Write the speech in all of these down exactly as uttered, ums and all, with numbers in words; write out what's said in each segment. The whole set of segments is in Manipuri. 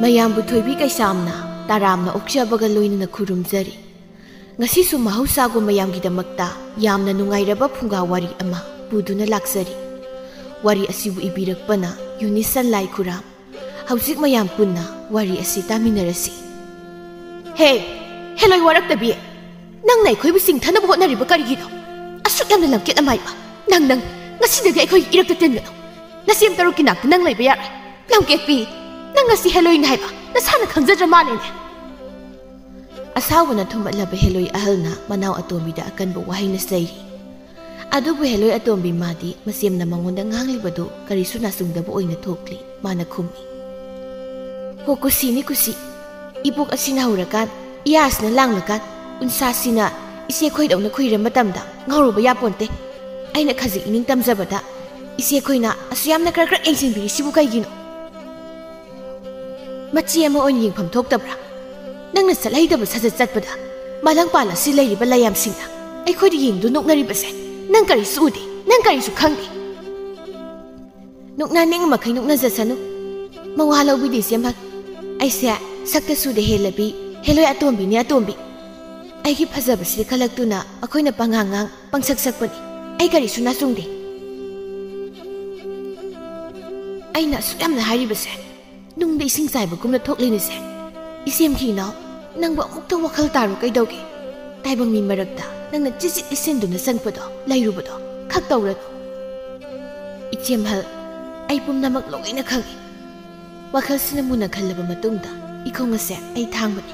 ꯃꯌꯥꯝꯕꯨ ꯊꯣꯏꯕꯤ ꯀꯩꯁꯥꯝꯅ ꯇꯔꯥꯝꯅ ꯑꯣꯛꯆꯕꯒ ꯂꯣꯏꯅꯅ ꯈꯨꯔꯨꯝꯖꯔꯤ꯫ ꯉꯁꯤꯁꯨ ꯃꯍꯧꯁꯥꯒꯨꯝ ꯃꯌꯥꯝꯒꯤꯗꯃꯛꯇ ꯌꯥꯝꯅ ꯅꯨꯡꯉꯥꯏꯔꯕ ꯐꯨꯡꯒꯥ ꯋꯥꯔꯤ ꯑꯃ ꯄꯨꯗꯨꯅ ꯂꯥꯛꯆꯔꯤ꯫ ꯋꯥꯔꯤ ꯑꯁꯤꯕꯨ ꯏꯕꯤꯔꯛꯄꯅ ꯌꯨꯅꯤꯁꯟ ꯂꯥꯏꯈꯨꯔꯥꯝ꯫ ꯍꯧꯖꯤꯛ ꯃꯌꯥꯝ ꯄꯨꯟꯅ ꯋꯥꯔꯤ ꯑꯁꯤ ꯇꯥꯃꯤꯟꯅꯔꯁꯤ꯫ ꯍꯦ, ꯍꯦꯂꯣꯏ ꯋꯥꯔꯛꯇꯕꯤ! ꯅꯪꯅ ꯑꯩꯈꯣꯏꯕꯨ ꯆꯤꯡꯊꯅꯕ ꯍꯣꯠꯅꯔꯤꯕ ꯀꯔꯤꯒꯤꯅꯣ? ꯑꯁꯨꯛ ꯌꯥꯝꯅ ꯂꯝꯀꯦꯠ ꯑꯃꯥꯏꯕ! ꯅꯪ, ꯅꯪ ꯉꯁꯤꯗꯒꯤ ꯑꯩꯈꯣꯏꯒꯤ ꯏꯔꯛꯇ ꯇꯤꯟꯒꯅꯨ꯫ ꯅꯁꯦꯝ ꯇꯔꯨꯛꯀꯤ ꯅꯥꯛꯇ ꯅꯪ ꯂꯩꯕ ꯌꯥꯔꯣꯏ꯫ ꯂꯝꯀꯦꯠꯄꯤ, ꯅꯪ ꯉꯁꯤ ꯍꯦꯂꯣꯏꯅꯤ ꯍꯥꯏꯕ ꯅꯁꯥꯅ ꯈꯪꯖꯗ꯭ꯔ ꯃꯥꯜꯂꯦꯅꯦ꯫ ꯑꯁꯥꯎꯕꯅ ꯊꯨꯝꯕꯠꯂꯕ ꯍꯦꯂꯣꯏ ꯑꯍꯜꯅ ꯃꯅꯥꯎ ꯑꯇꯣꯝꯕꯤꯗ ꯑꯀꯟꯕ ꯋꯥꯍꯩꯅ ꯆꯩꯔꯤ꯫ ꯑꯗꯨꯕꯨ ꯍꯦꯂꯣꯏ ꯑꯇꯣꯝꯕꯤ ꯃꯥꯗꯤ ꯃꯁꯦꯝꯅ ꯃꯉꯣꯟꯗ ꯉꯥꯡꯂꯤꯕꯗꯨ ꯀꯔꯤꯁꯨ ꯅꯥꯆꯨꯡꯗꯕ ꯑꯣꯏꯅ ꯊꯣꯛꯂꯤ꯫ ꯃꯥꯅ ꯈꯨꯝꯃꯤ, "ꯍꯣ, ꯀꯨꯁꯤꯅꯤ ꯀꯨꯁꯤ꯫ ꯏꯕꯣꯛ ꯑꯁꯤꯅ ꯍꯧꯔꯀꯥꯟ, ꯏꯌꯥꯁꯤꯅ ꯂꯥꯡꯂꯀꯥꯟ, ꯎꯟꯁꯥꯁꯤꯅ ꯏꯆꯦ ꯈꯣꯏꯗꯧꯅ ꯈꯨꯏꯔ ꯃꯇꯝꯗ ꯉꯥꯎꯔꯨꯕ ꯌꯥꯄꯣꯟꯇꯦ꯫ ꯑꯩꯅ ꯈꯖꯤꯛ ꯏꯅꯤꯡ ꯇꯝꯖꯕꯗ ꯏꯆꯦ ꯈꯣꯏꯅ ꯑꯁꯨ ꯌꯥꯝꯅ ꯀ꯭ꯔꯛ ꯀ꯭ꯔꯛ ꯌꯦꯡꯁꯤꯟꯕꯤꯔꯤꯁꯤꯕꯨ ꯀꯩꯒꯤꯅꯣ?" "ꯃꯆꯦ ꯑꯃ ꯑꯣꯏꯅ ꯌꯦꯡꯐꯝ ꯊꯣꯛꯇꯕ꯭ꯔꯥ? ꯅꯪꯅ ꯆꯠꯍꯩꯗꯕ ꯁꯥꯖꯠ ꯆꯠꯄꯗ ꯃꯥꯂꯪꯄꯥꯜ ꯑꯁꯤ ꯂꯩꯔꯤꯕ ꯂꯥꯏꯌꯥꯝꯁꯤꯡꯅ ꯑꯩꯈꯣꯏꯗ ꯌꯦꯡꯗꯨ ꯅꯣꯛꯅꯔꯤꯕꯁꯦ ꯅꯪ ꯀꯔꯤꯁꯨ ꯎꯗꯦ, ꯅꯪ ꯀꯔꯤꯁꯨ ꯈꯪꯗꯦ?" "ꯅꯣꯛꯅꯅꯤꯡ ꯃꯈꯩ ꯅꯣꯛꯅꯖꯁꯅꯨ꯫ ꯃꯋꯥ ꯂꯧꯕꯤꯗꯦ ꯏꯆꯦꯝꯍꯜ꯫ ꯑꯩꯁꯦ ꯁꯛꯇ ꯁꯨꯗ ꯍꯦꯜꯂꯕꯤ ꯍꯦꯂꯣꯏ ꯑꯇꯣꯝꯕꯤꯅꯦ, ꯑꯇꯣꯝꯕꯤ꯫ ꯑꯩꯒꯤ ꯐꯖꯕꯁꯤꯗ ꯈꯜꯂꯛꯇꯨꯅ ꯑꯩꯈꯣꯏꯅ ꯄꯉꯥꯡ ꯉꯥꯡ, ꯄꯪꯁꯛ ꯁꯛꯄꯅꯤ꯫ ꯑꯩ ꯀꯔꯤꯁꯨ ꯅꯥꯆꯨꯡꯗꯦ꯫ ꯑꯩꯅ ꯑꯁꯨꯛ ꯌꯥꯝꯅ ꯍꯥꯏꯔꯤꯕꯁꯦ ꯅꯨꯡꯗ ꯏꯁꯤꯡ ꯆꯥꯏꯕꯒꯨꯝꯅ ꯊꯣꯛꯂꯤꯅꯤꯁꯦ꯫ ꯏꯆꯦꯝꯒꯤ ꯏꯅꯥꯎ, ꯅꯪꯕꯨ ꯑꯃꯨꯛꯇ ꯋꯥꯈꯜ ꯇꯥꯔꯣ ꯀꯩꯗꯧꯒꯦ? ꯇꯥꯏꯕꯪ ꯃꯤ ꯃꯔꯛꯇ ꯅꯪꯅ ꯆꯤꯆꯤꯠ ꯏꯁꯤꯟꯗꯨꯅ ꯆꯪꯄꯗꯣ, ꯂꯩꯔꯨꯕꯗꯣ ꯈꯛ ꯇꯧꯔꯅꯨ꯫ ꯏꯆꯦꯝꯍꯜ, ꯑꯩ ꯄꯨꯝꯅꯃꯛ ꯂꯣꯏꯅ ꯈꯪꯏ꯫ ꯋꯥꯈꯜꯁꯤꯅ ꯃꯨꯟꯅ ꯈꯜꯂꯕ ꯃꯇꯨꯡꯗ ꯏꯈꯣꯡ ꯑꯁꯦ ꯑꯩ ꯊꯥꯡꯕꯅꯤ꯫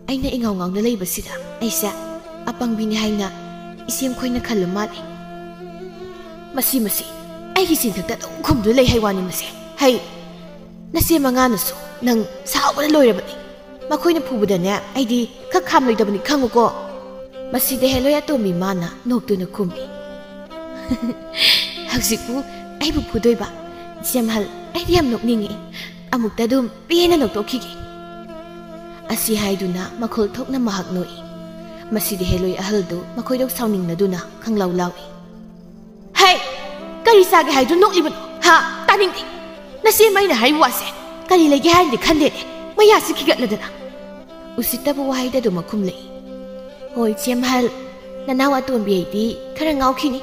ꯑꯩꯅ ꯏꯉꯥꯎ ꯉꯥꯎꯅ ꯂꯩꯕꯁꯤꯗ ꯑꯩꯁꯦ ꯑꯄꯪꯕꯤꯅꯤ ꯍꯥꯏꯅ ꯏꯆꯦꯝ ꯈꯣꯏꯅ ꯈꯜꯂ ꯃꯥꯜꯂꯦ꯫ ꯃꯁꯤ, ꯃꯁꯤ ꯑꯩꯒꯤ ꯆꯤꯟꯊꯛꯇ ꯑꯗꯨꯝ ꯈꯨꯝꯗꯨꯅ ꯂꯩ ꯍꯥꯏ ꯋꯥꯅꯤ ꯃꯁꯦ꯫ ꯍꯩ, ꯅꯆꯦ ꯃꯉꯥꯅꯁꯨ ꯅꯪ ꯁꯥꯎꯕꯅ ꯂꯣꯏꯔꯕꯅꯤ꯫ ꯃꯈꯣꯏꯅ ꯐꯨꯕꯗꯅꯦ ꯑꯩꯗꯤ ꯈꯛ ꯈꯥꯝꯂꯣꯏꯗꯕꯅꯤ ꯈꯪꯉꯨꯀꯣ꯫" ꯃꯁꯤꯗ ꯍꯦꯂꯣꯏ ꯑꯇꯣꯝꯕꯤ ꯃꯥꯅ ꯅꯣꯛꯇꯨꯅ ꯈꯨꯝꯃꯤ꯫ "ꯍꯧꯖꯤꯛꯄꯨ ꯑꯩꯕꯨ ꯐꯨꯗꯣꯏꯕ? ꯏꯆꯦꯝꯍꯜ, ꯑꯩꯗꯤ ꯌꯥꯝ ꯅꯣꯛꯅꯤꯡꯉꯤ꯫ ꯑꯃꯨꯛꯇ ꯑꯗꯨꯝ ꯄꯦꯟꯅ ꯅꯣꯛꯇꯣꯛꯈꯤꯒꯦ꯫" ꯑꯁꯤ ꯍꯥꯏꯗꯨꯅ ꯃꯈꯣꯜ ꯊꯣꯛꯅ ꯃꯍꯥꯛ ꯅꯣꯛꯏ꯫ ꯃꯁꯤꯗ ꯍꯦꯂꯣꯏ ꯑꯍꯜꯗꯨ ꯃꯈꯣꯏꯗꯣ ꯁꯥꯎꯅꯤꯡꯅꯗꯨꯅ ꯈꯪꯂꯥꯎ ꯂꯥꯎꯏ꯫ "ꯍꯩ! ꯀꯔꯤ ꯆꯥꯒꯦ ꯍꯥꯏꯗꯨ ꯅꯣꯛꯂꯤꯕꯅꯣ? ꯍꯥ? ꯇꯥꯅꯤꯡꯗꯦ꯫ ꯅꯆꯦ ꯑꯩꯅ ꯍꯥꯏꯔꯤꯕ ꯋꯥꯁꯦ ꯀꯔꯤ ꯂꯩꯒꯦ ꯍꯥꯏꯅꯗꯤ ꯈꯟꯗꯦꯅꯦ, ꯃꯌꯥꯁꯤ ꯈꯤꯒꯠꯂꯗꯅ꯫ ꯎꯁꯤꯠꯇꯕ ꯋꯥꯍꯩꯗ ꯑꯗꯨꯃꯛ ꯈꯨꯝꯂꯛꯏ꯫ ꯍꯣꯏ, ꯏꯆꯦ ꯃꯍꯜ, ꯅꯅꯥꯎ ꯑꯇꯣꯝꯕꯤ ꯑꯩꯗꯤ ꯈꯔ ꯉꯥꯎꯈꯤꯅꯤ꯫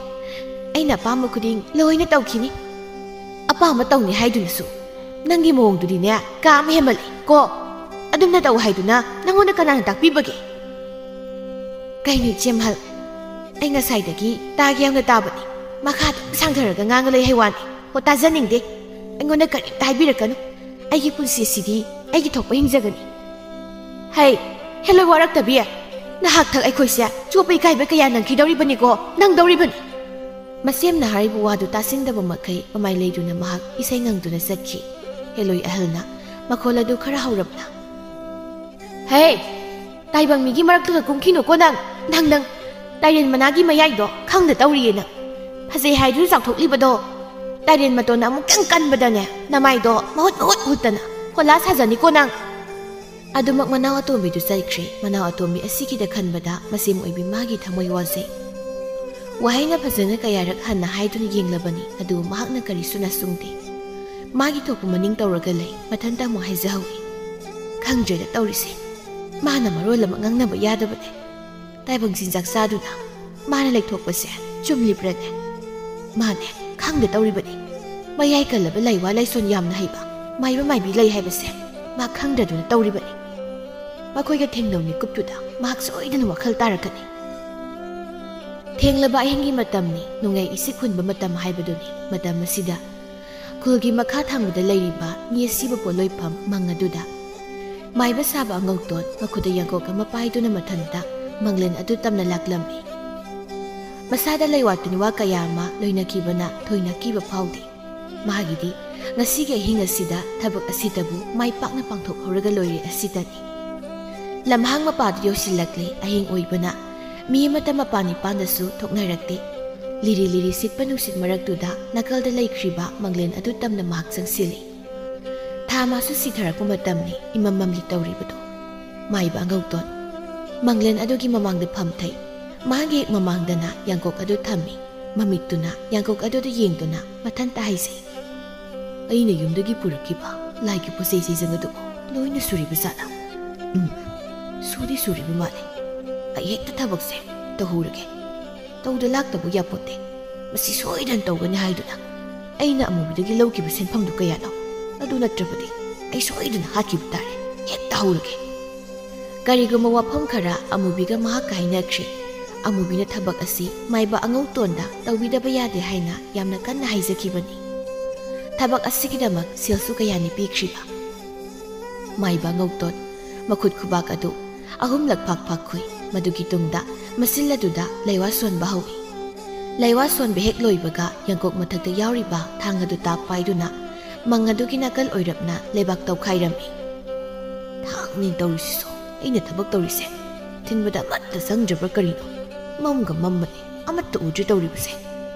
ꯑꯩꯅ ꯑꯄꯥꯝꯕ ꯈꯨꯗꯤꯡ ꯂꯣꯏꯅ ꯇꯧꯈꯤꯅꯤ꯫ ꯑꯄꯥꯝꯕ ꯇꯧꯅꯤ ꯍꯥꯏꯗꯨꯅꯁꯨ ꯅꯪꯒꯤ ꯃꯑꯣꯡꯗꯨꯗꯤꯅꯦ, ꯀꯥ ꯑꯃ ꯍꯦꯟꯃꯜꯂꯦ ꯀꯣ꯫ ꯑꯗꯨꯝꯅ ꯇꯧ ꯍꯥꯏꯗꯨꯅ ꯅꯪꯉꯣꯟꯗ ꯀꯅꯥꯅ ꯇꯥꯛꯄꯤꯕꯒꯦ? ꯀꯩꯅꯣ ꯏꯆꯦ ꯃꯍꯜ, ꯑꯩ ꯉꯁꯥꯏꯗꯒꯤ ꯇꯥꯒꯦ ꯌꯥꯎꯅ ꯇꯥꯕꯅꯤ, ꯃꯈꯥ ꯑꯗꯨꯝ ꯁꯥꯡꯊꯔꯒ ꯉꯥꯡꯉ ꯂꯩ ꯍꯥꯏ ꯋꯥꯅꯤ꯫ ꯍꯣ, ꯇꯥꯖꯅꯤꯡꯗꯦ꯫ ꯑꯩꯉꯣꯟꯗ ꯀꯔꯤꯝꯇ ꯍꯥꯏꯕꯤꯔꯛꯀꯅꯨ꯫ ꯑꯩꯒꯤ ꯄꯨꯟꯁꯤ ꯑꯁꯤꯗꯤ ꯑꯩꯒꯤ ꯊꯣꯛꯄ ꯍꯤꯡꯖꯒꯅꯤ꯫ ꯍꯩ, ꯍꯦꯂꯣꯏ ꯋꯥꯔꯛꯇꯕꯤ, ꯅꯍꯥꯛ ꯊꯛ ꯑꯩꯈꯣꯏꯁꯦ ꯆꯣꯞꯄ ꯏꯀꯥꯏꯕ ꯀꯌꯥ ꯅꯪꯈꯤꯗꯧꯔꯤꯕꯅꯤꯀꯣ, ꯅꯪꯗꯧꯔꯤꯕꯅꯤ꯫ ꯃꯁꯦꯝꯅ ꯍꯥꯏꯔꯤꯕ ꯋꯥꯗꯨ ꯇꯥꯁꯤꯟꯗꯕ ꯃꯈꯩ ꯃꯃꯥꯏ ꯂꯩꯗꯨꯅ ꯃꯍꯥꯛ ꯏꯁꯩ ꯉꯪꯗꯨꯅ ꯆꯠꯈꯤ꯫ ꯍꯦꯂꯣꯏ ꯑꯍꯜꯅ ꯃꯈꯣꯜ ꯑꯗꯨ ꯈꯔ ꯍꯧꯔꯞꯅ, "ꯍꯦ! ꯇꯥꯏꯕꯪ ꯃꯤꯒꯤ ꯃꯔꯛꯇꯨꯗ ꯀꯨꯝꯈꯤꯅꯨꯀꯣ ꯅꯪ, ꯅꯪ, ꯅꯪ! ꯇꯥꯏꯔꯦꯟ ꯃꯅꯥꯒꯤ ꯃꯌꯥꯏꯗꯣ ꯈꯪꯗ ꯇꯧꯔꯤꯌꯦ ꯅꯪ꯫ ꯐꯖꯩ ꯍꯥꯏꯗꯨꯅ ꯆꯥꯎꯊꯣꯛꯂꯤꯕꯗꯣ꯫ ꯇꯥꯏꯔꯦꯟ ꯃꯇꯣꯟꯅ ꯑꯃꯨꯛꯇꯪ ꯀꯟꯕꯗꯅꯦ, ꯅꯃꯥꯏꯗꯣ ꯃꯍꯨꯠ ꯃꯍꯨꯠ ꯍꯨꯠꯇꯅ ꯐꯣꯂꯥ ꯁꯥꯖꯅꯤꯀꯣ ꯅꯪ!" ꯑꯗꯨꯃꯛ ꯃꯅꯥꯎ ꯑꯇꯣꯝꯕꯤꯗꯨ ꯆꯠꯈ꯭ꯔꯦ꯫ ꯃꯅꯥꯎ ꯑꯇꯣꯝꯕꯤ ꯑꯁꯤꯒꯤꯗ ꯈꯟꯕꯗ ꯃꯁꯦꯝ ꯑꯣꯏꯕꯤ ꯃꯥꯒꯤ ꯊꯃꯣꯏ ꯋꯥꯖꯩ꯫ ꯋꯥꯍꯩꯅ ꯐꯖꯅ ꯀꯌꯥꯔꯛ ꯍꯟꯅ ꯍꯥꯏꯗꯨꯅ ꯌꯦꯡꯂꯕꯅꯤ, ꯑꯗꯨꯕꯨ ꯃꯍꯥꯛꯅ ꯀꯔꯤꯁꯨ ꯅꯥꯆꯨꯡꯗꯦ꯫ ꯃꯥꯒꯤ ꯊꯣꯛꯄ ꯃꯅꯤꯡ ꯇꯧꯔꯒ ꯂꯩ꯫ ꯃꯊꯟꯇ ꯑꯃꯨꯛ ꯍꯥꯏꯖꯍꯧꯏ, "ꯈꯪꯗ꯭ꯔꯦꯗ ꯇꯧꯔꯤꯁꯦ꯫ ꯃꯥꯅ ꯃꯔꯣꯜ ꯑꯃ ꯉꯥꯡꯅꯕ ꯌꯥꯗꯕꯅꯦ꯫ ꯇꯥꯏꯕꯪ ꯆꯤꯟꯖꯥꯛ ꯆꯥꯗꯨꯅ ꯃꯥꯅ ꯂꯩꯊꯣꯛꯄꯁꯦ ꯆꯨꯝꯂꯤꯕ꯭ꯔꯅꯦ? ꯃꯥꯅꯦ, ꯈꯪꯗ ꯇꯧꯔꯤꯕꯅꯤ꯫ ꯃꯌꯥꯏ ꯀꯜꯂꯕ ꯂꯩꯋꯥ ꯂꯩꯁꯣꯟ ꯌꯥꯝꯅ ꯍꯩꯕ ꯃꯥꯏꯕ ꯃꯥꯏꯕꯤ ꯂꯩ ꯍꯥꯏꯕꯁꯦ ꯃꯥ ꯈꯪꯗꯗꯨꯅ ꯇꯧꯔꯤꯕꯅꯤ꯫ ꯃꯈꯣꯏꯒ ꯊꯦꯡꯅꯧ ꯃꯤꯀꯨꯞꯇꯨꯗ ꯃꯍꯥꯛ ꯁꯣꯏꯗꯅ ꯋꯥꯈꯜ ꯇꯥꯔꯛꯀꯅꯤ꯫" ꯊꯦꯡꯂꯕ ꯑꯍꯤꯡꯒꯤ ꯃꯇꯝꯅꯤ, ꯅꯣꯡꯌꯥꯏ ꯏꯁꯤꯛ ꯍꯨꯟꯕ ꯃꯇꯝ ꯍꯥꯏꯕꯗꯨꯅꯤ꯫ ꯃꯇꯝ ꯑꯁꯤꯗ ꯈꯨꯜꯒꯤ ꯃꯈꯥ ꯊꯪꯕꯗ ꯂꯩꯔꯤꯕ ꯃꯤ ꯑꯁꯤꯕ ꯄꯣꯠꯂꯣꯏꯐꯝ ꯃꯪ ꯑꯗꯨꯗ ꯃꯥꯏꯕ ꯁꯥꯕ ꯑꯉꯧꯇꯣꯟ ꯃꯈꯨꯠꯇ ꯌꯥꯡꯀꯣꯛ ꯑꯃ ꯄꯥꯏꯗꯨꯅ ꯃꯊꯟꯇ ꯃꯪꯂꯦꯟ ꯑꯗꯨ ꯇꯝꯅ ꯂꯥꯛꯂꯝꯃꯤ꯫ ꯃꯁꯥꯗ ꯂꯩꯋꯥ ꯇꯤꯟꯋꯥ ꯀꯌꯥ ꯑꯃ ꯂꯣꯏꯅꯈꯤꯕꯅ ꯊꯣꯏꯅ ꯀꯤꯕ ꯐꯥꯎꯗꯦ꯫ ꯃꯥꯒꯤꯗꯤ ꯉꯁꯤꯒꯤ ꯑꯍꯤꯡ ꯑꯁꯤꯗ ꯊꯕꯛ ꯑꯁꯤꯗꯕꯨ ꯃꯥꯏ ꯄꯥꯛꯅ ꯄꯥꯡꯊꯣꯛꯍꯧꯔꯒ ꯂꯣꯏꯔꯦ ꯑꯁꯤꯗꯅꯤ꯫ ꯂꯝꯍꯥꯡ ꯃꯄꯥꯗꯨ ꯌꯧꯁꯤꯜꯂꯛꯂꯦ꯫ ꯑꯍꯤꯡ ꯑꯣꯏꯕꯅ ꯃꯤ ꯑꯃꯠꯇ ꯃꯄꯥꯟ ꯏꯄꯥꯟꯗꯁꯨ ꯊꯣꯛꯅꯔꯛꯇꯦ꯫ ꯂꯤꯔꯤ ꯂꯤꯔꯤ ꯁꯤꯠꯄ ꯅꯨꯡꯁꯤꯠ ꯃꯔꯛꯇꯨꯗ ꯅꯥꯀꯜꯗ ꯂꯩꯈ꯭ꯔꯤꯕ ꯃꯪꯂꯦꯟ ꯑꯗꯨ ꯇꯝꯅ ꯃꯍꯥꯛ ꯆꯪꯁꯤꯜꯂꯤ꯫ ꯊꯥ ꯃꯥꯁꯨ ꯁꯤꯊꯔꯛꯄ ꯃꯇꯝꯅꯤ, ꯏꯃꯝ ꯃꯝꯂꯤ ꯇꯧꯔꯤꯕꯗꯨ꯫ ꯃꯥꯏꯕ ꯑꯉꯧꯇꯣꯟ ꯃꯪꯂꯦꯟ ꯑꯗꯨꯒꯤ ꯃꯃꯥꯡꯗ ꯐꯝꯊꯩ꯫ ꯃꯥꯒꯤ ꯍꯦꯛ ꯃꯃꯥꯡꯗꯅ ꯌꯥꯡꯀꯣꯛ ꯑꯗꯨ ꯊꯝꯃꯤ꯫ ꯃꯃꯤꯠꯇꯨꯅ ꯌꯥꯡꯀꯣꯛ ꯑꯗꯨꯗ ꯌꯦꯡꯗꯨꯅ ꯃꯊꯟꯇ ꯍꯥꯏꯖꯩ, "ꯑꯩꯅ ꯌꯨꯝꯗꯒꯤ ꯄꯨꯔꯛꯈꯤꯕ ꯂꯥꯏꯒꯤ ꯄꯣꯠꯆꯩ ꯆꯩꯖꯪ ꯑꯗꯨꯕꯨ ꯂꯣꯏꯅ ꯁꯨꯔꯤꯕ ꯖꯥꯠꯂꯥ? ꯎꯝ, ꯁꯨꯗꯤ ꯁꯨꯔꯤꯕ ꯃꯥꯜꯂꯦ꯫ ꯑꯩ ꯍꯦꯛꯇ ꯊꯕꯛꯁꯦ ꯇꯧꯍꯧꯔꯒꯦ꯫ ꯇꯧꯗ ꯂꯥꯛꯇꯕ ꯌꯥꯄꯣꯠꯇꯦ꯫ ꯃꯁꯤ ꯁꯣꯏꯗꯅ ꯇꯧꯒꯅꯤ ꯍꯥꯏꯗꯨꯅ ꯑꯩꯅ ꯑꯃꯨꯕꯤꯗꯒꯤ ꯂꯧꯈꯤꯕ ꯁꯦꯟꯐꯝꯗꯨ ꯀꯌꯥꯅꯣ? ꯑꯗꯨ ꯅꯠꯇ꯭ꯔꯕꯗꯤ ꯑꯩ ꯁꯣꯏꯗꯅ ꯍꯥꯠꯈꯤꯕ ꯇꯥꯔꯦ꯫ ꯍꯦꯛꯇ ꯍꯧꯔꯒꯦ꯫ ꯀꯔꯤꯒꯨꯝꯕ ꯋꯥꯐꯝ ꯈꯔ ꯑꯃꯨꯕꯤꯒ ꯃꯍꯥꯛꯀ ꯍꯥꯏꯅꯈ꯭ꯔꯦ꯫ ꯑꯃꯨꯕꯤꯅ ꯊꯕꯛ ꯑꯁꯤ ꯃꯥꯏꯕ ꯑꯉꯧꯇꯣꯟꯗ ꯇꯧꯕꯤꯗꯕ ꯌꯥꯗꯦ ꯍꯥꯏꯅ ꯌꯥꯝꯅ ꯀꯟꯅ ꯍꯥꯏꯖꯈꯤꯕꯅꯤ꯫ ꯊꯕꯛ ꯑꯁꯤꯒꯤꯗꯃꯛ ꯁꯦꯜꯁꯨ ꯀꯌꯥꯅꯤ ꯄꯤꯈ꯭ꯔꯤꯕ꯫ ꯃꯥꯏꯕ ꯑꯉꯧꯇꯣꯟ ꯃꯈꯨꯠ ꯈꯨꯕꯥꯛ ꯑꯗꯨ ꯑꯍꯨꯝꯂꯛ ꯐꯥꯛ ꯐꯥꯛ ꯈꯨꯏ꯫ ꯃꯗꯨꯒꯤ ꯇꯨꯡꯗ ꯃꯆꯤꯜ ꯑꯗꯨꯗ ꯂꯩꯋꯥ ꯁꯣꯟꯕ ꯍꯧꯏ꯫ ꯂꯩꯋꯥ ꯁꯣꯟꯕ ꯍꯦꯛ ꯂꯣꯏꯕꯒ ꯌꯥꯡꯀꯣꯛ ꯃꯊꯛꯇ ꯌꯥꯎꯔꯤꯕ ꯊꯥꯡ ꯑꯗꯨ ꯇꯥꯞ ꯄꯥꯏꯗꯨꯅ ꯃꯪ ꯑꯗꯨꯒꯤ ꯅꯥꯀꯜ ꯑꯣꯏꯔꯞꯅ ꯂꯩꯕꯥꯛ ꯇꯧꯈꯥꯏꯔꯝꯃꯤ꯫ ꯊꯥꯡꯅꯤ ꯇꯧꯔꯤꯁꯤꯁꯨ, ꯑꯩꯅ ꯊꯕꯛ ꯇꯧꯔꯤꯁꯦ꯫ ꯊꯤꯟꯕꯗ ꯑꯃꯠꯇ ꯆꯪꯗ꯭ꯔꯕ꯭ꯔꯥ ꯀꯔꯤꯅꯣ? ꯃꯝꯒ ꯃꯝꯕꯅꯦ, ꯑꯃꯠꯇ ꯎꯗ꯭ꯔꯦ ꯇꯧꯔꯤꯕꯁꯦ꯫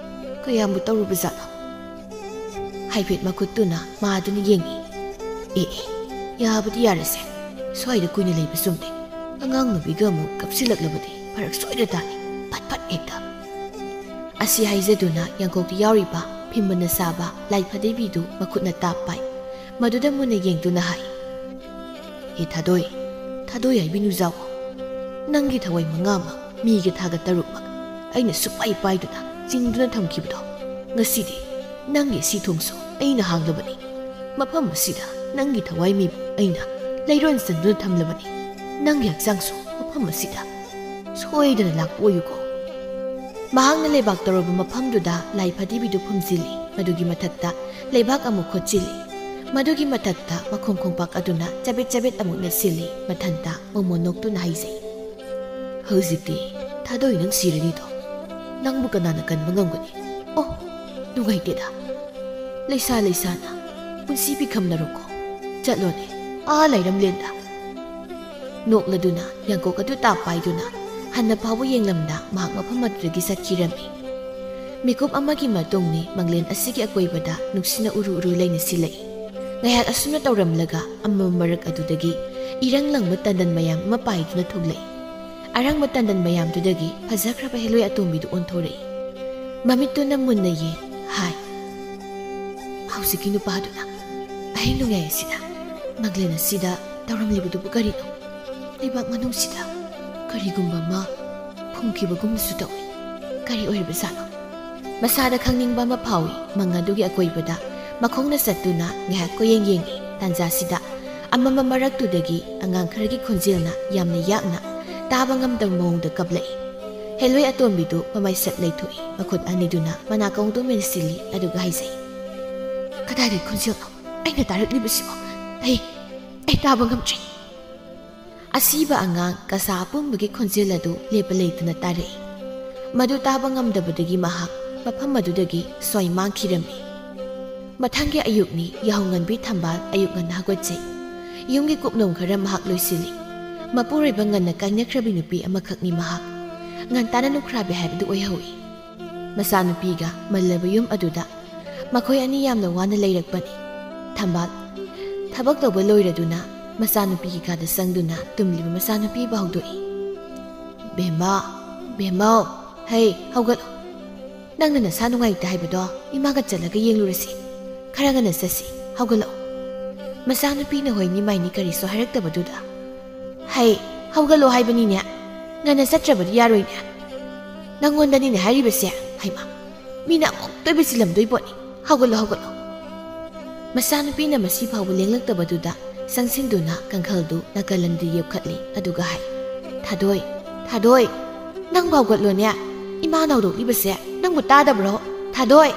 ꯀꯌꯥꯝꯕꯨ ꯇꯧꯔꯨꯕꯖꯥꯠꯅꯣ? ꯍꯥꯏꯐꯦꯠ ꯃꯈꯨꯠꯇꯨꯅ ꯃꯥꯗꯨꯅ ꯌꯦꯡꯉꯤ꯫ ꯑꯦ, ꯑꯦ, ꯌꯥꯕꯗꯤ ꯌꯥꯔꯁꯦ꯫ ꯁ꯭ꯋꯥꯏꯗ ꯀꯨꯏꯅ ꯂꯩꯕ ꯆꯨꯝꯗꯦ꯫ ꯑꯉꯥꯡ ꯅꯨꯄꯤꯒ ꯑꯃꯨꯛ ꯀꯞꯁꯤꯜꯂꯛꯂꯕꯗꯤ ꯐꯔꯛ ꯁꯣꯏꯗ ꯇꯥꯅꯤ꯫ ꯐꯠ ꯐꯠ ꯍꯦꯛꯇ꯫ ꯑꯁꯤ ꯍꯥꯏꯖꯗꯨꯅ ꯌꯥꯡꯀꯣꯛꯇ ꯌꯥꯎꯔꯤꯕ ꯐꯤꯝꯕꯅ ꯁꯥꯕ ꯂꯥꯏ ꯐꯗꯤꯕꯤꯗꯨ ꯃꯈꯨꯠꯅ ꯇꯥꯞ ꯄꯥꯏ꯫ ꯃꯗꯨꯗ ꯃꯨꯟꯅ ꯌꯦꯡꯗꯨꯅ ꯍꯥꯏ, "ꯍꯦ ꯊꯥꯗꯣꯏ, ꯊꯥꯗꯣꯏ ꯍꯥꯏꯕꯤꯅꯨ ꯖꯥꯎ꯫ ꯅꯪꯒꯤ ꯊꯋꯥꯏ ꯃꯉꯥꯃꯛ, ꯃꯤꯒꯤ ꯊꯥꯒ ꯇꯔꯨꯛꯃꯛ ꯑꯩꯅ ꯁꯨꯛꯄꯥꯏ ꯄꯥꯏꯗꯨꯅ ꯆꯤꯡꯗꯨꯅ ꯊꯝꯈꯤꯕꯗꯣ, ꯉꯁꯤꯗꯤ ꯅꯪꯒꯤ ꯁꯤ ꯊꯣꯡꯁꯨ ꯑꯩꯅ ꯍꯥꯡꯂꯕꯅꯤ꯫ ꯃꯐꯝ ꯑꯁꯤꯗ ꯅꯪꯒꯤ ꯊꯋꯥꯏ ꯃꯤꯕꯨ ꯑꯩꯅ ꯂꯩꯔꯣꯟ ꯆꯟꯗꯨꯅ ꯊꯝꯂꯕꯅꯤ꯫ ꯅꯪꯒꯤ ꯍꯛꯆꯥꯡꯁꯨ ꯃꯐꯝ ꯑꯁꯤꯗ ꯁꯣꯏꯗꯅ ꯂꯥꯛꯄ ꯑꯣꯏꯌꯨꯀꯣ꯫" ꯃꯍꯥꯛꯅ ꯂꯩꯕꯥꯛ ꯇꯧꯔꯕ ꯃꯐꯝꯗꯨꯗ ꯂꯥꯏ ꯐꯗꯤꯕꯤꯗꯨ ꯐꯨꯝꯖꯤꯜꯂꯤ꯫ ꯃꯗꯨꯒꯤ ꯃꯊꯛꯇ ꯂꯩꯕꯥꯛ ꯑꯃꯨꯛ ꯈꯣꯠꯆꯤꯜꯂꯤ꯫ ꯃꯗꯨꯒꯤ ꯃꯊꯛꯇ ꯃꯈꯣꯡ ꯈꯣꯡꯄꯥꯛ ꯑꯗꯨꯅ ꯆꯕꯦꯠ ꯆꯕꯦꯠ ꯑꯃꯨꯛ ꯅꯦꯠꯁꯤꯜꯂꯤ꯫ ꯃꯊꯟꯇ ꯃꯣꯃꯣꯟ ꯅꯣꯛꯇꯨꯅ ꯍꯥꯏꯖꯩ, "ꯍꯧꯖꯤꯛꯇꯤ ꯊꯥꯗꯣꯏ ꯅꯪ ꯁꯤꯔꯅꯤꯗꯣ꯫ ꯅꯪꯕꯨ ꯀꯅꯥꯅ ꯀꯟꯕ ꯉꯝꯒꯅꯤ? ꯑꯣ, ꯅꯨꯡꯉꯥꯏꯇꯦꯗ꯫ ꯂꯩꯁꯥ ꯂꯩꯁꯥꯅ ꯄꯨꯟꯁꯤ ꯄꯤꯈꯝꯅꯔꯣꯀꯣ꯫ ꯆꯠꯂꯣꯅꯦ, ꯑꯥ ꯂꯩꯔꯝꯂꯦꯟꯗ꯫" ꯅꯣꯛꯂꯗꯨꯅ ꯌꯥꯡꯀꯣꯛ ꯑꯗꯨ ꯇꯥꯞ ꯄꯥꯏꯗꯨꯅ ꯍꯟꯅ ꯐꯥꯎꯕ ꯌꯦꯡꯂꯝꯗ ꯃꯍꯥꯛ ꯃꯐꯝ ꯑꯗꯨꯗꯒꯤ ꯆꯠꯈꯤꯔꯝꯃꯤ꯫ ꯃꯤꯀꯨꯞ ꯑꯃꯒꯤ ꯃꯇꯨꯡꯅꯤ ꯃꯪꯂꯦꯟ ꯑꯁꯤꯒꯤ ꯑꯀꯣꯏꯕꯗ ꯅꯨꯡꯁꯤꯠꯅ ꯎꯔꯨ ꯎꯔꯨ ꯂꯩꯅ ꯁꯤꯜꯂꯛꯏ꯫ ꯉꯥꯏꯍꯥꯛ ꯑꯁꯨꯝꯅ ꯇꯧꯔꯝꯂꯒ ꯑꯃꯝ ꯃꯔꯛ ꯑꯗꯨꯗꯒꯤ ꯏꯔꯪ ꯂꯪꯕ ꯇꯟꯗꯟ ꯃꯌꯥꯝ ꯑꯃ ꯄꯥꯏꯗꯨꯅ ꯊꯣꯛꯂꯛꯏ꯫ ꯑꯔꯪꯕ ꯇꯟꯗꯟ ꯃꯌꯥꯝꯗꯨꯗꯒꯤ ꯐꯖꯈ꯭ꯔꯕ ꯍꯦꯂꯣꯏ ꯑꯇꯣꯝꯕꯤꯗꯨ ꯑꯣꯟꯊꯣꯔꯛꯏ꯫ ꯃꯃꯤꯠꯇꯨꯅ ꯃꯨꯟꯅ ꯌꯦꯡ ꯍꯥꯏ, "ꯍꯧꯖꯤꯛꯀꯤ ꯅꯨꯄꯥꯗꯨꯅ ꯑꯍꯤꯡ ꯅꯣꯡꯌꯥꯏ ꯑꯁꯤꯗ ꯃꯪꯒꯂꯦꯟ ꯑꯁꯤꯗ ꯇꯧꯔꯝꯂꯤꯕꯗꯨꯕꯨ ꯀꯔꯤꯅꯣ? ꯂꯩꯕꯥꯛ ꯃꯅꯨꯡꯁꯤꯗ ꯀꯔꯤꯒꯨꯝꯕ ꯑꯃ ꯐꯨꯝꯈꯤꯕꯒꯨꯝꯅꯁꯨ ꯇꯧꯏ꯫ ꯀꯔꯤ ꯑꯣꯏꯔꯤꯕꯖꯥꯠꯅꯣ? ꯃꯁꯥꯗ ꯈꯪꯅꯤꯡꯕ ꯑꯃ ꯐꯥꯎꯏ꯫ ꯃꯪ ꯑꯗꯨꯒꯤ ꯑꯀꯣꯏꯕꯗ ꯃꯈꯣꯡꯅ ꯆꯠꯇꯨꯅ ꯉꯥꯏꯍꯥꯛ ꯀꯣꯏꯌꯦꯡ ꯌꯦꯡꯏ꯫ ꯇꯥꯟꯖꯥꯁꯤꯗ ꯑꯃꯝꯕ ꯃꯔꯛꯇꯨꯗꯒꯤ ꯑꯉꯥꯡ ꯈꯔꯒꯤ ꯈꯣꯟꯖꯦꯜꯅ ꯌꯥꯝꯅ ꯌꯥꯛꯅ, ꯇꯥꯕ ꯉꯝꯗꯕ ꯃꯑꯣꯡꯗ ꯀꯞꯂꯛꯏ꯫ ꯍꯦꯂꯣꯏ ꯑꯇꯣꯝꯕꯤꯗꯨ ꯃꯃꯥꯏ ꯁꯠ ꯂꯩꯊꯣꯛꯏ꯫ ꯃꯈꯨꯠ ꯑꯅꯤꯗꯨꯅ ꯃꯅꯥꯀꯣꯡꯗꯨ ꯃꯦꯟꯁꯤꯜꯂꯤ, ꯑꯗꯨꯒ ꯍꯥꯏꯖꯩ, "ꯀꯗꯥꯏꯗꯒꯤ ꯈꯣꯟꯖꯦꯜꯅꯣ? ꯑꯩꯅ ꯇꯥꯔꯛꯂꯤꯕꯁꯤꯕꯣ? ꯑꯩ, ꯑꯩ ꯇꯥꯕ ꯉꯝꯗ꯭ꯔꯦ!" ꯑꯁꯤꯕ ꯑꯉꯥꯡ ꯀꯁꯥ ꯑꯄꯨꯝꯕꯒꯤ ꯈꯣꯟꯖꯦꯜ ꯑꯗꯨ ꯂꯦꯞꯄ ꯂꯩꯇꯅ ꯇꯥꯔꯛꯏ꯫ ꯃꯗꯨ ꯇꯥꯕ ꯉꯝꯗꯕꯗꯒꯤ ꯃꯍꯥꯛ ꯃꯐꯝ ꯑꯗꯨꯗꯒꯤ ꯁ꯭ꯋꯥꯏ ꯃꯥꯡꯈꯤꯔꯝꯃꯤ꯫ ꯃꯊꯪꯒꯤ ꯑꯌꯨꯛꯅꯤ꯫ ꯌꯥꯍꯧꯉꯟꯕꯤ ꯊꯝꯕꯥꯜ ꯑꯌꯨꯛ ꯉꯟꯅ ꯍꯧꯒꯠꯆꯩ꯫ ꯌꯨꯝꯒꯤ ꯀꯨꯞꯅꯣꯝ ꯈꯔ ꯃꯍꯥꯛ ꯂꯣꯏꯁꯤꯜꯂꯤ꯫ ꯃꯄꯨꯔꯣꯏꯕ ꯉꯟꯅ ꯀꯥꯏꯅꯈ꯭ꯔꯕꯤ ꯅꯨꯄꯤ ꯑꯃꯈꯛꯅꯤ ꯃꯍꯥꯛ꯫ ꯉꯟꯇꯥꯅ ꯅꯨꯈ꯭ꯔꯥꯕꯤ ꯍꯥꯏꯕꯗꯨ ꯑꯣꯏꯍꯧꯏ꯫ ꯃꯆꯥꯅꯨꯄꯤꯒ ꯃꯜꯂꯕ ꯌꯨꯝ ꯑꯗꯨꯗ ꯃꯈꯣꯏ ꯑꯅꯤ ꯌꯥꯝꯅ ꯋꯥꯅ ꯂꯩꯔꯛꯄꯅꯤ꯫ ꯊꯝꯕꯥꯜ ꯊꯕꯛ ꯇꯧꯕ ꯂꯣꯏꯔꯗꯨꯅ ꯃꯆꯥꯅꯨꯄꯤꯒꯤ ꯀꯥꯗ ꯆꯪꯗꯨꯅ ꯇꯨꯝꯂꯤꯕ ꯃꯆꯥꯅꯨꯄꯤꯕꯨ ꯍꯧꯗꯣꯛꯏ꯫ "ꯕꯦꯝꯃ, ꯕꯦꯝꯃꯧ, ꯍꯩ, ꯍꯧꯒꯠꯂꯣ꯫ ꯅꯪꯅ ꯅꯁꯥ ꯅꯨꯡꯉꯥꯏꯇꯦ ꯍꯥꯏꯕꯗꯣ ꯏꯃꯥꯒ ꯆꯠꯂꯒ ꯌꯦꯡꯂꯨꯔꯁꯤ꯫ ꯈꯔ ꯉꯟꯅ ꯆꯠꯁꯤ, ꯍꯧꯒꯠꯂꯛꯑꯣ꯫" ꯃꯆꯥꯅꯨꯄꯤꯅ ꯍꯣꯏꯅꯤ ꯃꯥꯏꯅꯤ ꯀꯔꯤꯁꯨ ꯍꯥꯏꯔꯛꯇꯕꯗꯨꯗ, "ꯍꯩ, ꯍꯧꯒꯠꯂꯣ ꯍꯥꯏꯕꯅꯤꯅꯦ꯫ ꯉꯟꯅ ꯆꯠꯇ꯭ꯔꯕꯗꯤ ꯌꯥꯔꯣꯏꯅꯦ꯫ ꯅꯪꯉꯣꯟꯗꯅꯤꯅꯦ ꯍꯥꯏꯔꯤꯕꯁꯦ꯫ ꯍꯩꯃꯥ, ꯃꯤꯅ ꯑꯃꯨꯛꯇ ꯆꯤꯜꯂꯝꯗꯣꯏ ꯄꯣꯠꯅꯤ꯫ ꯍꯧꯒꯠꯂꯣ, ꯍꯧꯒꯠꯂꯣ꯫" ꯃꯆꯥꯅꯨꯄꯤꯅ ꯃꯁꯤ ꯐꯥꯎꯕ ꯂꯦꯡꯂꯛꯇꯕꯗꯨꯗ ꯆꯪꯁꯤꯟꯗꯨꯅ ꯀꯥꯡꯈꯜꯗꯨ ꯅꯥꯀꯜꯂꯝꯗ ꯌꯦꯞꯈꯠꯂꯤ, ꯑꯗꯨꯒ ꯍꯥꯏ, "ꯊꯥꯗꯣꯏ, ꯊꯥꯗꯣꯏ, ꯅꯪꯕꯨ ꯍꯧꯒꯠꯂꯣꯅꯦ꯫ ꯏꯃꯥꯅ ꯍꯧꯗꯣꯛꯂꯤꯕꯁꯦ ꯅꯪꯕꯨ ꯇꯥꯗꯕ꯭ꯔꯣ? ꯊꯥꯗꯣꯏ!"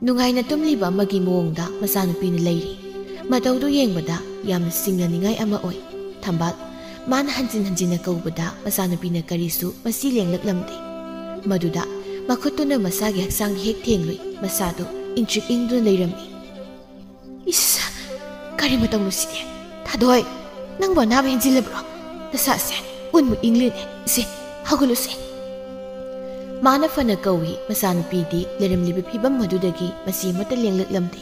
ꯅꯨꯡꯉꯥꯏꯅ ꯇꯨꯝꯂꯤꯕ ꯑꯃꯒꯤ ꯃꯑꯣꯡꯗ ꯃꯆꯥꯅꯨꯄꯤꯅ ꯂꯩꯔꯤ꯫ ꯃꯇꯧꯗꯨ ꯌꯦꯡꯕꯗ ꯌꯥꯝꯅ ꯆꯤꯡꯅꯅꯤꯡꯉꯥꯏ ꯑꯃ ꯑꯣꯏ꯫ ꯊꯝꯕꯥꯜ ꯃꯥꯅ ꯍꯟꯖꯤꯟ ꯍꯟꯖꯤꯟꯅ ꯀꯧꯕꯗ ꯃꯆꯥꯅꯨꯄꯤꯅ ꯀꯔꯤꯁꯨ ꯃꯁꯤ ꯂꯦꯡꯂꯛꯂꯝꯗꯦ꯫ ꯃꯗꯨꯗ ꯃꯈꯨꯠꯇꯨꯅ ꯃꯁꯥꯒꯤ ꯍꯛꯆꯥꯡꯒꯤ ꯍꯦꯛ ꯊꯦꯡꯂꯨꯏ, ꯃꯁꯥꯗꯨ ꯏꯪꯇ꯭ꯔꯤꯛ ꯏꯪꯗꯨꯅ ꯂꯩꯔꯝꯃꯤ꯫ "ꯏꯁ, ꯀꯔꯤ ꯃꯇꯧꯅꯣ ꯁꯤꯗꯤ? ꯊꯥꯗꯣꯏ, ꯅꯪꯕꯨ ꯑꯅꯥꯕ ꯍꯦꯟꯖꯤꯜꯂꯕ꯭ꯔꯣ? ꯅꯁꯥꯁꯦ ꯎꯟꯃꯨꯛ ꯏꯪꯂꯤꯅꯦ꯫ ꯁꯦ, ꯍꯧꯒꯠꯂꯨꯁꯦ꯫" ꯃꯥꯅ ꯐꯅ ꯀꯧꯏ, ꯃꯆꯥꯅꯨꯄꯤꯗꯤ ꯂꯩꯔꯝꯂꯤꯕ ꯐꯤꯕꯝ ꯑꯗꯨꯗꯒꯤ ꯃꯆꯤ ꯑꯃꯠꯇ ꯂꯦꯡꯂꯛꯂꯝꯗꯦ꯫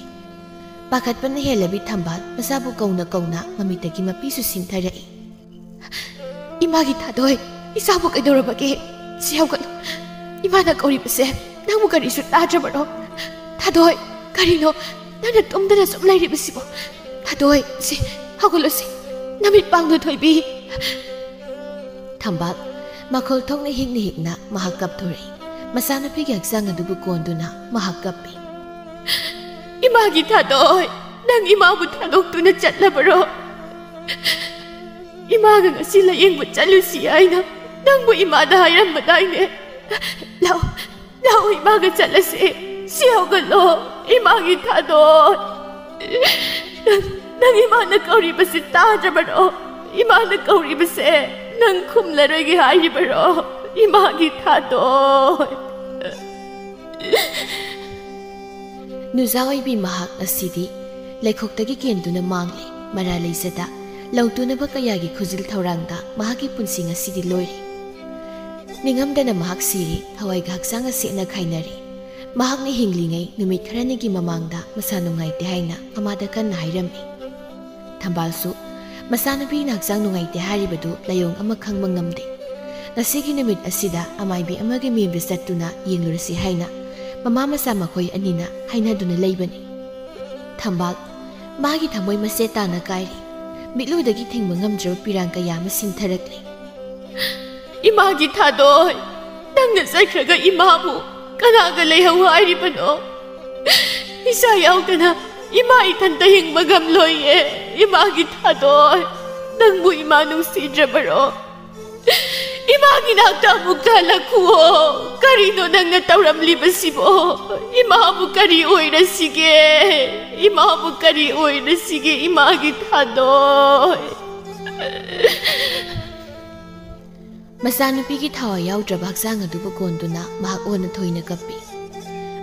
ꯄꯥꯈꯠꯄꯅ ꯍꯦꯜꯂꯕꯤ ꯊꯝꯕꯥꯜ ꯃꯆꯥꯕꯨ ꯀꯧꯅ ꯀꯧꯅ ꯃꯃꯤꯠꯇꯒꯤ ꯃꯄꯤꯁꯨ ꯁꯤꯡꯊꯔꯛꯏ꯫ "ꯏꯃꯥꯒꯤ ꯊꯥꯗꯣꯏ, ꯏꯆꯥꯕꯨ ꯀꯩꯗꯧꯔꯕꯒꯦ? ꯁꯤ ꯍꯧꯒꯠꯂꯨ꯫ ꯏꯃꯥꯅ ꯀꯧꯔꯤꯕꯁꯦ ꯅꯪꯕꯨ ꯀꯔꯤꯁꯨ ꯇꯥꯗ꯭ꯔꯕꯔꯣ? ꯊꯥꯗꯣꯏ, ꯀꯔꯤꯅꯣ? ꯅꯪꯅ ꯇꯨꯝꯗꯅ ꯁꯨꯝ ꯂꯩꯔꯤꯕꯁꯤꯕꯨ? ꯊꯥꯗꯣꯏ, ꯁꯤ, ꯍꯧꯒꯠꯂꯣ ꯁꯤ, ꯅꯃꯤꯠ ꯄꯥꯡꯗꯣ ꯊꯣꯏꯕꯤ꯫ ꯊꯝꯕꯥꯜ ꯃꯈꯣꯜ ꯊꯣꯛꯅ ꯍꯤꯛꯅ ꯍꯤꯛꯅ ꯃꯍꯥꯛ ꯀꯞꯊꯣꯔꯛꯏ꯫ ꯃꯆꯥꯅꯨꯄꯤꯒꯤ ꯍꯛꯆꯥꯡ ꯑꯗꯨꯕꯨ ꯀꯣꯟꯗꯨꯅ ꯃꯍꯥꯛ ꯀꯞꯄꯤ꯫ ꯏꯃꯥꯒꯤ ꯊꯥꯗꯣꯏ, ꯅꯪ ꯏꯃꯥꯕꯨ ꯊꯥꯗꯣꯛꯇꯨꯅ ꯆꯠꯂꯕꯔꯣ? ꯏꯃꯥꯒ ꯉꯁꯤ ꯂꯥꯌꯦꯡꯕ ꯆꯠꯂꯨꯁꯤ ꯍꯥꯏꯅ ꯅꯪꯕꯨ ꯏꯃꯥꯗ ꯍꯥꯏꯔꯝꯕꯗꯥꯏꯅꯦ? ꯂꯥꯛꯑꯣ, ꯂꯥꯛꯑꯣ, ꯏꯃꯥꯒ ꯆꯠꯂꯁꯦ꯫ ꯁꯤ ꯍꯧꯒꯠꯂꯣ, ꯏꯃꯥꯒꯤ ꯊꯥꯗꯣꯏ꯫ ꯅꯪ, ꯅꯪ ꯏꯃꯥꯅ ꯀꯧꯔꯤꯕꯁꯤ ꯇꯥꯗ꯭ꯔꯕꯔꯣ? ꯏꯃꯥꯅ ꯀꯧꯔꯤꯕꯁꯦ ꯅꯪ ꯈꯨꯝꯂꯔꯣꯏꯒꯦ ꯍꯥꯏꯔꯤꯕꯔꯣ? ꯏꯃꯥꯒꯤ ꯊꯥꯗꯣꯏ꯫ ꯅꯨꯖꯥ ꯑꯣꯏꯕꯤ ꯃꯍꯥꯛ ꯉꯁꯤꯗꯤ ꯂꯩꯈꯣꯛꯇꯒꯤ ꯀꯦꯟꯗꯨꯅ ꯃꯥꯡꯂꯦ꯫ ꯃꯔꯥ ꯂꯩꯖꯗ ꯂꯧꯇꯨꯅꯕ ꯀꯌꯥꯒꯤ ꯈꯨꯖꯤꯜ ꯊꯧꯔꯥꯡꯗ ꯃꯍꯥꯛꯀꯤ ꯄꯨꯟꯁꯤ ꯉꯁꯤꯗꯤ ꯂꯣꯏꯔꯦ꯫ ꯅꯤꯡꯉꯝꯗꯅ ꯃꯍꯥꯛ ꯁꯤꯔꯦ, ꯊꯋꯥꯏꯒ ꯍꯛꯆꯥꯡꯒ ꯁꯦꯠꯅ ꯈꯥꯏꯅꯔꯦ꯫ ꯃꯍꯥꯛꯅ ꯍꯤꯡꯂꯤꯉꯩ ꯅꯨꯃꯤꯠ ꯈꯔꯅꯤꯒꯤ ꯃꯃꯥꯡꯗ ꯃꯁꯥ ꯅꯨꯡꯉꯥꯏꯇꯦ ꯍꯥꯏꯅ ꯃꯃꯥꯗ ꯀꯟꯅ ꯍꯥꯏꯔꯝꯃꯤ꯫ ꯊꯝꯕꯥꯜꯁꯨ ꯃꯆꯥꯅꯨꯄꯤꯅ ꯍꯛꯆꯥꯡ ꯅꯨꯡꯉꯥꯏꯇꯦ ꯍꯥꯏꯔꯤꯕꯗꯨ ꯂꯥꯏꯑꯣꯡ ꯑꯃ ꯈꯪꯕ ꯉꯝꯗꯦ꯫ ꯉꯁꯤꯒꯤ ꯅꯨꯃꯤꯠ ꯑꯁꯤꯗ ꯑꯃꯥꯏꯕꯤ ꯑꯃꯒꯤ ꯃꯌꯨꯝꯗ ꯆꯠꯇꯨꯅ ꯌꯦꯡꯂꯨꯔꯁꯤ ꯍꯥꯏꯅ ꯃꯃꯥ ꯃꯆꯥ ꯃꯈꯣꯏ ꯑꯅꯤꯅ ꯍꯥꯏꯅꯗꯨꯅ ꯂꯩꯕꯅꯤ꯫ ꯊꯝꯕꯥꯜ, ꯃꯥꯒꯤ ꯊꯃꯣꯏ ꯃꯆꯦꯠ ꯇꯥꯅ ꯀꯥꯏꯔꯤ꯫ ꯃꯤꯠꯂꯨꯗꯒꯤ ꯊꯤꯡꯕ ꯉꯝꯗ꯭ꯔꯕ ꯄꯤꯔꯥꯡ ꯀꯌꯥ ꯑꯃ ꯁꯤꯟꯊꯔꯛꯂꯤ꯫ ꯏꯃꯥꯒꯤ ꯊꯥꯗꯣꯏ, ꯅꯪꯅ ꯆꯠꯈ꯭ꯔꯒ ꯏꯃꯥꯕꯨ ꯀꯅꯥꯒ ꯂꯩꯍꯧ ꯍꯥꯏꯔꯤꯕꯅꯣ? ꯏꯆꯥ ꯌꯥꯎꯗꯅ ꯏꯃꯥ ꯏꯊꯟꯇ ꯍꯤꯡꯕ ꯉꯝꯂꯣꯏꯌꯦ꯫ ꯏꯃꯥꯒꯤ ꯊꯥꯗꯣꯏ, ꯅꯪꯕꯨ ꯏꯃꯥ ꯅꯨꯡꯁꯤꯗ꯭ꯔꯕꯔꯣ? ꯏꯃꯥꯒꯤ ꯅꯥꯛꯇ ꯑꯃꯨꯛꯇ ꯍꯜꯂꯛꯈꯨꯋꯣ꯫ ꯀꯔꯤꯅꯣ ꯅꯪꯅ ꯇꯧꯔꯝꯂꯤꯕꯁꯤꯕꯣ? ꯏꯃꯥꯕꯨ ꯀꯔꯤ ꯑꯣꯏꯔꯁꯤꯒꯦ? ꯏꯃꯥꯕꯨ ꯀꯔꯤ ꯑꯣꯏꯔꯁꯤꯒꯦ? ꯏꯃꯥꯒꯤ ꯊꯥꯗꯣꯏ꯫ ꯃꯆꯥꯅꯨꯄꯤꯒꯤ ꯊꯋꯥꯏ ꯌꯥꯎꯗ꯭ꯔꯕ ꯍꯛꯆꯥꯡ ꯑꯗꯨꯕꯨ ꯀꯣꯟꯗꯨꯅ ꯃꯍꯥꯛ ꯑꯣꯟꯅ ꯊꯣꯏꯅ ꯀꯞꯄꯤ꯫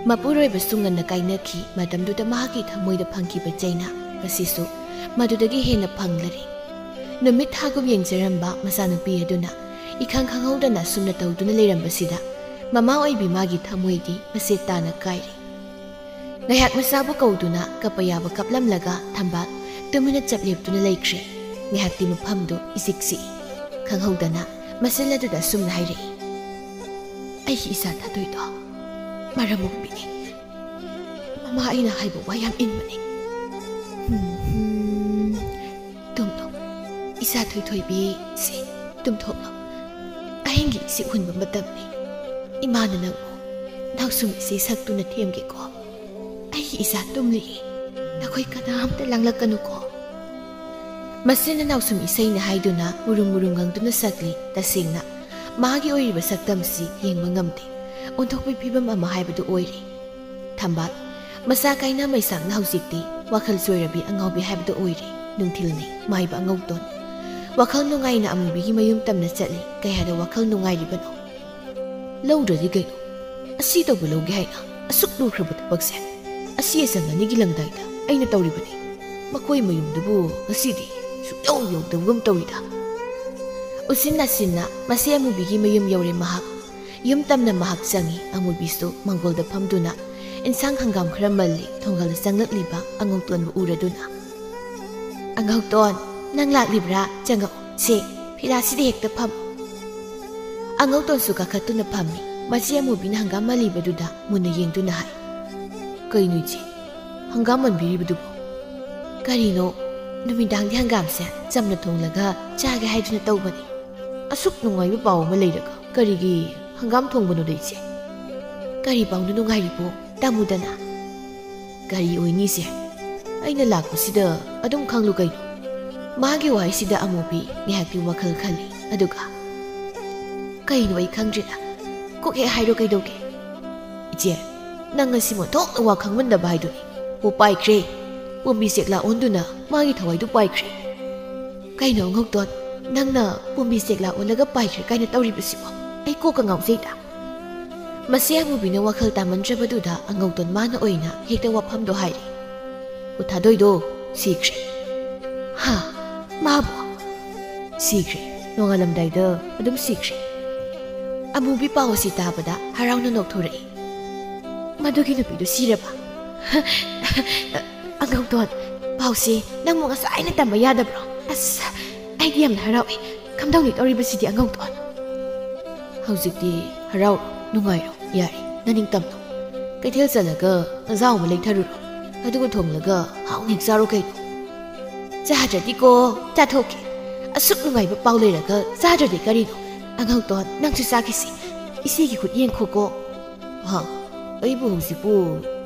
ꯃꯄꯨꯔꯣꯏꯕꯁꯨ ꯉꯟꯅ ꯀꯥꯏꯅꯈꯤ꯫ ꯃꯇꯝꯗꯨꯗ ꯃꯍꯥꯛꯀꯤ ꯊꯃꯣꯏꯗ ꯐꯪꯈꯤꯕ ꯆꯩꯅꯥ ꯉꯁꯤꯁꯨ ꯃꯗꯨꯗꯒꯤ ꯍꯦꯟꯅ ꯐꯪꯂꯔꯦ꯫ ꯅꯨꯃꯤꯠ ꯊꯥꯒꯨꯝ ꯌꯦꯡꯖꯔꯝꯕ ꯃꯆꯥꯅꯨꯄꯤ ꯑꯗꯨꯅ ꯏꯈꯪ ꯈꯪꯍꯧꯗꯅ ꯑꯁꯨꯝꯅ ꯇꯧꯗꯨꯅ ꯂꯩꯔꯝꯕꯁꯤꯗ ꯃꯃꯥ ꯑꯣꯏꯕꯤ ꯃꯥꯒꯤ ꯊꯃꯣꯏꯗꯤ ꯃꯆꯦꯠ ꯇꯥꯅ ꯀꯥꯏꯔꯦ꯫ ꯉꯥꯏꯍꯥꯛ ꯃꯆꯥꯕꯨ ꯀꯧꯗꯨꯅ ꯀꯞꯄ ꯌꯥꯕ ꯀꯞꯂꯝꯂꯒ ꯊꯝꯕꯥꯜ ꯇꯨꯃꯤꯟꯅ ꯆꯞ ꯂꯦꯞꯇꯨꯅ ꯂꯩꯈ꯭ꯔꯦ꯫ ꯉꯥꯏꯍꯥꯛꯇꯤ ꯃꯐꯝꯗꯨ ꯏꯆꯤꯛ ꯆꯤꯛꯏ꯫ ꯈꯪꯍꯧꯗꯅ ꯃꯆꯤꯜ ꯑꯗꯨꯗ ꯑꯁꯨꯝꯅ ꯍꯥꯏꯔꯛꯏ, "ꯑꯩꯒꯤ ꯏꯆꯥ ꯊꯥꯗꯣꯏꯗꯣ ꯃꯔꯝ ꯃꯣꯛꯄꯤꯅꯤ꯫ ꯃꯥ ꯃꯥ ꯑꯩꯅ ꯍꯥꯏꯕ ꯋꯥ ꯌꯥꯝ ꯏꯟꯕꯅꯦ꯫ ꯍꯝ, ꯍꯝ꯫ ꯇꯨꯝꯂꯣ, ꯏꯆꯥ ꯊꯣꯏꯊꯣꯏꯕꯤ, ꯁꯦ, ꯇꯨꯝꯊꯣꯛꯂꯣ꯫ ꯑꯍꯤꯡꯒꯤ ꯏꯁꯤꯡ ꯍꯨꯟꯕ ꯃꯇꯝꯅꯤ꯫ ꯏꯃꯥꯅ ꯅꯪꯕꯨ ꯅꯥꯎꯁꯨꯝ ꯏꯆꯦ ꯁꯛꯇꯨꯅ ꯊꯦꯝꯒꯦꯀꯣ꯫ ꯑꯩꯒꯤ ꯏꯆꯥ ꯇꯨꯝꯂꯤꯌꯦ, ꯅꯈꯣꯏ ꯀꯅꯥꯝꯇ ꯂꯥꯡꯂꯛꯀꯅꯨꯀꯣ꯫ ꯃꯁꯤꯅ ꯅꯥꯎꯁꯨꯝ ꯏꯁꯩꯅꯤ ꯍꯥꯏꯗꯨꯅ ꯃꯨꯔꯨꯝ ꯃꯨꯔꯨꯝ ꯉꯪꯗꯨꯅ ꯁꯛꯂꯤ꯫ ꯇꯁꯦꯡꯅ ꯃꯥꯒꯤ ꯑꯣꯏꯔꯤꯕ ꯁꯛꯇꯝꯁꯤ ꯌꯦꯡꯕ ꯉꯝꯗꯦ꯫ ꯑꯣꯟꯊꯣꯛꯄꯒꯤ ꯐꯤꯕꯝ ꯑꯃ ꯍꯥꯏꯕꯗꯨ ꯑꯣꯏꯔꯦ꯫ ꯊꯝꯕꯥꯜ, ꯃꯆꯥ ꯀꯥꯏꯅ ꯃꯩꯁꯥꯛꯅ ꯍꯧꯖꯤꯛꯇꯤ ꯋꯥꯈꯜ ꯆꯣꯏꯔꯕꯤ ꯑꯉꯥꯎꯕꯤ ꯍꯥꯏꯕꯗꯨ ꯑꯣꯏꯔꯦ꯫ ꯅꯨꯡꯊꯤꯜꯅꯤ, ꯃꯥꯏꯕ ꯑꯉꯧꯇꯣꯟ꯫ ꯋꯥꯈꯜ ꯅꯨꯡꯉꯥꯏꯅ ꯑꯃꯨꯕꯤꯒꯤ ꯃꯌꯨꯝ ꯇꯝꯅ ꯆꯠꯂꯤ꯫ ꯀꯌꯥꯗ ꯋꯥꯈꯜ ꯅꯨꯡꯉꯥꯏꯔꯤꯕꯅꯣ? ꯂꯧꯗ꯭ꯔꯗꯤ ꯀꯩꯅꯣ? ꯑꯁꯤ ꯇꯧꯕ ꯂꯧꯒꯦ ꯍꯥꯏꯅ ꯑꯁꯨꯛ ꯂꯨꯈ꯭ꯔꯕ ꯊꯕꯛꯁꯦ ꯑꯁꯤ ꯑꯁꯪ ꯑꯅꯤꯒꯤ ꯂꯪꯗꯥꯏꯗ ꯑꯩꯅ ꯇꯧꯔꯤꯕꯅꯤ꯫ ꯃꯈꯣꯏ ꯃꯌꯨꯝꯗꯨꯕꯨ ꯉꯁꯤꯗꯤ ꯁꯨꯛꯌꯧ ꯌꯧꯗꯕꯒꯨꯝ ꯇꯧꯏꯗ꯫ ꯎꯆꯤꯟ ꯅꯥꯆꯤꯟꯅ ꯃꯁꯤ ꯑꯃꯨꯕꯤꯒꯤ ꯃꯌꯨꯝ ꯌꯧꯔꯦ ꯃꯍꯥꯛ꯫ ꯌꯨꯝ ꯇꯝꯅ ꯃꯍꯥꯛ ꯆꯪꯏ꯫ ꯑꯃꯨꯕꯤꯁꯨ ꯃꯥꯡꯒꯣꯜꯗ ꯐꯝꯗꯨꯅ ꯏꯟꯁꯥꯡ ꯍꯪꯒꯥꯝ ꯈꯔ ꯃꯜꯂꯤ꯫ ꯊꯣꯡꯒꯜꯗ ꯆꯪꯂꯛꯂꯤꯕ ꯑꯉꯧꯇꯣꯟꯕꯨ ꯎꯔꯗꯨꯅ, "ꯑꯉꯧꯇꯣꯟ, ꯅꯪ ꯂꯥꯛꯂꯤꯕ꯭ꯔꯥ? ꯆꯪꯉꯛꯑꯣ꯫ ꯁꯦ, ꯐꯤꯔꯥꯁꯤꯗ ꯍꯦꯛꯇ ꯐꯝ꯫" ꯑꯉꯧꯇꯣꯟꯁꯨ ꯀꯥꯈꯠꯇꯨꯅ ꯐꯝꯃꯤ꯫ ꯃꯆꯦ ꯑꯃꯨꯕꯤꯅ ꯍꯪꯒꯥꯝ ꯃꯜꯂꯤꯕꯗꯨꯗ ꯃꯨꯟꯅ ꯌꯦꯡꯗꯨꯅ ꯍꯥꯏ, "ꯀꯩꯅꯣ ꯏꯆꯦ, ꯍꯪꯒꯥꯝ ꯃꯟꯕꯤꯔꯤꯕꯗꯨꯕꯨ?" "ꯀꯔꯤꯅꯣ, ꯅꯨꯃꯤꯗꯥꯡꯗꯤ ꯍꯪꯒꯥꯝꯁꯦ ꯆꯝꯅ ꯊꯣꯡꯂꯒ ꯆꯥꯒꯦ ꯍꯥꯏꯗꯨꯅ ꯇꯧꯕꯅꯤ꯫ ꯑꯁꯨꯛ ꯅꯨꯡꯉꯥꯏꯕ ꯄꯥꯎ ꯑꯃ ꯂꯩꯔꯒ ꯀꯔꯤꯒꯤ ꯍꯪꯒꯥꯝ ꯊꯣꯡꯕꯅꯣꯗ ꯏꯆꯦ?" "ꯀꯔꯤ ꯄꯥꯎꯅꯣ ꯅꯨꯡꯉꯥꯏꯔꯤꯕꯣ? ꯇꯝꯃꯨꯗꯅ꯫" "ꯀꯔꯤ ꯑꯣꯏꯅꯤ ꯏꯆꯦ? ꯑꯩꯅ ꯂꯥꯛꯄꯁꯤꯗ ꯑꯗꯨꯝ ꯈꯪꯂꯨ ꯀꯩꯅꯣ?" ꯃꯥꯒꯤ ꯋꯥꯍꯩꯁꯤꯗ ꯑꯃꯨꯕꯤ ꯉꯥꯏꯍꯥꯛꯀꯤ ꯋꯥꯈꯜ ꯈꯜꯂꯤ꯫ ꯑꯗꯨꯒ, "ꯀꯩꯅꯣ ꯑꯩ ꯈꯪꯗ꯭ꯔꯤꯅ? ꯀꯣꯛ ꯍꯦꯛ ꯍꯥꯏꯔꯣ ꯀꯩꯗꯧꯒꯦ?" "ꯏꯆꯦ, ꯅꯪ ꯉꯁꯤ ꯃꯊꯣꯛꯅ ꯋꯥ ꯈꯪꯃꯟꯗꯕ ꯍꯥꯏꯗꯨꯅꯤ꯫ ꯑꯣ, ꯄꯥꯏꯈ꯭ꯔꯦ꯫ ꯄꯣꯝꯕꯤ ꯆꯦꯛꯂꯥ ꯑꯣꯟꯗꯨꯅ ꯃꯥꯒꯤ ꯊꯋꯥꯏꯗꯨ ꯄꯥꯏꯈ꯭ꯔꯦ꯫" "ꯀꯩꯅꯣ ꯑꯉꯧꯇꯣꯟ, ꯅꯪꯅ ꯄꯣꯝꯕꯤ ꯆꯦꯛꯂꯥ ꯑꯣꯜꯂꯒ ꯄꯥꯏꯈ꯭ꯔꯦ ꯀꯥꯏꯅ ꯇꯧꯔꯤꯕꯁꯤꯕꯣ? ꯑꯩ ꯀꯣꯛꯀ ꯉꯥꯎꯖꯩꯗ꯫" ꯃꯁꯤ ꯑꯃꯨꯕꯤꯅ ꯋꯥꯈꯜ ꯇꯥꯃꯟꯗ꯭ꯔꯕꯗꯨꯗ ꯑꯉꯧꯇꯣꯟ ꯃꯥꯅ ꯑꯣꯏꯅ ꯍꯦꯛꯇ ꯋꯥꯐꯝꯗꯣ ꯍꯥꯏꯔꯦ꯫ "ꯑꯣ, ꯊꯥꯗꯣꯏꯗꯣ ꯁꯤꯈ꯭ꯔꯦ꯫" "ꯍꯥ? ꯃꯥꯕꯨ?" "ꯁꯤꯈ꯭ꯔꯦ꯫ ꯅꯣꯡꯉꯥꯜꯂꯝꯗꯥꯏꯗ ꯑꯗꯨꯝ ꯁꯤꯈ꯭ꯔꯦ꯫" ꯑꯃꯨꯕꯤ ꯄꯥꯎ ꯑꯁꯤ ꯇꯥꯕꯗ ꯍꯔꯥꯎꯅ ꯅꯣꯛꯊꯣꯔꯛꯏ꯫ "ꯃꯗꯨꯒꯤ ꯅꯨꯄꯤꯗꯨ ꯁꯤꯔꯕ?" "ꯑꯉꯧꯇꯣꯟ, ꯄꯥꯎꯁꯦ ꯅꯪꯕꯨ ꯉꯁꯥꯏꯅ ꯇꯝꯕ ꯌꯥꯗꯕ꯭ꯔꯣ? ꯑꯁ, ꯑꯩꯗꯤ ꯌꯥꯝꯅ ꯍꯔꯥꯎꯏ꯫ ꯀꯝꯗꯧꯅꯤ ꯇꯧꯔꯤꯕꯁꯤꯗꯤ ꯑꯉꯧꯇꯣꯟ?" "ꯍꯧꯖꯤꯛꯇꯤ ꯍꯔꯥꯎ, ꯅꯨꯡꯉꯥꯏꯔꯣ, ꯌꯥꯔꯦ, ꯅꯅꯤꯡ ꯇꯝꯂꯣ꯫ ꯀꯩꯊꯦꯜ ꯆꯠꯂꯒ ꯑꯦꯟꯖꯥꯡ ꯑꯃ ꯂꯩꯊꯔꯨꯔꯣ꯫ ꯑꯗꯨꯒ ꯊꯣꯡꯂꯒ ꯍꯥꯎꯅ ꯍꯦꯛ ꯆꯥꯔꯣ ꯀꯩꯅꯣ꯫ ꯆꯥꯗ꯭ꯔꯗꯤꯀꯣ, ꯆꯥꯊꯣꯛꯀꯦ꯫ ꯑꯁꯨꯛ ꯅꯨꯡꯉꯥꯏꯕ ꯄꯥꯎ ꯂꯩꯔꯒ ꯆꯥꯗ꯭ꯔꯗꯤ ꯀꯔꯤꯅꯣ? ꯑꯉꯧꯇꯣꯟ, ꯅꯪꯁꯨ ꯆꯥꯈꯤꯁꯤ꯫ ꯏꯆꯦꯒꯤ ꯈꯨꯠ ꯌꯦꯡꯈꯣꯀꯣ꯫ ꯍꯥ? ꯑꯩꯕꯨ ꯍꯧꯖꯤꯛꯄꯨ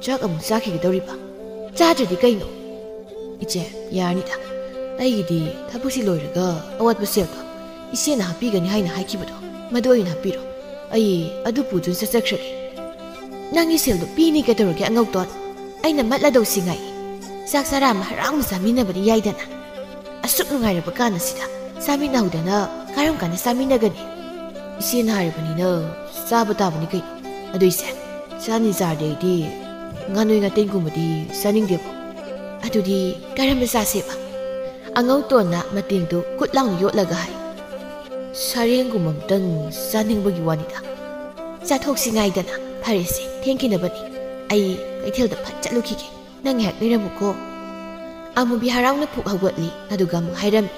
ꯆꯥꯛ ꯑꯃꯨꯛ ꯆꯥꯈꯤꯒꯗꯧꯔꯤꯕ? ꯆꯥꯗ꯭ꯔꯗꯤ ꯀꯩꯅꯣ? ꯏꯆꯦ, ꯌꯥꯔꯅꯤꯗ꯫ ꯑꯩꯒꯤꯗꯤ ꯊꯕꯛꯁꯤ ꯂꯣꯏꯔꯒ ꯑꯋꯥꯠꯄ ꯁꯦꯜꯗꯣ ꯏꯆꯦꯅ ꯍꯥꯞꯄꯤꯒꯅꯤ ꯍꯥꯏꯅ ꯍꯥꯏꯈꯤꯕꯗꯣ, ꯃꯗꯨ ꯑꯣꯏꯅ ꯍꯥꯞꯄꯤꯔꯣ꯫ ꯑꯩ ꯑꯗꯨ ꯄꯨꯗꯨꯅ ꯆꯠꯆꯈ꯭ꯔꯒꯦ꯫ ꯅꯪꯒꯤ ꯁꯦꯜꯗꯣ ꯄꯤꯅꯤ ꯀꯩꯗꯧꯔꯒꯦ, ꯑꯉꯧꯇꯣꯟ? ꯑꯩꯅ ꯃꯠꯂꯗꯧꯁꯤ ꯉꯥꯏ꯫ ꯆꯥꯛ ꯆꯔꯥ ꯑꯃ ꯍꯔꯥꯎꯅ ꯆꯥꯃꯤꯟꯅꯕꯗꯤ ꯌꯥꯏꯗꯅ꯫ ꯑꯁꯨꯛ ꯅꯨꯡꯉꯥꯏꯔꯕ ꯀꯥꯟ ꯑꯁꯤꯗ ꯆꯥꯃꯤꯟꯅꯍꯧꯗꯅ ꯀꯔꯝ ꯀꯥꯟꯗ ꯆꯥꯃꯤꯟꯅꯒꯅꯤ? ꯏꯆꯦꯅ ꯍꯥꯏꯔꯕꯅꯤꯅ ꯆꯥꯕ ꯇꯥꯕꯅꯤ ꯀꯩꯅꯣ꯫ ꯑꯗꯨ ꯏꯆꯦ, ꯆꯥꯅꯤ ꯆꯥꯔꯗꯤ ꯑꯩꯗꯤ ꯉꯥꯅꯣꯏ ꯉꯥꯇꯦꯟꯒꯨꯝꯕꯗꯤ ꯆꯥꯅꯤꯡꯗꯦꯕꯣ꯫ ꯑꯗꯨꯗꯤ ꯀꯔꯝꯕ ꯆꯥꯁꯦꯕ? ꯑꯉꯧꯇꯣꯟꯅ ꯃꯇꯦꯡꯗꯨ ꯀꯨꯠ ꯂꯥꯎꯅ ꯌꯣꯠꯂꯒ ꯍꯥꯏ꯫ ꯁꯔꯦꯡꯒꯨꯝꯕ ꯑꯝꯇꯪ ꯆꯥꯅꯤꯡꯕꯒꯤ ꯋꯥꯅꯤꯗ꯫ ꯆꯥꯊꯣꯛꯁꯤ ꯉꯥꯏꯗꯅ꯫ ꯐꯔꯦꯁꯦ, ꯊꯦꯡꯈꯤꯅꯕꯅꯤ꯫ ꯑꯩ ꯀꯩꯊꯦꯜꯗ ꯐꯠ ꯆꯠꯂꯨꯈꯤꯒꯦ꯫ ꯅꯪ ꯉꯥꯏꯍꯥꯛ ꯂꯩꯔꯝꯃꯨꯀꯣ꯫ ꯑꯃꯨꯕꯤ ꯍꯔꯥꯎꯅ ꯐꯨꯛ ꯍꯧꯒꯠꯂꯤ, ꯑꯗꯨꯒ ꯑꯃꯨꯛ ꯍꯥꯏꯔꯝꯃꯤ꯫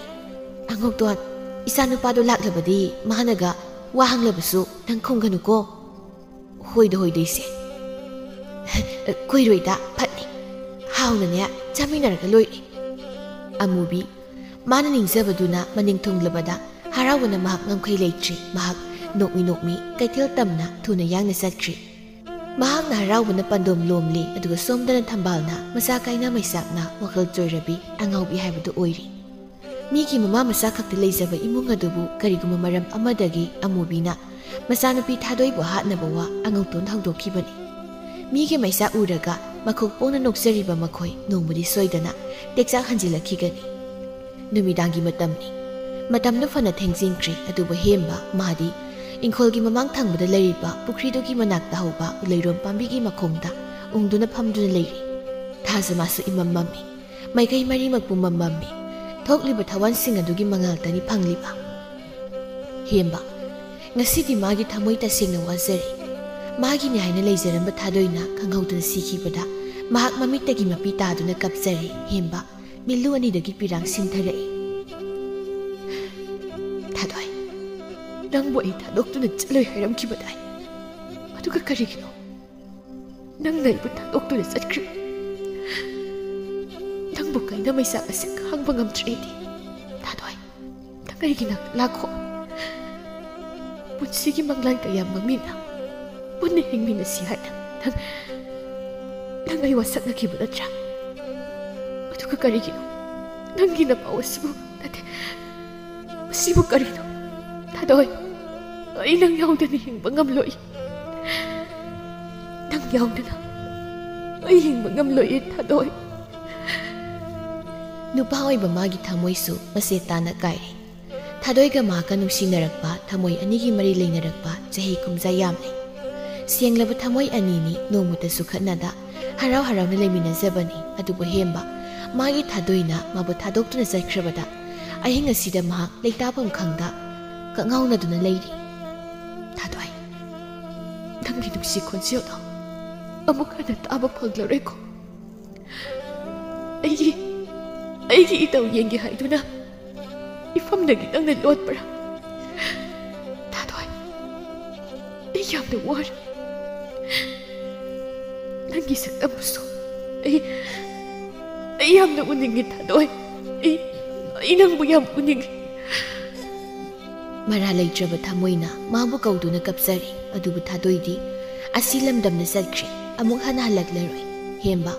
ꯑꯉꯧꯇꯣꯟ, ꯏꯆꯥꯅꯨꯄꯥꯗꯣ ꯂꯥꯛꯂꯕꯗꯤ ꯃꯥꯅꯒ ꯋꯥ ꯍꯪꯂꯕꯁꯨ ꯅꯪ ꯈꯨꯝꯒꯅꯨꯀꯣ꯫ ꯍꯣꯏꯗ ꯍꯣꯏꯗ ꯏꯆꯦ꯫ ꯀꯨꯏꯔꯣꯏꯗ, ꯐꯠꯅꯤ꯫ ꯍꯥꯎꯅꯅꯦ ꯆꯥꯃꯤꯟꯅꯔꯒ ꯂꯣꯏꯔꯦ꯫ ꯑꯃꯨꯕꯤ, ꯃꯥꯅ ꯅꯤꯡꯖꯕꯗꯨꯅ ꯃꯅꯤꯡ ꯊꯨꯡꯂꯕꯗ ꯍꯔꯥꯎꯕꯅ ꯃꯍꯥꯛ ꯉꯝꯈꯩ ꯂꯩꯇ꯭ꯔꯤ꯫ ꯃꯍꯥꯛ ꯅꯣꯛꯃꯤ ꯅꯣꯛꯃꯤ ꯀꯩꯊꯦꯜ ꯇꯝꯅ ꯊꯨꯅ ꯌꯥꯡꯅ ꯆꯠꯈ꯭ꯔꯤ꯫ ꯃꯍꯥꯛꯅ ꯍꯔꯥꯎꯕꯅ ꯄꯥꯟꯗꯣꯝ ꯂꯣꯝꯂꯤ, ꯑꯗꯨꯒ ꯁꯣꯝꯗꯅ ꯊꯝꯕꯥꯜꯅ ꯃꯆꯥ ꯀꯥꯏꯅ ꯃꯩꯆꯥꯛꯅ ꯋꯥꯈꯜ ꯆꯣꯏꯔꯕꯤ ꯑꯉꯥꯎꯕꯤ ꯍꯥꯏꯕꯗꯨ ꯑꯣꯏꯔꯤ꯫ ꯃꯤꯒꯤ ꯃꯃꯥ ꯃꯆꯥ ꯈꯛꯇ ꯂꯩꯖꯕ ꯏꯃꯨꯡ ꯑꯗꯨꯕꯨ ꯀꯔꯤꯒꯨꯝꯕ ꯃꯔꯝ ꯑꯃꯗꯒꯤ ꯑꯃꯨꯕꯤꯅ ꯃꯆꯥꯅꯨꯄꯤ ꯊꯥꯗꯣꯏꯕꯨ ꯍꯥꯠꯅꯕ ꯋꯥ ꯑꯉꯧꯇꯣꯟꯗ ꯍꯧꯗꯣꯛꯈꯤꯕꯅꯤ꯫ ꯃꯤꯒꯤ ꯃꯩꯆꯥꯛ ꯎꯔꯒ ꯃꯈꯣꯛ ꯄꯣꯡꯅ ꯅꯣꯛꯆꯔꯤꯕ ꯃꯈꯣꯏ ꯅꯣꯡꯃꯗꯤ ꯁꯣꯏꯗꯅ ꯇꯦꯛꯆꯥꯛ ꯍꯟꯖꯤꯜꯂꯛꯈꯤꯒꯅꯤ꯫ ꯅꯨꯃꯤꯗꯥꯡꯒꯤ ꯃꯇꯝꯅꯤ꯫ ꯃꯇꯝꯗꯨ ꯐꯅ ꯊꯦꯡꯖꯤꯟꯈ꯭ꯔꯦ, ꯑꯗꯨꯕꯨ ꯍꯦꯝꯕ ꯃꯥꯗꯤ ꯏꯪꯈꯣꯜꯒꯤ ꯃꯃꯥꯡ ꯊꯪꯕꯗ ꯂꯩꯔꯤꯕ ꯄꯨꯈ꯭ꯔꯤꯗꯨꯒꯤ ꯃꯅꯥꯛꯇ ꯍꯧꯕ ꯎꯂꯩꯔꯣꯝ ꯄꯥꯝꯕꯤꯒꯤ ꯃꯈꯣꯡꯗ ꯎꯪꯗꯨꯅ ꯐꯝꯗꯨꯅ ꯂꯩꯔꯤ꯫ ꯊꯥꯖ ꯃꯥꯁꯨ ꯏꯃꯝ ꯃꯝꯃꯤ꯫ ꯃꯥꯏꯀꯩ ꯃꯔꯤꯃꯛꯄꯨ ꯃꯝꯃꯝꯃꯤ꯫ ꯊꯣꯛꯂꯤꯕ ꯊꯋꯥꯟꯁꯤꯡ ꯑꯗꯨꯒꯤ ꯃꯉꯥꯜꯗꯅꯤ ꯐꯪꯂꯤꯕ꯫ ꯍꯦꯝꯕ, ꯉꯁꯤꯗꯤ ꯃꯥꯒꯤ ꯊꯃꯣꯏ ꯇꯁꯦꯡꯅ ꯋꯥꯖꯔꯦ꯫ ꯃꯥꯒꯤꯅꯤ ꯍꯥꯏꯅ ꯂꯩꯖꯔꯝꯕ ꯊꯥꯗꯣꯏꯅ ꯈꯪꯍꯧꯗꯅ ꯁꯤꯈꯤꯕꯗ ꯃꯍꯥꯛ ꯃꯃꯤꯠꯇꯒꯤ ꯃꯄꯤ ꯇꯥꯗꯨꯅ ꯀꯞꯆꯔꯦ꯫ ꯍꯦꯝꯕ, ꯃꯤꯠꯂꯨ ꯑꯅꯤꯗꯒꯤ ꯄꯤꯔꯥꯡ ꯁꯤꯟꯊꯔꯛꯏ꯫ ꯊꯥꯗꯣꯏ, ꯅꯪꯕꯨ ꯑꯩ ꯊꯥꯗꯣꯛꯇꯨꯅ ꯆꯠꯂꯣꯏ ꯍꯥꯏꯔꯝꯈꯤꯕꯗꯥꯏ? ꯑꯗꯨꯒ ꯀꯔꯤꯒꯤꯅꯣ? ꯅꯪꯅ ꯑꯩꯕꯨ ꯊꯥꯗꯣꯛꯇꯨꯅ ꯆꯠꯈ꯭ꯔꯦ꯫ ꯅꯪꯕꯨ ꯀꯩꯅ ꯃꯩꯁꯥ ꯑꯁꯤ ꯈꯥꯡꯕ ꯉꯝꯗ꯭ꯔꯦ ꯑꯩꯗꯤ꯫ ꯊꯥꯗꯣꯏ, ꯅꯪ ꯑꯩꯒꯤ ꯅꯥꯛꯇ ꯂꯥꯛꯈꯣ꯫ ꯄꯨꯟꯁꯤꯒꯤ ꯃꯪꯂꯥꯟ ꯀꯌꯥ ꯃꯪꯃꯤꯟꯅ ꯄꯨꯟꯅ ꯍꯤꯡꯃꯤꯟꯅꯁꯤ ꯍꯥꯏꯅ ꯅꯪ, ꯅꯪ ꯑꯩ ꯋꯥꯁꯛꯅꯈꯤꯕ ꯅꯠꯇ꯭ꯔꯥ? ꯑꯗꯨꯒ ꯀꯔꯤꯒꯤꯅꯣ ꯅꯪꯒꯤ ꯅꯄꯥꯎ ꯑꯁꯤꯕꯨ ꯅꯠꯇꯦ, ꯃꯁꯤꯕꯨ ꯀꯔꯤꯅꯣ? ꯊꯥꯗꯣꯏ, ꯑꯩ ꯅꯪ ꯌꯥꯎꯗꯅ ꯍꯤꯡꯕ ꯉꯝꯂꯣꯏ꯫ ꯅꯪ ꯌꯥꯎꯗꯅ ꯑꯩ ꯍꯤꯡꯕ ꯉꯝꯂꯣꯏꯌꯦ, ꯊꯥꯗꯣꯏ꯫ ꯅꯨꯄꯥ ꯑꯣꯏꯕ ꯃꯥꯒꯤ ꯊꯃꯣꯏꯁꯨ ꯃꯁꯦ ꯇꯥꯅ ꯀꯥꯏꯔꯦ꯫ ꯊꯥꯗꯣꯏꯒ ꯃꯍꯥꯛꯀ ꯅꯨꯡꯁꯤꯅꯔꯛꯄ ꯊꯃꯣꯏ ꯑꯅꯤꯒꯤ ꯃꯔꯤ ꯂꯩꯅꯔꯛꯄ ꯆꯍꯤ ꯀꯨꯝꯖꯥ ꯌꯥꯝꯂꯦ꯫ ꯁꯦꯡꯂꯕ ꯊꯃꯣꯏ ꯑꯅꯤꯅꯤ ꯅꯣꯡꯃꯇꯁꯨ ꯈꯠꯅꯗ ꯍꯔꯥꯎ ꯍꯔꯥꯎꯅ ꯂꯩꯃꯤꯟꯅꯖꯕꯅꯤ꯫ ꯑꯗꯨꯕꯨ ꯍꯦꯝꯕ, ꯃꯥꯒꯤ ꯊꯥꯗꯣꯏꯅ ꯃꯥꯕꯨ ꯊꯥꯗꯣꯛꯇꯨꯅ ꯆꯠꯈ꯭ꯔꯕꯗ ꯑꯍꯤꯡ ꯑꯁꯤꯗ ꯃꯍꯥꯛ ꯂꯩꯇꯥꯐꯝ ꯈꯪꯗ ꯀꯛꯉꯥꯎꯅꯗꯨꯅ ꯂꯩꯔꯤ꯫ ꯊꯥꯗꯣꯏ, ꯅꯪꯒꯤ ꯅꯨꯡꯁꯤ ꯈꯣꯟꯖꯦꯜꯗꯣ ꯑꯃꯨꯛ ꯍꯟꯅ ꯇꯥꯕ ꯐꯪꯂꯔꯣꯏꯀꯣ꯫ ꯑꯩꯒꯤ, ꯑꯩꯒꯤ ꯏꯇꯧ ꯌꯦꯡꯒꯦ ꯍꯥꯏꯗꯨꯅ ꯏꯐꯝꯗꯒꯤ ꯅꯪꯅ ꯂꯣꯠꯄ꯭ꯔꯥ? ꯊꯥꯗꯣꯏ, ꯑꯩ ꯌꯥꯝꯅ ꯋꯥꯔꯦ꯫ ꯅꯪꯒꯤ ꯁꯛꯇꯝꯕꯨꯁꯨ ꯑꯩ, ꯑꯩ ꯌꯥꯝꯅ ꯎꯅꯤꯡꯉꯤ, ꯊꯥꯗꯣꯏ꯫ ꯑꯩ, ꯑꯩ ꯅꯪꯕꯨ ꯌꯥꯝ ꯎꯅꯤꯡꯉꯤ꯫ ꯃꯔꯥ ꯂꯩꯇ꯭ꯔꯕ ꯊꯃꯣꯏꯅ ꯃꯥꯕꯨ ꯀꯧꯗꯨꯅ ꯀꯞꯆꯔꯤ꯫ ꯑꯗꯨꯕꯨ ꯊꯥꯗꯣꯏꯗꯤ ꯑꯁꯤ ꯂꯝꯗꯝꯅ ꯆꯠꯈ꯭ꯔꯦ꯫ ꯑꯃꯨꯛ ꯍꯟꯅ ꯍꯜꯂꯛꯂꯔꯣꯏ꯫ ꯍꯦꯝꯕ,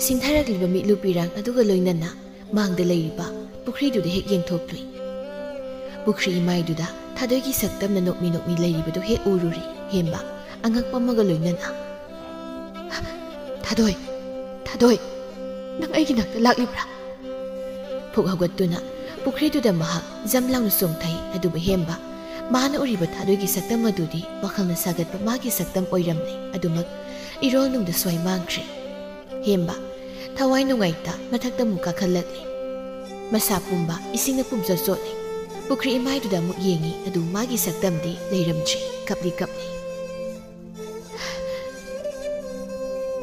ꯁꯤꯟꯊꯔꯛꯂꯤꯕ ꯃꯤꯠꯂꯨ ꯄꯤꯔꯥꯡ ꯑꯗꯨꯒ ꯂꯣꯏꯅꯅ ꯃꯥꯡꯗ ꯂꯩꯔꯤꯕ ꯄꯨꯈ꯭ꯔꯤꯗꯨꯗ ꯍꯦꯛ ꯌꯦꯡꯊꯣꯛꯂꯨꯏ꯫ ꯄꯨꯈ꯭ꯔꯤ ꯏꯃꯥꯏꯗꯨꯗ ꯊꯥꯗꯣꯏꯒꯤ ꯁꯛꯇꯝꯅ ꯅꯣꯛꯃꯤ ꯅꯣꯛꯃꯤ ꯂꯩꯔꯤꯕꯗꯨ ꯍꯦꯛ ꯎꯔꯨꯔꯤ꯫ ꯍꯦꯝꯕ, ꯑꯉꯛꯄ ꯑꯃꯒ ꯂꯣꯏꯅꯅ, "ꯊꯥꯗꯣꯏ, ꯊꯥꯗꯣꯏ, ꯅꯪ ꯑꯩꯒꯤ ꯅꯥꯛꯇ ꯂꯥꯛꯂꯤꯕ꯭ꯔꯥ?" ꯐꯨꯛ ꯍꯧꯒꯠꯇꯨꯅ ꯄꯨꯈ꯭ꯔꯤꯗꯨꯗ ꯃꯍꯥꯛ ꯖꯝ ꯂꯥꯎꯅ ꯆꯣꯡꯊꯩ꯫ ꯑꯗꯨꯕꯨ ꯍꯦꯝꯕ, ꯃꯥꯅ ꯎꯔꯤꯕ ꯊꯥꯗꯣꯏꯒꯤ ꯁꯛꯇꯝ ꯑꯗꯨꯗꯤ ꯋꯥꯈꯜꯅ ꯁꯥꯒꯠꯄ ꯃꯥꯒꯤ ꯁꯛꯇꯝ ꯑꯣꯏꯔꯝꯂꯦ꯫ ꯑꯗꯨꯃꯛ ꯏꯔꯣꯜꯅꯨꯡꯗ ꯁ꯭ꯋꯥꯏ ꯃꯥꯡꯈ꯭ꯔꯦ꯫ ꯍꯦꯝꯕ, ꯊꯋꯥꯏ ꯅꯨꯡꯉꯥꯏꯇ ꯃꯊꯛꯇ ꯑꯃꯨꯛ ꯀꯥꯈꯠꯂꯛꯂꯦ꯫ ꯃꯁꯥ ꯄꯨꯝꯕ ꯏꯁꯤꯡꯅ ꯄꯨꯝꯆꯣꯠ ꯆꯣꯠꯂꯦ꯫ ꯄꯨꯈ꯭ꯔꯤ ꯏꯃꯥꯏꯗꯨꯗ ꯑꯃꯨꯛ ꯌꯦꯡꯉꯤ꯫ ꯑꯗꯨ ꯃꯥꯒꯤ ꯁꯛꯇꯝꯗꯤ ꯂꯩꯔꯝꯗ꯭ꯔꯦ꯫ ꯀꯞꯂꯤ ꯀꯞꯂꯤ꯫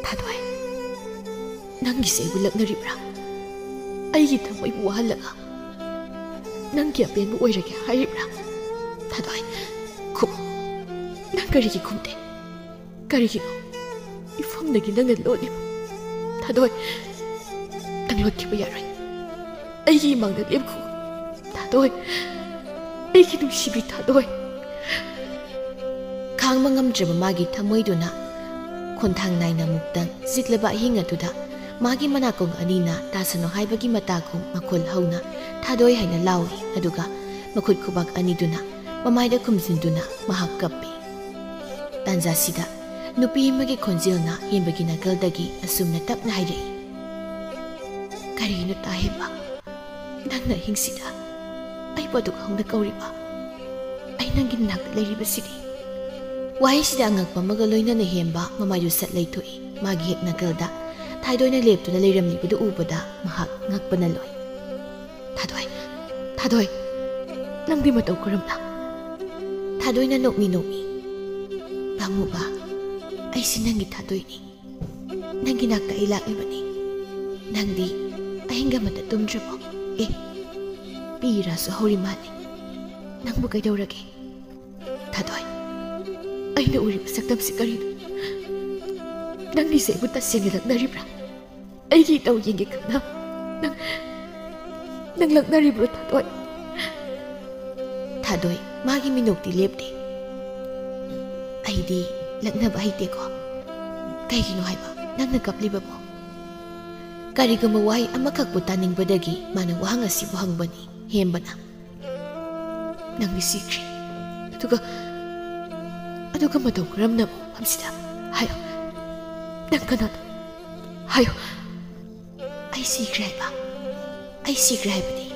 ꯊꯥꯗꯣꯏ, ꯅꯪꯒꯤꯁꯦ ꯑꯩꯕꯨ ꯂꯛꯅꯔꯤꯕ꯭ꯔꯥ? ꯑꯩꯒꯤ ꯊꯃꯣꯏꯕꯨ ꯋꯥꯍꯜꯂꯒ ꯅꯪꯒꯤ ꯑꯄꯦꯟꯕ ꯑꯣꯏꯔꯒꯦ ꯍꯥꯏꯔꯤꯕ꯭ꯔꯥ? ꯊꯥꯗꯣꯏ, ꯈꯨꯝꯃꯨ꯫ ꯅꯪ ꯀꯔꯤꯒꯤ ꯈꯨꯝꯗꯦ? ꯀꯔꯤꯒꯤꯅꯣ? ꯏꯐꯝꯗꯒꯤ ꯅꯪꯅ ꯂꯣꯠꯂꯤꯕ꯫ ꯊꯥꯗꯣꯏ, ꯅꯪ ꯂꯣꯠꯈꯤꯕ ꯌꯥꯔꯣꯏ꯫ ꯑꯩꯒꯤ ꯏꯃꯥꯡꯗ ꯂꯦꯞꯈꯣ꯫ ꯊꯥꯗꯣꯏ, ꯑꯩꯒꯤ ꯅꯨꯡꯁꯤꯕꯤ ꯊꯥꯗꯣꯏ꯫ ꯈꯥꯡꯕ ꯉꯝꯗ꯭ꯔꯕ ꯃꯥꯒꯤ ꯊꯃꯣꯏꯗꯨꯅ ꯈꯣꯟꯊꯥꯡ ꯅꯥꯏꯅ ꯑꯃꯨꯛꯇꯪ ꯆꯤꯛꯂꯕ ꯑꯍꯤꯡ ꯑꯗꯨꯗ ꯃꯥꯒꯤ ꯃꯅꯥꯀꯣꯡ ꯑꯅꯤꯅ ꯇꯥꯁꯅꯨ ꯍꯥꯏꯕꯒꯤ ꯃꯇꯥꯒꯨꯝ ꯃꯈꯣꯜ ꯍꯧꯅ "ꯊꯥꯗꯣꯏ" ꯍꯥꯏꯅ ꯂꯥꯎꯏ꯫ ꯑꯗꯨꯒ ꯃꯈꯨꯠ ꯈꯨꯕꯥꯛ ꯑꯅꯤꯗꯨꯅ ꯃꯃꯥꯏꯗ ꯈꯨꯝꯖꯤꯟꯗꯨꯅ ꯃꯍꯥꯛ ꯀꯞꯄꯤ꯫ ꯇꯥꯟꯖꯥꯁꯤꯗ ꯅꯨꯄꯤ ꯑꯃꯒꯤ ꯈꯣꯟꯖꯦꯜꯅ ꯍꯦꯝꯕꯒꯤ ꯅꯥꯀꯜꯗꯒꯤ ꯑꯁꯨꯝꯅ ꯇꯞꯅ ꯍꯥꯏꯔꯛꯏ, "ꯀꯔꯤꯒꯤꯅꯣ ꯇꯥ ꯍꯦꯝꯕ? ꯅꯪꯅ ꯑꯍꯤꯡꯁꯤꯗ ꯑꯩꯕꯨ ꯑꯗꯨꯛ ꯍꯧꯅ ꯀꯧꯔꯤꯕ? ꯑꯩ ꯅꯪꯒꯤ ꯅꯥꯛꯇ ꯂꯩꯔꯤꯕꯁꯤꯗꯤ?" ꯋꯥꯍꯩꯁꯤꯗ ꯑꯉꯛꯄ ꯑꯃꯒ ꯂꯣꯏꯅꯅ ꯍꯦꯝꯕ ꯃꯃꯥꯏꯗꯨ ꯁꯠ ꯂꯩꯊꯣꯛꯏ꯫ ꯃꯥꯒꯤ ꯍꯦꯛ ꯅꯥꯀꯜꯗ ꯊꯥꯗꯣꯏꯅ ꯂꯦꯞꯇꯨꯅ ꯂꯩꯔꯝꯂꯤꯕꯗꯨ ꯎꯕꯗ ꯃꯍꯥꯛ ꯉꯛꯄꯅ ꯂꯣꯏ꯫ "ꯊꯥꯗꯣꯏ, ꯊꯥꯗꯣꯏ, ꯅꯪꯗꯤ ꯃꯇꯧ ꯀꯔꯝꯅ?" ꯊꯥꯗꯣꯏꯅ ꯅꯣꯛꯃꯤ ꯅꯣꯛꯃꯤ, "ꯄꯥꯃꯨꯕ, ꯑꯩꯁꯤ ꯅꯪꯒꯤ ꯊꯥꯗꯣꯏꯅꯤ꯫ ꯅꯪꯒꯤ ꯅꯥꯛꯇ ꯑꯩ ꯂꯥꯛꯂꯤꯕꯅꯤ꯫ ꯅꯪꯗꯤ ꯑꯍꯤꯡꯒ ꯑꯃꯠꯇ ꯇꯨꯝꯗ꯭ꯔꯕꯣ? ꯑꯦ, ꯄꯤ ꯏꯔꯥꯁꯨ ꯍꯧꯔꯤ ꯃꯥꯜꯂꯤ꯫ ꯅꯪꯕꯨ ꯀꯩꯗꯧꯔꯒꯦ? ꯊꯥꯗꯣꯏ, ꯑꯩꯅ ꯎꯔꯤꯕ ꯁꯛꯇꯝꯁꯤ ꯀꯔꯤꯅꯣ? ꯅꯪꯒꯤꯁꯦ ꯑꯩꯕꯨ ꯇꯁꯦꯡꯅ ꯂꯛꯅꯔꯤꯕ꯭ꯔꯥ? ꯑꯩꯒꯤ ꯏꯇꯧ ꯌꯦꯡꯒꯦ ꯈꯟꯅ ꯅꯪ, ꯅꯪ ꯂꯛꯅꯔꯤꯕ꯭ꯔꯣ ꯊꯥꯗꯣꯏ?" ꯊꯥꯗꯣꯏ, ꯃꯥꯒꯤ ꯃꯤꯅꯣꯛꯇꯤ ꯂꯦꯞꯇꯦ꯫ "ꯑꯩꯗꯤ ꯂꯛꯅꯕ ꯍꯩꯇꯦꯀꯣ꯫ ꯀꯩꯒꯤꯅꯣ ꯍꯥꯏꯕ ꯅꯪꯅ ꯀꯞꯂꯤꯕꯕꯨ?" ꯀꯔꯤꯒꯨꯝꯕ ꯋꯥꯍꯩ ꯑꯃꯈꯛꯄꯨ ꯇꯥꯅꯤꯡꯕꯗꯒꯤ ꯃꯥꯅ ꯋꯥꯍꯪ ꯑꯁꯤꯕꯨ ꯍꯪꯕꯅꯤ꯫ ꯍꯦꯝꯕꯅ, "ꯅꯪꯗꯤ ꯁꯤꯈ꯭ꯔꯦ꯫ ꯑꯗꯨꯒ, ꯑꯗꯨꯒ ꯃꯇꯧ ꯀꯔꯝꯅ ꯃꯐꯝꯁꯤꯗ? ꯍꯥꯏꯌꯣ, ꯅꯪ ꯀꯅꯥꯅꯣ? ꯍꯥꯏꯌꯣ, ꯑꯩ ꯁꯤꯈ꯭ꯔꯦ ꯍꯥꯏꯕ, ꯑꯩ ꯁꯤꯈ꯭ꯔꯦ ꯍꯥꯏꯕꯗꯤ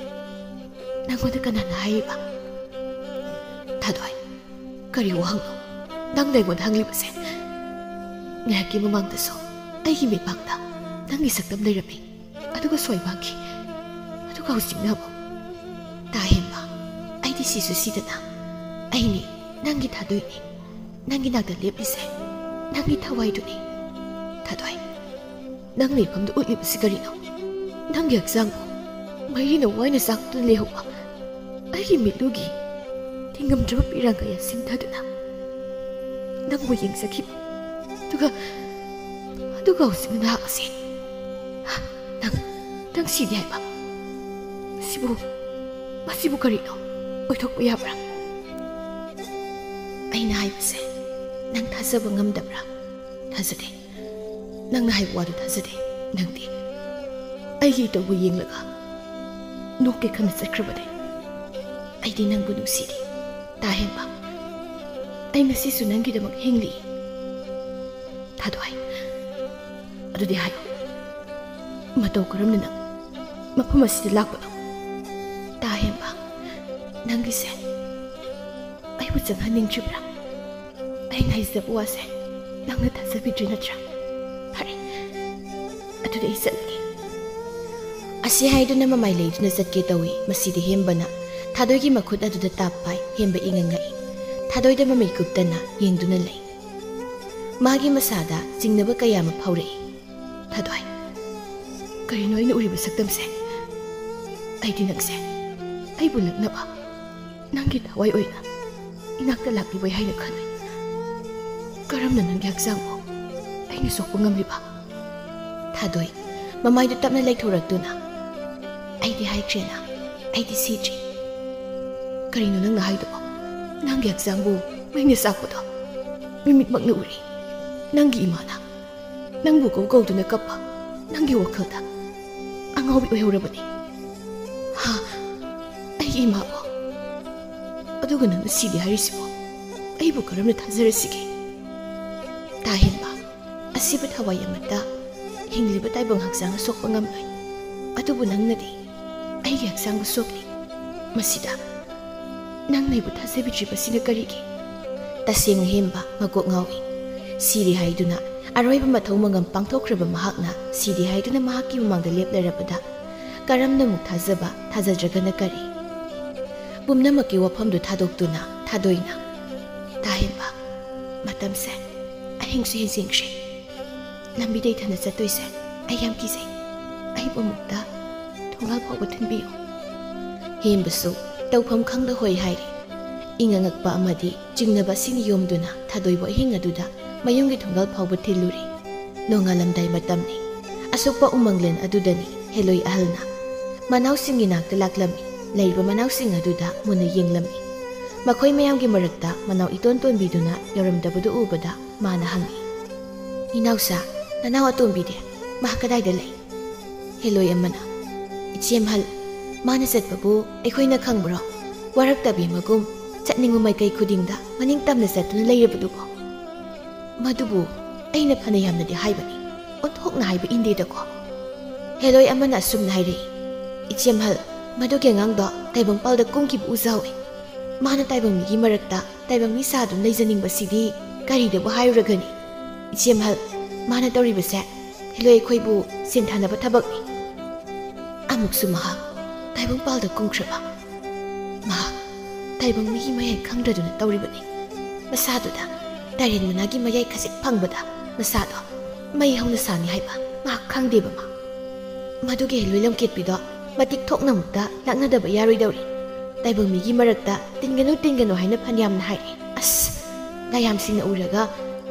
ꯅꯪꯉꯣꯟꯗ ꯀꯅꯥꯅ ꯍꯥꯏꯔꯤꯕ?" ꯊꯥꯗꯣꯏ, "ꯀꯔꯤ ꯋꯥꯍꯪꯅꯣ ꯅꯪꯅ ꯑꯩꯉꯣꯟꯗ ꯍꯪꯂꯤꯕꯁꯦ? ꯉꯥꯏꯍꯥꯛꯀꯤ ꯃꯃꯥꯡꯗꯁꯨ ꯑꯩꯒꯤ ꯃꯤꯠꯃꯥꯡꯗ ꯅꯪꯒꯤ ꯁꯛꯇꯝ ꯂꯩꯔꯝꯃꯤ, ꯑꯗꯨꯒ ꯁꯣꯏ ꯃꯥꯡꯈꯤ꯫ ꯑꯗꯨꯒ ꯍꯧꯖꯤꯛꯅ ꯑꯃꯨꯛ?" "ꯇꯥ ꯍꯦꯝꯕ, ꯑꯩꯗꯤ ꯁꯤꯁꯨ ꯁꯤꯗꯅ ꯑꯩꯅꯤ, ꯅꯪꯒꯤ ꯊꯥꯗꯣꯏꯅꯤ꯫ ꯅꯪꯒꯤ ꯅꯥꯛꯇ ꯂꯦꯞꯂꯤꯁꯦ ꯅꯪꯒꯤ ꯊꯋꯥꯏꯗꯨꯅꯤ꯫ ꯊꯥꯗꯣꯏ, ꯅꯪ ꯂꯩꯐꯝꯗꯨ ꯎꯠꯂꯤꯕꯁꯤ ꯀꯔꯤꯅꯣ? ꯅꯪꯒꯤ ꯍꯛꯆꯥꯡꯕꯨ ꯃꯩꯅ ꯋꯥꯏꯅ ꯆꯥꯛꯇꯨꯅ ꯂꯩꯍꯧꯕ ꯑꯩꯒꯤ ꯃꯤꯠꯂꯨꯒꯤ ꯊꯤꯡꯉꯝꯗ꯭ꯔꯕ ꯄꯤꯔꯥꯡ ꯀꯌꯥ ꯁꯤꯟꯊꯗꯨꯅ ꯅꯪꯕꯨ ꯌꯦꯡꯖꯈꯤꯕ, ꯑꯗꯨꯒ ꯑꯗꯨꯒ ꯍꯧꯖꯤꯛꯅ ꯅꯍꯥꯛ ꯑꯁꯤ, ꯅꯪ, ꯅꯪ ꯁꯤꯗꯦ ꯍꯥꯏꯕ? ꯃꯁꯤꯕꯨ, ꯃꯁꯤꯕꯨ ꯀꯔꯤꯅꯣ? ꯑꯣꯏꯊꯣꯛꯄ ꯌꯥꯕ꯭ꯔꯥ? ꯑꯩꯅ ꯍꯥꯏꯕꯁꯦ ꯅꯪ ꯊꯥꯖꯕ ꯉꯝꯗꯕ꯭ꯔꯥ? ꯊꯥꯖꯗꯦ꯫ ꯅꯪꯅ ꯍꯥꯏꯕ ꯋꯥꯗꯨ ꯊꯥꯖꯗꯦ꯫ ꯅꯪꯗꯤ ꯑꯩꯒꯤ ꯏꯇꯧꯕꯨ ꯌꯦꯡꯂꯒ ꯅꯣꯛꯀꯦ ꯈꯟꯅ ꯆꯠꯈ꯭ꯔꯕꯅꯦ꯫ ꯑꯩꯗꯤ ꯅꯪꯕꯨ ꯅꯨꯡꯁꯤꯔꯤ, ꯇꯥꯍꯦꯟꯕ꯫ ꯑꯩ ꯉꯁꯤꯁꯨ ꯅꯪꯒꯤꯗꯃꯛ ꯍꯤꯡꯂꯤ꯫ ꯊꯥꯗꯣꯏ, ꯑꯗꯨꯗꯤ ꯍꯥꯏꯌꯨ, ꯃꯇꯧ ꯀꯔꯝꯅ ꯅꯪ ꯃꯐꯝ ꯑꯁꯤꯗ ꯂꯥꯛꯄꯅꯣ? ꯇꯥꯍꯦꯟꯕ, ꯅꯪꯒꯤꯁꯦ ꯑꯩꯕꯨ ꯆꯪꯍꯟꯅꯤꯡꯗ꯭ꯔꯤꯕ꯭ꯔꯥ? ꯑꯩꯅ ꯍꯥꯏꯖꯕ ꯋꯥꯁꯦ ꯅꯪꯅ ꯊꯥꯖꯕꯤꯗ꯭ꯔꯤ ꯅꯠꯇ꯭ꯔꯥ? ꯐꯔꯦ, ꯑꯗꯨꯗꯤ ꯑꯩ ꯆꯠꯂꯒꯦ꯫ ꯑꯁꯤ ꯍꯥꯏꯗꯨꯅ ꯃꯃꯥꯏ ꯂꯩꯗꯨꯅ ꯆꯠꯀꯦ ꯇꯧꯏ꯫ ꯃꯁꯤꯗꯤ ꯍꯦꯝꯕꯅ ꯊꯥꯗꯣꯏꯒꯤ ꯃꯈꯨꯠ ꯑꯗꯨꯗ ꯇꯥꯞ ꯄꯥꯏ꯫ ꯍꯦꯝꯕ ꯏꯉꯛ ꯉꯛꯏ꯫ ꯊꯥꯗꯣꯏꯗ ꯃꯃꯤꯠ ꯀꯨꯞꯇꯅ ꯌꯦꯡꯗꯨꯅ ꯂꯩ꯫ ꯃꯥꯒꯤ ꯃꯁꯥꯗ ꯆꯤꯡꯅꯕ ꯀꯌꯥ ꯑꯃ ꯐꯥꯎꯔꯛꯏ꯫ ꯊꯥꯗꯣꯏ, ꯀꯔꯤꯅꯣ ꯑꯩꯅ ꯎꯔꯤꯕ ꯁꯛꯇꯝꯁꯦ? ꯑꯩꯗꯤ ꯅꯪꯁꯦ ꯑꯩꯕꯨ ꯂꯛꯅꯕ, ꯅꯪꯒꯤ ꯊꯋꯥꯏ ꯑꯣꯏꯅ ꯏꯅꯥꯛꯇ ꯂꯥꯛꯂꯤꯕꯣꯏ ꯍꯥꯏꯅ ꯈꯜꯂꯨꯏ꯫ ꯀꯔꯝꯅ ꯅꯪꯒꯤ ꯍꯛꯆꯥꯡꯕꯨ ꯑꯩꯅ ꯁꯣꯛꯄ ꯉꯝꯂꯤꯕ? ꯊꯥꯗꯣꯏ, ꯃꯃꯥꯏꯗꯨ ꯇꯞꯅ ꯂꯩꯊꯣꯔꯛꯇꯨꯅ, "ꯑꯩꯗꯤ ꯍꯥꯏꯈ꯭ꯔꯦꯅ, ꯑꯩꯗꯤ ꯁꯤꯗ꯭ꯔꯤ꯫" "ꯀꯔꯤꯅꯣ ꯅꯪꯅ ꯍꯥꯏꯗꯨꯕꯣ? ꯅꯪꯒꯤ ꯍꯛꯆꯥꯡꯕꯨ ꯃꯩꯅ ꯆꯥꯛꯄꯗꯣ ꯃꯤꯃꯤꯠꯃꯛꯅ ꯎꯔꯤ꯫ ꯅꯪꯒꯤ ꯏꯃꯥꯅ ꯅꯪꯕꯨ ꯀꯧ ꯀꯧꯗꯨꯅ ꯀꯞꯄ ꯅꯪꯒꯤ ꯋꯥꯈꯜꯗ ꯑꯉꯥꯎꯕꯤ ꯑꯣꯏꯍꯧꯔꯕꯅꯤ꯫ ꯍꯥ? ꯑꯩꯒꯤ ꯏꯃꯥꯕꯨ? ꯑꯗꯨꯒ ꯅꯪꯅ ꯁꯤꯗꯦ ꯍꯥꯏꯔꯤꯁꯤꯕꯨ ꯑꯩꯕꯨ ꯀꯔꯝꯅ ꯊꯥꯖꯔꯁꯤꯒꯦ?" ꯇꯥꯍꯦꯟꯕ, ꯑꯁꯤꯕ ꯊꯋꯥꯏ ꯑꯃꯠꯇ ꯍꯤꯡꯂꯤꯕ ꯇꯥꯏꯕꯪ ꯍꯛꯆꯥꯡ ꯁꯣꯛꯄ ꯉꯝꯂꯣꯏ꯫ ꯑꯗꯨꯕꯨ ꯅꯪꯅꯗꯤ ꯑꯩꯒꯤ ꯍꯛꯆꯥꯡꯕꯨ ꯁꯣꯛꯂꯤ꯫ ꯃꯁꯤꯗ ꯅꯪꯅ ꯑꯩꯕꯨ ꯊꯥꯖꯕꯤꯗ꯭ꯔꯤꯕꯁꯤꯅ ꯀꯔꯤꯒꯤ? ꯇꯁꯦꯡꯅ ꯍꯦꯝꯕ ꯃꯀꯣꯛ ꯉꯥꯎꯏ꯫ ꯁꯤꯔꯦ ꯍꯥꯏꯗꯨꯅ ꯑꯔꯣꯏꯕ ꯃꯊꯧ ꯃꯉꯝ ꯄꯥꯡꯊꯣꯛꯈ꯭ꯔꯕ ꯃꯍꯥꯛꯅ ꯁꯤꯔꯦ ꯍꯥꯏꯗꯨꯅ ꯃꯍꯥꯛꯀꯤ ꯃꯃꯥꯡꯗ ꯂꯦꯞꯂꯔꯕꯗ ꯀꯔꯝꯅ ꯑꯃꯨꯛ ꯊꯥꯖꯕ, ꯊꯥꯖꯗ꯭ꯔꯒꯅ ꯀꯔꯤ? ꯄꯨꯝꯅꯃꯛꯀꯤ ꯋꯥꯐꯝꯗꯨ ꯊꯥꯗꯣꯛꯇꯨꯅ ꯊꯥꯗꯣꯏꯅ, "ꯇꯥꯍꯦꯟꯕ, ꯃꯇꯝꯁꯦ ꯑꯍꯤꯡꯁꯨ ꯍꯦꯟꯖꯤꯟꯈ꯭ꯔꯦ꯫ ꯂꯝꯕꯤꯗ ꯏꯊꯟꯗ ꯆꯠꯇꯣꯏꯁꯦ ꯑꯩ ꯌꯥꯝ ꯀꯤꯖꯩ꯫ ꯑꯩꯕꯨ ꯑꯃꯨꯛꯇ ꯊꯣꯡꯒꯥꯜ ꯐꯥꯎꯕ ꯊꯤꯟꯕꯤꯌꯨ꯫" ꯍꯦꯝꯕꯁꯨ ꯇꯧꯐꯝ ꯈꯪꯗ ꯍꯣꯏ ꯍꯥꯏꯔꯤ꯫ ꯏꯪ ꯑꯉꯛꯄ ꯑꯃꯗꯤ ꯆꯤꯡꯅꯕ ꯑꯁꯤꯅ ꯌꯣꯝꯗꯨꯅ ꯊꯥꯗꯣꯏꯕꯨ ꯑꯍꯤꯡ ꯑꯗꯨꯗ ꯃꯌꯨꯝꯒꯤ ꯊꯣꯡꯒꯥꯜ ꯐꯥꯎꯕ ꯊꯤꯜꯂꯨꯔꯦ꯫ ꯅꯣꯡꯉꯥꯜꯂꯝꯗꯥꯏ ꯃꯇꯝꯅꯤ꯫ ꯑꯁꯨꯛꯄ ꯎꯃꯪꯂꯦꯟ ꯑꯗꯨꯗꯅꯤ ꯍꯦꯂꯣꯏ ꯑꯍꯜꯅ ꯃꯅꯥꯎꯁꯤꯡꯒꯤ ꯅꯥꯛꯇ ꯂꯥꯛꯂꯝꯃꯤ꯫ ꯂꯩꯔꯤꯕ ꯃꯅꯥꯎꯁꯤꯡ ꯑꯗꯨꯗ ꯃꯨꯟꯅ ꯌꯦꯡꯂꯝꯃꯤ꯫ ꯃꯈꯣꯏ ꯃꯌꯥꯝꯒꯤ ꯃꯔꯛꯇ ꯃꯅꯥꯎ ꯏꯇꯣꯟ ꯇꯣꯟꯕꯤꯗꯨꯅ ꯌꯧꯔꯝꯗꯕꯗꯨ ꯎꯕꯗ ꯃꯥꯅ ꯍꯪꯉꯤ, "ꯏꯅꯥꯎꯁꯥ, ꯅꯅꯥꯎ ꯑꯇꯣꯝꯕꯤꯗꯤ? ꯃꯥ ꯀꯗꯥꯏꯗ ꯂꯩ?" ꯍꯦꯂꯣꯏ ꯑꯃꯅ, "ꯏꯆꯦꯝꯍꯜ, ꯃꯥꯅ ꯆꯠꯄꯕꯨ ꯑꯩꯈꯣꯏꯅ ꯈꯪꯕ꯭ꯔꯣ? ꯋꯥꯔꯛꯇꯕꯤ ꯑꯃꯒꯨꯝ ꯆꯠꯅꯤꯡꯕ ꯃꯥꯏꯀꯩ ꯈꯨꯗꯤꯡꯗ ꯃꯅꯤꯡ ꯇꯝꯅ ꯆꯠꯇꯨꯅ ꯂꯩꯔꯕꯗꯨꯕꯨ?" "ꯃꯗꯨꯕꯨ ꯑꯩꯅ ꯐꯅ ꯌꯥꯝꯅꯗꯤ ꯍꯥꯏꯕꯅꯤ, ꯑꯣꯟꯊꯣꯛꯅ ꯍꯥꯏꯕ ꯏꯟꯗꯦꯗꯀꯣ?" ꯍꯦꯂꯣꯏ ꯑꯃꯅ ꯑꯁꯨꯝꯅ ꯍꯥꯏꯔꯛꯏ, "ꯏꯆꯦꯝꯍꯜ, ꯃꯗꯨꯒꯤ ꯑꯉꯥꯡꯗꯣ ꯇꯥꯏꯕꯪꯄꯥꯜꯗ ꯀꯨꯝꯈꯤꯕ ꯎꯖꯍꯧꯏ꯫ ꯃꯥꯅ ꯇꯥꯏꯕꯪ ꯃꯤꯒꯤ ꯃꯔꯛꯇ ꯇꯥꯏꯕꯪ ꯃꯤ ꯁꯥꯗꯨꯅ ꯂꯩꯖꯅꯤꯡꯕꯁꯤꯗꯤ ꯀꯔꯤꯗꯕꯨ ꯍꯥꯏꯔꯨꯔꯒꯅꯤ? ꯏꯆꯦꯝꯍꯜ, ꯃꯥꯅ ꯇꯧꯔꯤꯕꯁꯦ ꯍꯦꯂꯣꯏ ꯑꯩꯈꯣꯏꯕꯨ ꯁꯦꯟꯊꯅꯕ ꯊꯕꯛꯅꯤ꯫ ꯑꯃꯨꯛꯁꯨ ꯃꯍꯥꯛ ꯇꯥꯏꯕꯪꯄꯥꯜꯗ ꯀꯨꯝꯈ꯭ꯔꯕ? ꯃꯍꯥꯛ ꯇꯥꯏꯕꯪ ꯃꯤꯒꯤ ꯃꯌꯥꯏ ꯈꯪꯗ꯭ꯔꯗꯨꯅ ꯇꯧꯔꯤꯕꯅꯤ꯫ ꯃꯁꯥꯗꯨꯗ ꯇꯥꯏꯔꯦꯟ ꯃꯅꯥꯒꯤ ꯃꯌꯥꯏ ꯈꯖꯤꯛ ꯐꯪꯕꯗ ꯃꯁꯥꯗꯣ ꯃꯩ ꯍꯧꯅ ꯁꯥꯅꯤ ꯍꯥꯏꯕ ꯃꯍꯥꯛ ꯈꯪꯗꯦꯕ ꯃꯥ꯫ ꯃꯗꯨꯒꯤ ꯍꯦꯂꯣꯏ ꯂꯝꯀꯦꯠꯄꯤꯗꯣ ꯃꯇꯤꯛ ꯊꯣꯛꯅ ꯑꯃꯨꯛꯇ ꯂꯥꯛꯅꯗꯕ ꯌꯥꯔꯣꯏꯗꯧꯔꯤ꯫ ꯇꯥꯏꯕꯪ ꯃꯤꯒꯤ ꯃꯔꯛꯇ ꯇꯤꯟꯒꯅꯨ, ꯇꯤꯟꯒꯅꯨ ꯍꯥꯏꯅ ꯐꯅꯌꯥꯝꯅ ꯍꯥꯏꯔꯦ꯫ ꯑꯁ, ꯂꯥꯏꯌꯥꯝꯁꯤꯡꯅ ꯎꯔꯒ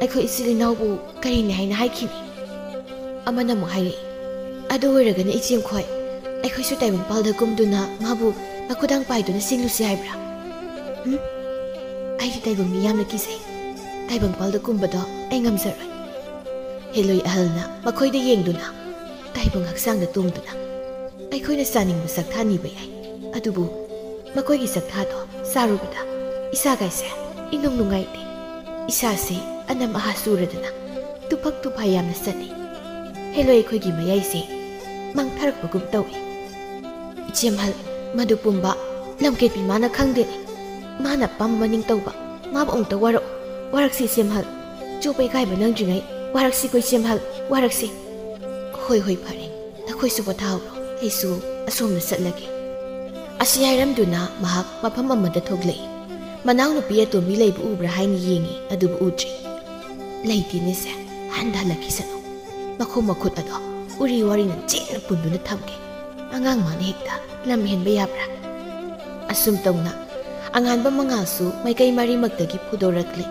ꯑꯩꯈꯣꯏ ꯏꯆꯤꯜ ꯏꯅꯥꯎꯕꯨ ꯀꯔꯤꯅꯤ ꯍꯥꯏꯅ ꯍꯥꯏꯈꯤꯅꯤ?" ꯑꯃꯅ ꯑꯃꯨꯛ ꯍꯥꯏꯔꯛꯏ, "ꯑꯗꯨ ꯑꯣꯏꯔꯒꯅ ꯏꯆꯦꯝꯈꯣꯏ, ꯑꯩꯈꯣꯏꯁꯨ ꯇꯥꯏꯕꯪꯄꯥꯜꯗ ꯀꯨꯝꯗꯨꯅ ꯃꯥꯕꯨ ꯃꯈꯨꯗꯥꯡ ꯄꯥꯏꯗꯨꯅ ꯆꯦꯜꯂꯨꯁꯤ ꯍꯥꯏꯕ꯭ꯔꯥ?" "ꯎꯝ, ꯑꯩꯗꯤ ꯇꯥꯏꯕꯪ ꯃꯤ ꯌꯥꯝꯅ ꯀꯤꯖꯩ꯫ ꯇꯥꯏꯕꯪꯄꯥꯜꯗ ꯀꯨꯝꯕꯗꯣ ꯑꯩ ꯉꯝꯖꯔꯣꯏ꯫" ꯍꯦꯂꯣꯏ ꯑꯍꯜꯅ ꯃꯈꯣꯏꯗ ꯌꯦꯡꯗꯨꯅ, "ꯇꯥꯏꯕꯪ ꯍꯛꯆꯥꯡꯗ ꯇꯣꯡꯗꯨꯅ ꯑꯩꯈꯣꯏꯅ ꯆꯥꯅꯤꯡꯕ ꯆꯥꯛꯊꯥ ꯅꯤꯕ ꯌꯥꯏ, ꯑꯗꯨꯕꯨ ꯃꯈꯣꯏꯒꯤ ꯆꯥꯛꯊꯥꯗꯣ ꯆꯥꯔꯨꯕꯗ ꯏꯁꯥꯒꯥꯏꯁꯦ ꯏꯅꯨꯡ ꯅꯨꯡꯉꯥꯏꯇꯦ꯫ ꯏꯁꯥꯁꯦ ꯑꯅꯝ ꯑꯍꯥ ꯆꯨꯔꯗꯅ ꯇꯨꯐꯛ ꯇꯨꯐꯥꯏ ꯌꯥꯝꯅ ꯆꯠꯂꯤ꯫ ꯍꯦꯂꯣꯏ ꯑꯩꯈꯣꯏꯒꯤ ꯃꯌꯥꯏꯁꯦ ꯃꯥꯡꯊꯔꯛꯄꯒꯨꯝ ꯇꯧꯏ꯫" "ꯏꯆꯦꯝꯍꯜ, ꯃꯗꯨ ꯄꯨꯝꯕ ꯂꯝꯀꯦꯠꯄꯤ ꯃꯥꯅ ꯈꯪꯗꯦꯅꯦ꯫ ꯃꯥꯅ ꯑꯄꯥꯝꯕ ꯃꯅꯤꯡ ꯇꯧꯕ꯫ ꯃꯥꯕꯨ ꯑꯃꯨꯛꯇ ꯋꯥꯔꯛꯎ꯫ ꯋꯥꯔꯛꯁꯤ ꯏꯆꯦꯝꯍꯜ꯫ ꯆꯣꯞꯄ ꯏꯀꯥꯏꯕ ꯅꯪꯗ꯭ꯔꯤꯉꯩ ꯋꯥꯔꯛꯁꯤꯀꯣ ꯏꯆꯦꯝꯍꯜ, ꯋꯥꯔꯛꯁꯤ꯫" "ꯍꯣꯏ, ꯍꯣꯏ, ꯐꯔꯦ꯫ ꯅꯈꯣꯏꯁꯨ ꯄꯣꯊꯥꯍꯧꯔꯣ꯫ ꯑꯩꯁꯨ ꯑꯁꯣꯝꯗ ꯆꯠꯂꯒꯦ꯫" ꯑꯁꯤ ꯍꯥꯏꯔꯝꯗꯨꯅ ꯃꯍꯥꯛ ꯃꯐꯝ ꯑꯃꯗ ꯊꯣꯛꯂꯛꯏ꯫ ꯃꯅꯥꯎꯅꯨꯄꯤ ꯑꯇꯣꯝꯕꯤ ꯂꯩꯕ ꯎꯕ꯭ꯔꯥ ꯍꯥꯏꯅ ꯌꯦꯡꯉꯤ, ꯑꯗꯨꯕꯨ ꯎꯗ꯭ꯔꯤ꯫ "ꯂꯩꯇꯦꯅꯦꯁꯦ, ꯍꯟꯗ ꯍꯜꯂꯛꯈꯤꯁꯅꯨ꯫ ꯃꯈꯣꯡ ꯃꯈꯨꯠ ꯑꯗꯣ ꯎꯔꯤ ꯋꯥꯔꯤꯅ ꯆꯦꯠꯅ ꯄꯨꯟꯗꯨꯅ ꯊꯝꯒꯦ꯫ ꯑꯉꯥꯡ ꯃꯥꯅ ꯍꯦꯛꯇ ꯂꯝ ꯍꯦꯟꯕ ꯌꯥꯕ꯭ꯔꯥ?" ꯑꯁꯨꯝ ꯇꯧꯅ ꯑꯉꯥꯟꯕ ꯃꯉꯥꯜꯁꯨ ꯃꯥꯏꯀꯩ ꯃꯔꯤꯃꯛꯇꯒꯤ ꯐꯨꯗꯣꯔꯛꯂꯦ꯫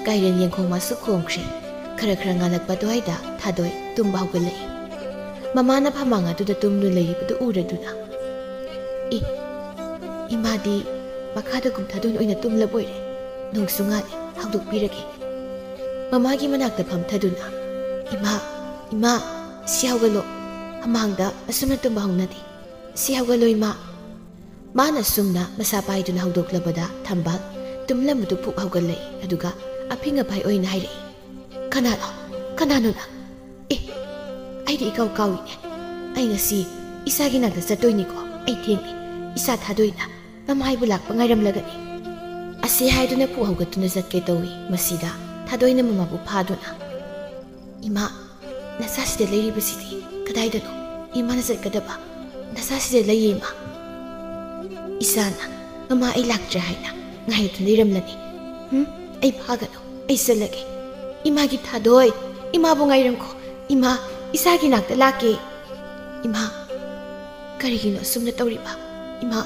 ꯀꯥꯏꯔꯦꯟ ꯌꯦꯡꯈꯣꯡ ꯃꯥꯁꯨ ꯈꯣꯡꯈ꯭ꯔꯦ꯫ ꯈꯔ ꯈꯔ ꯉꯥꯜꯂꯛꯄ ꯑꯗꯨꯋꯥꯏꯗ ꯊꯥꯗꯣꯏ ꯇꯨꯝꯕ ꯍꯧꯒꯠꯂꯛꯏ꯫ ꯃꯃꯥꯅ ꯐꯝꯃꯥꯡ ꯑꯗꯨꯗ ꯇꯨꯝꯗꯨꯅ ꯂꯩꯔꯤꯕꯗꯨ ꯎꯔꯗꯨꯅ, "ꯏ, ꯏꯃꯥꯗꯤ ꯃꯈꯥꯗ ꯀꯨꯝꯊꯗꯨꯅ ꯑꯣꯏꯅ ꯇꯨꯝꯂꯕ ꯑꯣꯏꯔꯦ꯫ ꯅꯣꯡꯁꯨ ꯉꯥꯜꯂꯦ, ꯍꯧꯗꯣꯛꯄꯤꯔꯒꯦ꯫" ꯃꯃꯥꯒꯤ ꯃꯅꯥꯛꯇ ꯐꯝꯊꯗꯨꯅ, "ꯏꯃꯥ, ꯏꯃꯥ, ꯁꯤ ꯍꯧꯒꯠꯂꯣ꯫ ꯃꯃꯥꯡꯗ ꯑꯁꯨꯝꯅ ꯇꯨꯝꯕ ꯍꯧꯅꯗꯦ꯫ ꯁꯤ ꯍꯧꯒꯠꯂꯣ ꯏꯃꯥ꯫" ꯃꯥꯅ ꯁꯨꯝꯅ ꯃꯁꯥ ꯄꯥꯏꯗꯨꯅ ꯍꯧꯗꯣꯛꯂꯕꯗ ꯊꯝꯕꯥꯜ ꯇꯨꯝꯂꯝꯕꯗꯨ ꯐꯨꯛ ꯍꯧꯒꯠꯂꯛꯏ, ꯑꯗꯨꯒ ꯑꯐꯤꯡ ꯑꯐꯥꯏ ꯑꯣꯏꯅ ꯍꯥꯏꯔꯛꯏ, "ꯀꯅꯥꯅꯣ? ꯀꯅꯥꯅꯣ ꯅꯪ? ꯑꯦ, ꯑꯩꯗꯤ ꯏꯀꯥꯎ ꯀꯥꯎꯏꯅꯦ꯫ ꯑꯩ ꯉꯁꯤ ꯏꯁꯥꯒꯤ ꯅꯥꯛꯇ ꯆꯠꯇꯣꯏꯅꯤꯀꯣ꯫ ꯑꯩ ꯊꯦꯡꯂꯦ꯫ ꯏꯁꯥ ꯊꯥꯗꯣꯏꯅ ꯃꯃꯥ ꯑꯩꯕꯨ ꯂꯥꯛꯄ ꯉꯥꯏꯔꯝꯂꯒꯅꯤ꯫" ꯑꯁꯤ ꯍꯥꯏꯗꯨꯅ ꯐꯨꯛ ꯍꯧꯒꯠꯇꯨꯅ ꯆꯠꯀꯦ ꯇꯧꯏ꯫ ꯃꯁꯤꯗ ꯊꯥꯗꯣꯏꯅ ꯃꯃꯥꯕꯨ ꯐꯥꯗꯨꯅ, "ꯏꯃꯥ, ꯅꯆꯥꯁꯤꯗ ꯂꯩꯔꯤꯕꯁꯤꯗꯤ ꯀꯗꯥꯏꯗꯅꯣ? ꯏꯃꯥꯅ ꯆꯠꯀꯗꯕ ꯅꯆꯥꯁꯤꯗ ꯂꯩꯌꯦ ꯏꯃꯥ꯫" "ꯏꯆꯥꯅ ꯃꯃꯥ ꯑꯩ ꯂꯥꯛꯇ꯭ꯔꯦ ꯍꯥꯏꯅ ꯉꯥꯏꯗꯨꯅ ꯂꯩꯔꯝꯂꯅꯤ꯫ ꯍꯨꯝ, ꯑꯩ ꯐꯥꯒꯅꯨ, ꯑꯩ ꯆꯠꯂꯒꯦ꯫ ꯏꯃꯥꯒꯤ ꯊꯥꯗꯣꯏ, ꯏꯃꯥꯕꯨ ꯉꯥꯏꯔꯝꯈꯣ꯫ ꯏꯃꯥ, ꯏꯆꯥꯒꯤ ꯅꯥꯛꯇ ꯂꯥꯛꯀꯦ꯫ ꯏꯃꯥ, ꯀꯔꯤꯒꯤꯅꯣ ꯑꯁꯨꯝꯅ ꯇꯧꯔꯤꯕ? ꯏꯃꯥ,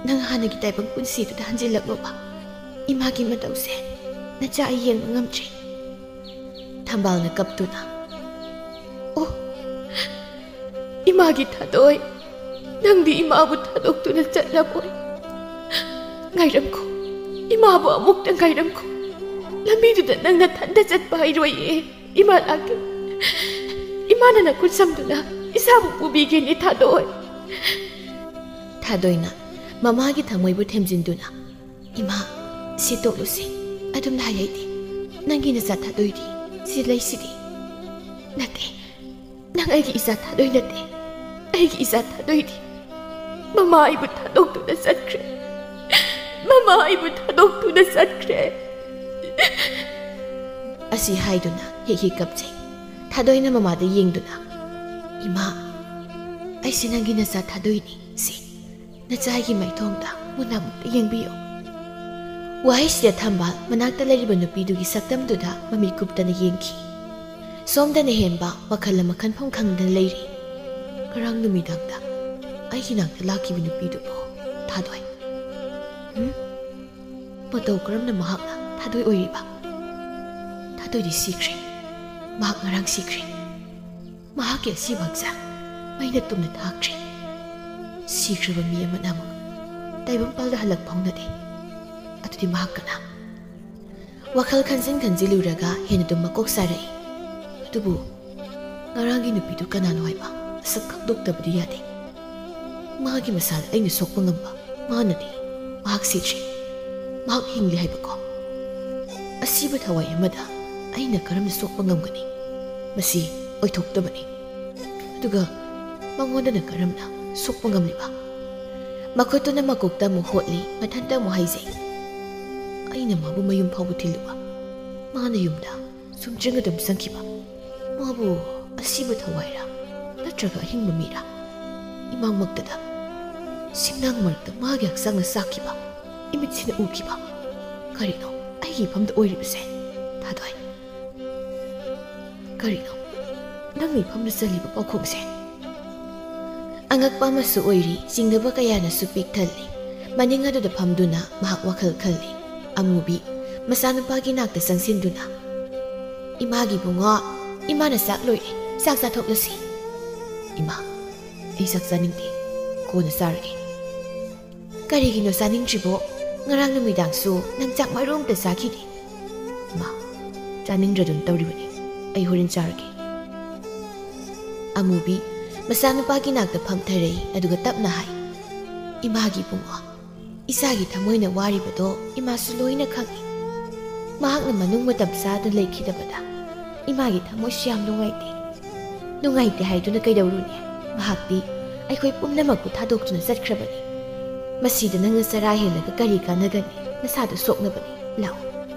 ꯅꯪ ꯍꯥꯟꯅꯒꯤ ꯇꯥꯏꯕꯪ ꯄꯨꯟꯁꯤꯗꯨꯗ ꯍꯟꯖꯤꯜꯂꯛꯂꯣꯕ꯫ ꯏꯃꯥꯒꯤ ꯃꯇꯧꯁꯦ ꯅꯆꯥ ꯑꯩ ꯌꯦꯡꯕ ꯉꯝꯗ꯭ꯔꯦ꯫" ꯊꯝꯕꯥꯜꯅ ꯀꯞꯇꯨꯅ, "ꯑꯣ, ꯏꯃꯥꯒꯤ ꯊꯥꯗꯣꯏ, ꯅꯪꯗꯤ ꯏꯃꯥꯕꯨ ꯊꯥꯗꯣꯛꯇꯨꯅ ꯆꯠꯂꯕꯣꯏ? ꯉꯥꯏꯔꯝꯈꯣ, ꯏꯃꯥꯕꯨ ꯑꯃꯨꯛꯇ ꯉꯥꯏꯔꯝꯈꯣ꯫ ꯂꯝꯕꯤꯗꯨꯗ ꯅꯪ ꯅꯊꯟꯇ ꯆꯠꯄ ꯍꯩꯔꯣꯏꯌꯦ꯫ ꯏꯃꯥ ꯂꯥꯛꯀꯦ꯫ ꯏꯃꯥꯅ ꯅꯈꯨꯠ ꯁꯝꯗꯨꯅ ꯏꯁꯥꯕꯨ ꯄꯨꯕꯤꯒꯦꯅꯦ, ꯊꯥꯗꯣꯏ꯫" ꯊꯥꯗꯣꯏꯅ ꯃꯃꯥꯒꯤ ꯊꯃꯣꯏꯕꯨ ꯊꯦꯝꯖꯤꯟꯗꯨꯅ, "ꯏꯃꯥ, ꯁꯤ ꯇꯣꯛꯂꯨꯁꯤ꯫ ꯑꯗꯨꯝꯅ ꯍꯥꯏ ꯍꯩꯇꯦ꯫ ꯅꯪꯒꯤ ꯅꯆꯥ ꯊꯥꯗꯣꯏꯗꯤ ꯁꯤ ꯂꯩꯁꯤꯗꯤ꯫" "ꯅꯠꯇꯦ, ꯅꯪ ꯑꯩꯒꯤ ꯏꯆꯥ ꯊꯥꯗꯣꯏ ꯅꯠꯇꯦ꯫ ꯑꯩꯒꯤ ꯏꯆꯥ ꯊꯥꯗꯣꯏꯗꯤ ꯃꯃꯥ ꯑꯩꯕꯨ ꯊꯥꯗꯣꯛꯇꯨꯅ ꯆꯠꯈ꯭ꯔꯦ꯫ ꯃꯃꯥ ꯑꯩꯕꯨ ꯊꯥꯗꯣꯛꯇꯨꯅ ꯆꯠꯈ꯭ꯔꯦ꯫" ꯑꯁꯤ ꯍꯥꯏꯗꯨꯅ ꯍꯦꯛ ꯍꯦꯛ ꯀꯞꯆꯩ꯫ ꯊꯥꯗꯣꯏꯅ ꯃꯃꯥꯗ ꯌꯦꯡꯗꯨꯅ, "ꯏꯃꯥ, ꯑꯩꯁꯦ ꯅꯪꯒꯤ ꯅꯆꯥ ꯊꯥꯗꯣꯏꯅꯤ꯫ ꯁꯤ, ꯅꯆꯥꯒꯤ ꯃꯥꯏꯊꯣꯡꯗ ꯃꯨꯟꯅ ꯑꯃꯨꯛꯇ ꯌꯦꯡꯕꯤꯌꯨ꯫" ꯋꯥꯍꯩꯁꯤꯗ ꯊꯝꯕꯥꯜ ꯃꯅꯥꯛꯇ ꯂꯩꯔꯤꯕ ꯅꯨꯄꯤꯗꯨꯒꯤ ꯁꯛꯇꯝꯗꯨꯗ ꯃꯃꯤꯠ ꯀꯨꯞꯇꯅ ꯌꯦꯡꯈꯤ꯫ ꯁꯣꯝꯗꯅ ꯍꯦꯝꯕ ꯋꯥꯈꯜ ꯑꯃ ꯈꯟꯐꯝ ꯈꯪꯗꯅ ꯂꯩꯔꯤ꯫ ꯉꯔꯥꯡ ꯅꯨꯃꯤꯗꯥꯡꯗ ꯑꯩꯒꯤ ꯅꯥꯛꯇ ꯂꯥꯛꯈꯤꯕ ꯅꯨꯄꯤꯗꯨꯕꯨ ꯊꯥꯗꯣꯏ꯫ ꯍꯨꯝ? ꯃꯇꯧ ꯀꯔꯝꯅ ꯃꯍꯥꯛꯅ ꯊꯥꯗꯣꯏ ꯑꯣꯏꯔꯤꯕ? ꯊꯥꯗꯣꯏ ꯑꯗꯨꯗꯤ ꯁꯤꯈ꯭ꯔꯦ꯫ ꯃꯍꯥꯛ ꯉꯔꯥꯡ ꯁꯤꯈ꯭ꯔꯦ꯫ ꯃꯍꯥꯛꯀꯤ ꯑꯁꯤꯕ ꯍꯛꯆꯥꯡ ꯃꯩꯅ ꯇꯨꯝꯅ ꯊꯥꯈ꯭ꯔꯦ꯫ ꯁꯤꯈ꯭ꯔꯕ ꯃꯤ ꯑꯃꯅ ꯑꯃꯨꯛ ꯇꯥꯏꯕꯪꯄꯥꯜꯗ ꯍꯜꯂꯛꯄ ꯍꯧꯅꯗꯦ꯫ ꯑꯗꯨꯗꯤ ꯃꯍꯥꯛ ꯀꯅꯥ? ꯋꯥꯈꯜ ꯈꯟꯖꯤꯟ ꯈꯟꯖꯤꯜꯂꯨꯔꯒ ꯍꯦꯟꯅ ꯑꯗꯨꯝ ꯃꯀꯣꯛ ꯁꯥꯔꯛꯏ꯫ ꯑꯗꯨꯕꯨ ꯉꯔꯥꯡꯒꯤ ꯅꯨꯄꯤꯗꯨ ꯀꯅꯥꯅꯣ ꯍꯥꯏꯕ ꯃꯁꯛ ꯈꯪꯗꯣꯛꯇꯕꯗꯤ ꯌꯥꯗꯦ꯫ ꯃꯥꯒꯤ ꯃꯁꯥꯗ ꯑꯩꯅ ꯁꯣꯛꯄ ꯉꯝꯕ ꯃꯥꯅꯗꯤ꯫ ꯃꯍꯥꯛ ꯁꯤꯗ꯭ꯔꯤ꯫ ꯃꯍꯥꯛ ꯍꯤꯡꯂꯤ ꯍꯥꯏꯕꯀꯣ꯫ ꯑꯁꯤꯕ ꯊꯋꯥꯏ ꯑꯃꯗ ꯑꯩꯅ ꯀꯔꯝꯅ ꯁꯣꯛꯄ ꯉꯝꯒꯅꯤ? ꯃꯁꯤ ꯑꯣꯏꯊꯣꯛꯇꯕꯅꯤ꯫ ꯑꯗꯨꯒ ꯃꯉꯣꯟꯗꯅ ꯀꯔꯝꯅ ꯁꯣꯛꯄ ꯉꯝꯂꯤꯕ? ꯃꯈꯨꯠꯇꯨꯅ ꯃꯀꯣꯛꯇ ꯑꯃꯨꯛ ꯍꯣꯠꯂꯤ, ꯃꯊꯟꯇ ꯑꯃꯨꯛ ꯍꯥꯏꯖꯩ꯫ ꯑꯩꯅ ꯃꯥꯕꯨ ꯃꯌꯨꯝ ꯐꯥꯎꯕ ꯊꯤꯜꯂꯨꯕ, ꯃꯥꯅ ꯌꯨꯝꯗ ꯁꯨꯝ ꯆꯪ ꯑꯗꯨꯝ ꯆꯪꯈꯤꯕ꯫ ꯃꯥꯕꯨ ꯑꯁꯤꯕ ꯊꯋꯥꯏꯔ ꯅꯠꯇ꯭ꯔꯒ ꯑꯍꯤꯡꯕ ꯃꯤꯔ? ꯏꯃꯥꯡꯃꯛꯇꯗ ꯁꯤꯡꯅꯥꯡ ꯃꯔꯛꯇ ꯃꯥꯒꯤ ꯍꯛꯆꯥꯡꯅ ꯁꯥꯛꯈꯤꯕ, ꯏꯃꯤꯠꯁꯤꯅ ꯎꯈꯤꯕ꯫ ꯀꯔꯤꯅꯣ ꯑꯩꯒꯤ ꯏꯐꯝꯗ ꯑꯣꯏꯔꯤꯕꯁꯦ? ꯊꯥꯗꯣꯏ, ꯀꯔꯤꯅꯣ ꯅꯪꯒꯤ ꯏꯐꯝꯗ ꯆꯜꯂꯤꯕ ꯄꯥꯎꯈꯣꯡꯁꯦ? ꯑꯉꯛꯄ ꯑꯃꯁꯨ ꯑꯣꯏꯔꯤ, ꯆꯤꯡꯅꯕ ꯀꯌꯥꯅꯁꯨ ꯄꯤꯛ ꯊꯜꯂꯤ꯫ ꯃꯅꯤꯡ ꯑꯗꯨꯗ ꯐꯝꯗꯨꯅ ꯃꯍꯥꯛ ꯋꯥꯈꯜ ꯈꯜꯂꯤ꯫ ꯑꯃꯨꯕꯤ ꯃꯆꯥꯅꯨꯄꯥꯒꯤ ꯅꯥꯛꯇ ꯆꯪꯁꯤꯟꯗꯨꯅ, "ꯏꯃꯥꯒꯤ ꯏꯕꯨꯡꯉꯣ, ꯏꯃꯥꯅ ꯆꯥꯛ ꯂꯣꯏꯔꯦ, ꯆꯥꯛ ꯆꯥꯊꯣꯛꯂꯁꯤ꯫" "ꯏꯃꯥ, ꯑꯩ ꯆꯥꯛ ꯆꯥꯅꯤꯡꯗꯦ, ꯀꯣꯟꯅ ꯆꯥꯔꯒꯦ꯫" "ꯀꯔꯤꯒꯤꯅꯣ ꯆꯥꯅꯤꯡꯗ꯭ꯔꯤꯕꯣ? ꯉꯔꯥꯡ ꯅꯨꯃꯤꯗꯥꯡꯁꯨ ꯅꯪ ꯆꯥꯛ ꯃꯔꯨ ꯑꯝꯇ ꯆꯥꯈꯤꯗꯦ꯫" "ꯏꯃꯥ, ꯆꯥꯅꯤꯡꯗ꯭ꯔꯗꯨꯅ ꯇꯧꯔꯤꯕꯅꯤ, ꯑꯩ ꯍꯣꯔꯦꯟ ꯆꯥꯔꯒꯦ꯫" ꯑꯃꯨꯕꯤ ꯃꯆꯥꯅꯨꯄꯥꯒꯤ ꯅꯥꯛꯇ ꯐꯝꯊꯔꯛꯏ, ꯑꯗꯨꯒ ꯇꯞꯅ ꯍꯥꯏ, "ꯏꯃꯥꯒꯤ ꯏꯕꯨꯡꯉꯣ, ꯏꯆꯥꯒꯤ ꯊꯃꯣꯏꯅ ꯋꯥꯔꯤꯕꯗꯣ ꯏꯃꯥꯁꯨ ꯂꯣꯏꯅ ꯈꯪꯏ꯫ ꯃꯍꯥꯛꯅ ꯃꯅꯨꯡ ꯃꯇꯝ ꯆꯥꯗꯅ ꯂꯩꯈꯤꯗꯕꯗ ꯏꯃꯥꯒꯤ ꯊꯃꯣꯏꯁꯨ ꯌꯥꯝ ꯅꯨꯡꯉꯥꯏꯇꯦ꯫ ꯅꯨꯡꯉꯥꯏꯇꯦ ꯍꯥꯏꯗꯨꯅ ꯀꯩꯗꯧꯔꯨꯅꯤ? ꯃꯍꯥꯛꯇꯤ ꯑꯩꯈꯣꯏ ꯄꯨꯝꯅꯃꯛꯄꯨ ꯊꯥꯗꯣꯛꯇꯨꯅ ꯆꯠꯈ꯭ꯔꯕꯅꯤ꯫ ꯃꯁꯤꯗ ꯅꯪꯅ ꯆꯔꯥ ꯍꯦꯜꯂꯒ ꯀꯔꯤ ꯀꯥꯟꯅꯒꯅꯤ? ꯅꯁꯥꯗꯣ ꯁꯣꯛꯅꯕꯅꯤ꯫ ꯂꯥꯛꯑꯣ,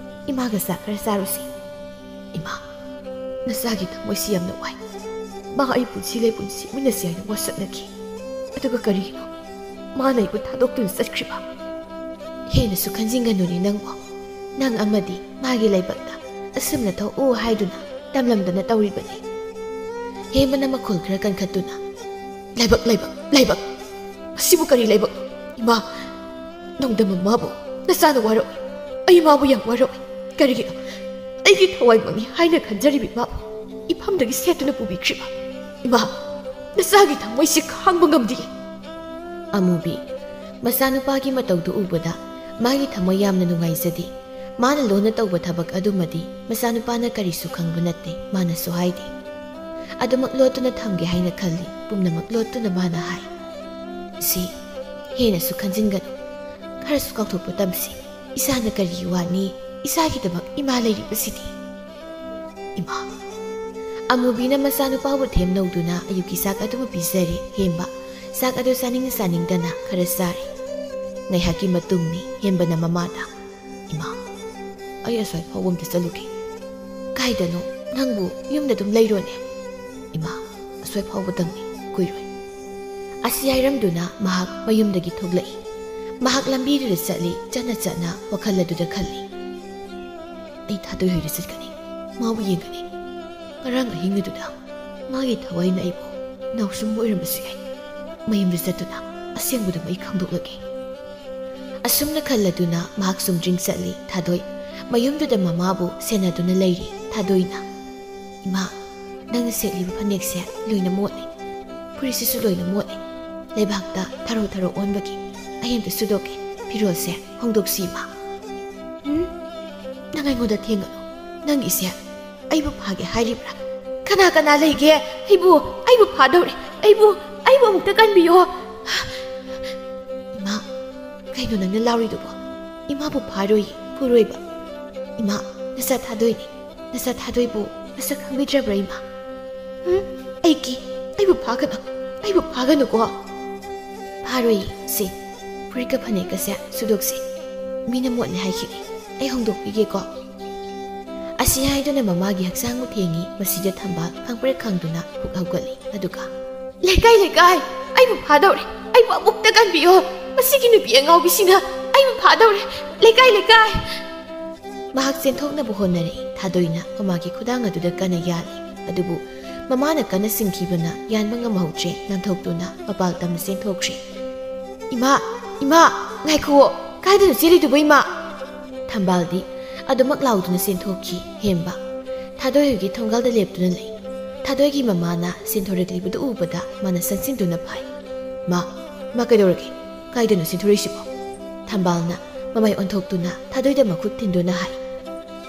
ꯏꯃꯥꯒ ꯆꯥꯛ ꯈꯔ ꯆꯥꯔꯨꯁꯤ꯫" "ꯏꯃꯥ, ꯅꯆꯥꯒꯤ ꯊꯃꯣꯏꯁꯤ ꯌꯥꯝꯅ ꯋꯥꯏ꯫ ꯃꯥ ꯑꯩ ꯄꯨꯟꯁꯤ ꯂꯩ ꯄꯨꯟꯁꯤ ꯁꯤꯃꯤꯟꯅꯁꯤ ꯍꯥꯏꯅ ꯋꯥꯁꯛꯅꯈꯤ꯫ ꯑꯗꯨꯒ ꯀꯔꯤꯒꯤꯅꯣ ꯃꯥꯅ ꯑꯩꯕꯨ ꯊꯥꯗꯣꯛꯇꯨꯅ ꯆꯠꯈ꯭ꯔꯤꯕ? ꯍꯦꯟꯅꯁꯨ ꯈꯟꯖꯤꯟꯒꯅꯨꯅꯦ ꯅꯪꯕꯨ꯫ ꯅꯪ ꯑꯃꯗꯤ ꯃꯥꯒꯤ ꯂꯥꯏꯕꯛꯇ ꯑꯁꯨꯝꯅ ꯊꯣꯛꯎ ꯍꯥꯏꯗꯨꯅ ꯇꯝꯂꯝꯗꯅ ꯇꯧꯔꯤꯕꯅꯤ꯫" ꯍꯦꯃꯅ ꯃꯈꯣꯜ ꯈꯔ ꯀꯟꯈꯠꯇꯨꯅ, "ꯂꯥꯏꯕꯛ, ꯂꯥꯏꯕꯛ, ꯂꯥꯏꯕꯛ! ꯃꯁꯤꯕꯨ ꯀꯔꯤ ꯂꯥꯏꯕꯛꯅꯣ? ꯏꯃꯥ, ꯅꯣꯡꯗꯝ ꯃꯃꯥꯕꯨ ꯅꯆꯥꯅ ꯋꯥꯔꯛꯏ꯫ ꯑꯩ ꯃꯥꯕꯨ ꯌꯥꯝ ꯋꯥꯔꯛꯏ꯫ ꯀꯔꯤꯒꯤꯅꯣ? ꯑꯩꯒꯤ ꯊꯋꯥꯏꯃꯛꯅꯤ ꯍꯥꯏꯅ ꯈꯟꯖꯔꯤꯕ ꯏꯃꯥ ꯏꯐꯝꯗꯒꯤ ꯁꯦꯠꯇꯨꯅ ꯄꯨꯕꯤꯈ꯭ꯔꯤꯕ꯫ ꯏꯃꯥ, ꯅꯆꯥꯒꯤ ꯊꯃꯣꯏꯁꯤ ꯈꯥꯡꯕ ꯉꯝꯗꯦ꯫ ꯑꯃꯨꯕꯤ, ꯃꯆꯥꯅꯨꯄꯥꯒꯤ ꯃꯇꯧꯗꯨ ꯎꯕꯗ ꯃꯥꯒꯤ ꯊꯃꯣꯏ ꯌꯥꯝꯅ ꯅꯨꯡꯉꯥꯏꯖꯗꯦ꯫ ꯃꯥꯅ ꯂꯣꯟꯅ ꯇꯧꯕ ꯊꯕꯛ ꯑꯗꯨꯃꯗꯤ ꯃꯆꯥꯅꯨꯄꯥꯅ ꯀꯔꯤꯁꯨ ꯈꯪꯕ ꯅꯠꯇꯦ, ꯃꯥꯅꯁꯨ ꯍꯥꯏꯗꯦ꯫ ꯑꯗꯨꯃꯛ ꯂꯣꯠꯇꯨꯅ ꯊꯝꯒꯦ ꯍꯥꯏꯅ ꯈꯜꯂꯤ꯫ ꯄꯨꯝꯅꯃꯛ ꯂꯣꯠꯇꯨꯅ ꯃꯥꯅ ꯍꯥꯏ, "ꯁꯤ, ꯍꯦꯟꯅꯁꯨ ꯈꯟꯖꯤꯟꯒꯅꯨ꯫ ꯈꯔꯁꯨ ꯀꯥꯎꯊꯣꯛꯄ ꯇꯝꯁꯤ꯫ ꯏꯁꯥꯅ ꯀꯔꯤ ꯋꯥꯠꯅꯤ? ꯏꯁꯥꯒꯤꯗꯃꯛ ꯏꯃꯥ ꯂꯩꯔꯤꯕꯁꯤꯗꯤ꯫" ꯏꯃꯥ꯫ ꯑꯃꯨꯕꯤꯅ ꯃꯆꯥꯅꯨꯄꯥꯕꯨ ꯊꯦꯝꯅꯧꯗꯨꯅ ꯑꯌꯨꯛꯀꯤ ꯆꯥꯛ ꯑꯗꯨꯃ ꯄꯤꯖꯔꯦ꯫ ꯍꯦꯝꯕ ꯆꯥꯛ ꯑꯗꯨ ꯆꯥꯅꯤꯡ ꯆꯥꯅꯤꯡꯗꯅ ꯈꯔ ꯆꯥꯔꯦ꯫ ꯉꯥꯏꯍꯥꯛꯀꯤ ꯃꯇꯨꯡꯅꯤ꯫ ꯍꯦꯝꯕꯅ ꯃꯃꯥꯗ, "ꯏꯃꯥ, ꯑꯩ ꯑꯁ꯭ꯋꯥꯏ ꯐꯥꯎꯕ ꯑꯝꯇ ꯆꯠꯂꯨꯒꯦ꯫" "ꯀꯥꯏꯗꯅꯣ? ꯅꯪꯕꯨ ꯌꯨꯝꯗ ꯑꯗꯨꯝ ꯂꯩꯔꯣꯅꯦ?" "ꯏꯃꯥ, ꯑꯁ꯭ꯋꯥꯏ ꯐꯥꯎꯕꯗꯪꯅꯤ, ꯀꯨꯏꯔꯣꯏ꯫" ꯑꯁꯤ ꯍꯥꯏꯔꯝꯗꯨꯅ ꯃꯍꯥꯛ ꯃꯌꯨꯝꯗꯒꯤ ꯊꯣꯛꯂꯛꯏ꯫ ꯃꯍꯥꯛ ꯂꯝꯕꯤꯗꯨꯗ ꯆꯠꯂꯤ꯫ ꯆꯠꯅ ꯆꯠꯅ ꯋꯥꯈꯜ ꯑꯗꯨꯗ ꯈꯜꯂꯤ, "ꯑꯩ ꯊꯥꯗꯣꯏ ꯍꯣꯏꯗ ꯆꯠꯀꯅꯤ, ꯃꯥꯕꯨ ꯌꯦꯡꯒꯅꯤ꯫ ꯉꯔꯥꯡ ꯑꯍꯤꯡ ꯑꯗꯨꯗ ꯃꯥꯒꯤ ꯊꯋꯥꯏꯅ ꯑꯩꯕꯨ ꯅꯥꯎꯁꯨꯝ ꯑꯣꯏꯔꯝꯕꯁꯨ ꯌꯥꯏ꯫ ꯃꯌꯨꯝꯗ ꯆꯠꯇꯨꯅ ꯑꯁꯦꯡꯕꯗꯨ ꯑꯩ ꯈꯪꯗꯣꯛꯂꯒꯦ꯫" ꯑꯁꯨꯝꯅ ꯈꯜꯂꯗꯨꯅ ꯃꯍꯥꯛ ꯆꯨꯝꯗ꯭ꯔꯤꯡ ꯆꯠꯂꯤ꯫ ꯊꯥꯗꯣꯏ ꯃꯌꯨꯝꯗꯨꯗ ꯃꯃꯥꯕꯨ ꯁꯦꯟꯅꯗꯨꯅ ꯂꯩꯔꯤ꯫ ꯊꯥꯗꯣꯏꯅ, "ꯏꯃꯥ, ꯅꯪꯅ ꯁꯦꯠꯂꯤꯕ ꯐꯅꯦꯛꯁꯦ ꯂꯣꯏꯅ ꯃꯣꯠꯂꯦ, ꯐꯨꯔꯤꯠꯁꯤꯁꯨ ꯂꯣꯏꯅ ꯃꯣꯠꯂꯦ꯫ ꯂꯩꯕꯥꯛꯇ ꯊꯔꯣ ꯊꯔꯣ ꯑꯣꯟꯕꯒꯤ꯫ ꯑꯩ ꯑꯝꯇ ꯁꯨꯗꯣꯛꯀꯦ, ꯐꯤꯔꯣꯜꯁꯦ ꯍꯣꯡꯗꯣꯛꯁꯤ, ꯏꯃꯥ꯫" "ꯎꯝ, ꯅꯪ ꯑꯩꯉꯣꯟꯗ ꯊꯦꯡꯒꯅꯨ, ꯅꯪꯒꯤꯁꯦ ꯑꯩꯕꯨ ꯐꯥꯒꯦ ꯍꯥꯏꯔꯤꯕ꯭ꯔꯥ? ꯀꯅꯥ ꯀꯅꯥ ꯂꯩꯒꯦ? ꯑꯩꯕꯨ, ꯑꯩꯕꯨ ꯐꯥꯗꯧꯔꯦ꯫ ꯑꯩꯕꯨ, ꯑꯩꯕꯨ ꯑꯃꯨꯛꯇ ꯀꯟꯕꯤꯌꯣ꯫" "ꯏꯃꯥ, ꯀꯩꯅꯣ ꯅꯪꯅ ꯂꯥꯎꯔꯤꯗꯨꯕꯣ? ꯏꯃꯥꯕꯨ ꯐꯥꯔꯣꯏꯌꯦ, ꯐꯨꯔꯣꯏꯕ꯫ ꯏꯃꯥ, ꯅꯆꯥ ꯊꯥꯗꯣꯏꯅꯦ꯫ ꯅꯆꯥ ꯊꯥꯗꯣꯏꯕꯨ ꯃꯁꯛ ꯈꯪꯕꯤꯗ꯭ꯔꯕ꯭ꯔꯥ, ꯏꯃꯥ?" "ꯎꯝ, ꯑꯩꯒꯤ, ꯑꯩꯕꯨ ꯐꯥꯒꯅꯨ, ꯑꯩꯕꯨ ꯐꯥꯒꯅꯨꯀꯣ꯫" "ꯐꯥꯔꯣꯏꯌꯦ, ꯁꯦ, ꯐꯨꯔꯤꯠꯀ ꯐꯅꯦꯛꯀꯁꯦ ꯁꯨꯗꯣꯛꯁꯤ꯫ ꯃꯤꯅ ꯃꯣꯠꯂꯦ ꯍꯥꯏꯈꯤꯅꯤ, ꯑꯩ ꯍꯣꯡꯗꯣꯛꯄꯤꯒꯦꯀꯣ꯫" ꯑꯁꯤ ꯍꯥꯏꯗꯨꯅ ꯃꯃꯥꯒꯤ ꯍꯛꯆꯥꯡꯕꯨ ꯊꯦꯡꯉꯤ꯫ ꯃꯁꯤꯗ ꯊꯝꯕꯥꯜ ꯈꯪꯄ꯭ꯔꯦꯛ ꯈꯪꯗꯨꯅ ꯍꯨꯛ ꯍꯧꯒꯠꯂꯤ꯫ ꯑꯗꯨꯒ, "ꯂꯩꯀꯥꯏ, ꯂꯩꯀꯥꯏ, ꯑꯩꯕꯨ ꯐꯥꯗꯧꯔꯦ, ꯑꯩꯕꯨ ꯑꯃꯨꯛꯇ ꯀꯟꯕꯤꯌꯣ꯫ ꯃꯁꯤꯒꯤ ꯅꯨꯄꯤ ꯑꯉꯥꯎꯕꯤꯁꯤꯅ ꯑꯩꯕꯨ ꯐꯥꯗꯧꯔꯦ꯫ ꯂꯩꯀꯥꯏ, ꯂꯩꯀꯥꯏ!" ꯃꯍꯥꯛ ꯆꯦꯟꯊꯣꯛꯅꯕ ꯍꯣꯠꯅꯔꯛꯏ꯫ ꯊꯥꯗꯣꯏꯅ ꯃꯃꯥꯒꯤ ꯈꯨꯗꯥꯡ ꯑꯗꯨꯗ ꯀꯟꯅ ꯌꯥꯜꯂꯤ꯫ ꯑꯗꯨꯕꯨ ꯃꯃꯥꯅ ꯀꯟꯅ ꯆꯤꯡꯈꯤꯕꯅ ꯌꯥꯟꯕ ꯉꯝꯍꯧꯗ꯭ꯔꯦ꯫ ꯅꯥꯟꯊꯣꯛꯇꯨꯅ ꯃꯄꯥꯜ ꯇꯝꯅ ꯆꯦꯟꯊꯣꯛꯈ꯭ꯔꯦ꯫ "ꯏꯃꯥ, ꯏꯃꯥ, ꯉꯥꯏꯈꯨꯑꯣ꯫ ꯀꯥꯏꯗꯅꯣ ꯆꯦꯜꯂꯤꯗꯨꯕꯨ, ꯏꯃꯥ?" ꯊꯝꯕꯥꯜꯗꯤ ꯑꯗꯨꯃꯛ ꯂꯥꯎꯗꯨꯅ ꯆꯦꯟꯊꯣꯛꯈꯤ ꯍꯦꯝꯕ꯫ ꯊꯥꯗꯣꯏ ꯍꯣꯏꯒꯤ ꯊꯣꯡꯒꯥꯜꯗ ꯂꯦꯞꯇꯨꯅ ꯂꯩ꯫ ꯊꯥꯗꯣꯏꯒꯤ ꯃꯃꯥꯅ ꯆꯦꯟꯊꯣꯔꯛꯂꯤꯕꯗꯨ ꯎꯕꯗ ꯃꯥꯅ ꯆꯪꯁꯤꯟꯗꯨꯅ ꯐꯥꯏ꯫ "ꯃꯥ, ꯃꯥ ꯀꯩꯗꯧꯔꯒꯦ? ꯀꯥꯏꯗꯅꯣ ꯆꯦꯟꯊꯣꯔꯛꯏꯁꯤꯕꯣ?" ꯊꯝꯕꯥꯜꯅ ꯃꯃꯥꯏ ꯑꯣꯟꯊꯣꯛꯇꯨꯅ ꯊꯥꯗꯣꯏꯗ ꯃꯈꯨꯠ ꯊꯤꯟꯗꯨꯅ ꯍꯥꯏ꯫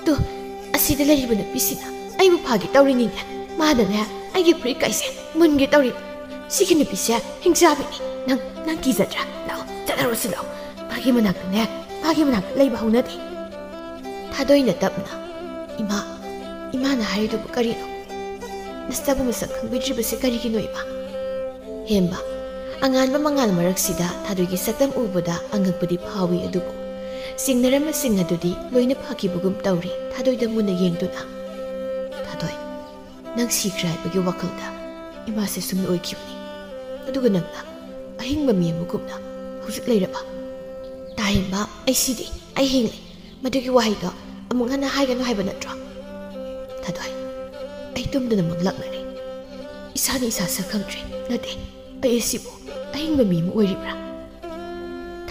"ꯇꯨ, ꯑꯁꯤꯗ ꯂꯩꯔꯤꯕ ꯅꯨꯄꯤꯁꯤꯅ ꯑꯩꯕꯨ ꯐꯥꯒꯦ ꯇꯧꯔꯤꯅꯤꯅꯦ꯫ ꯃꯥꯅꯅꯦ ꯑꯩꯒꯤ ꯐꯨꯔꯤꯠ ꯀꯥꯏꯁꯦ ꯃꯨꯟꯒꯦ ꯇꯧꯔꯤ꯫ ꯁꯤꯒꯤ ꯅꯨꯄꯤꯁꯦ ꯍꯤꯡꯆꯥꯕꯤꯅꯤ꯫ ꯅꯪ, ꯅꯪ ꯀꯤꯖꯗ꯭ꯔꯥ? ꯂꯥꯛꯑꯣ, ꯆꯠꯂꯔꯣꯁꯤ ꯂꯥꯛꯑꯣ꯫ ꯃꯥꯒꯤ ꯃꯅꯥꯛꯇꯅꯦ, ꯃꯥꯒꯤ ꯃꯅꯥꯛꯇ ꯂꯩꯕ ꯍꯧꯅꯗꯦ꯫" ꯊꯥꯗꯣꯏꯅ ꯇꯞꯅ, "ꯏꯃꯥ, ꯏꯃꯥꯅ ꯍꯥꯏꯔꯤꯗꯨꯕꯨ ꯀꯔꯤꯅꯣ? ꯅꯁꯥꯕꯨ ꯃꯁꯛ ꯈꯪꯕꯤꯗ꯭ꯔꯤꯕꯁꯦ ꯀꯔꯤꯒꯤꯅꯣ, ꯏꯃꯥ?" ꯍꯦꯝꯕ, ꯑꯉꯥꯟꯕ ꯃꯉꯥꯜ ꯃꯔꯛꯁꯤꯗ ꯊꯥꯗꯣꯏꯒꯤ ꯁꯛꯇꯝ ꯎꯕꯗ ꯑꯉꯛꯄꯗꯤ ꯐꯥꯎꯏ, ꯑꯗꯨꯕꯨ ꯆꯤꯡꯅꯔꯝꯕꯁꯤꯡ ꯑꯗꯨꯗꯤ ꯂꯣꯏꯅ ꯐꯈꯤꯕꯒꯨꯝ ꯇꯧꯔꯤ꯫ ꯊꯥꯗꯣꯏꯗ ꯃꯨꯟꯅ ꯌꯦꯡꯗꯨꯅ, "ꯊꯥꯗꯣꯏ, ꯅꯪ ꯁꯤꯈ꯭ꯔꯦ ꯍꯥꯏꯕꯒꯤ ꯋꯥꯈꯜꯗ ꯏꯃꯥꯁꯦ ꯁꯨꯝꯅ ꯑꯣꯏꯈꯤꯕꯅꯤ꯫ ꯑꯗꯨꯒ ꯅꯪꯅ ꯑꯍꯤꯡꯕ ꯃꯤ ꯑꯃꯒꯨꯝꯅ ꯍꯧꯖꯤꯛ ꯂꯩꯔꯕ?" "ꯇꯥꯍꯦꯟꯕ, ꯑꯩ ꯁꯤꯗꯦ, ꯑꯩ ꯍꯤꯡꯂꯤ꯫ ꯃꯗꯨꯒꯤ ꯋꯥꯍꯩꯗꯣ ꯑꯃꯨꯛ ꯍꯟꯅ ꯍꯥꯏꯒꯅꯨ ꯍꯥꯏꯕ ꯅꯠꯇ꯭ꯔꯣ?" "ꯊꯥꯗꯣꯏ, ꯑꯩ ꯇꯨꯝꯗꯅ ꯃꯪꯂꯥꯛꯅꯔꯦ꯫ ꯏꯁꯥꯅ ꯏꯁꯥ ꯁꯛ ꯈꯪꯗ꯭ꯔꯦ꯫ ꯅꯠꯇꯦ, ꯑꯩ ꯑꯁꯤꯕꯨ ꯑꯍꯤꯡꯕ ꯃꯤ ꯑꯃ ꯑꯣꯏꯔꯤꯕ꯭ꯔꯥ?"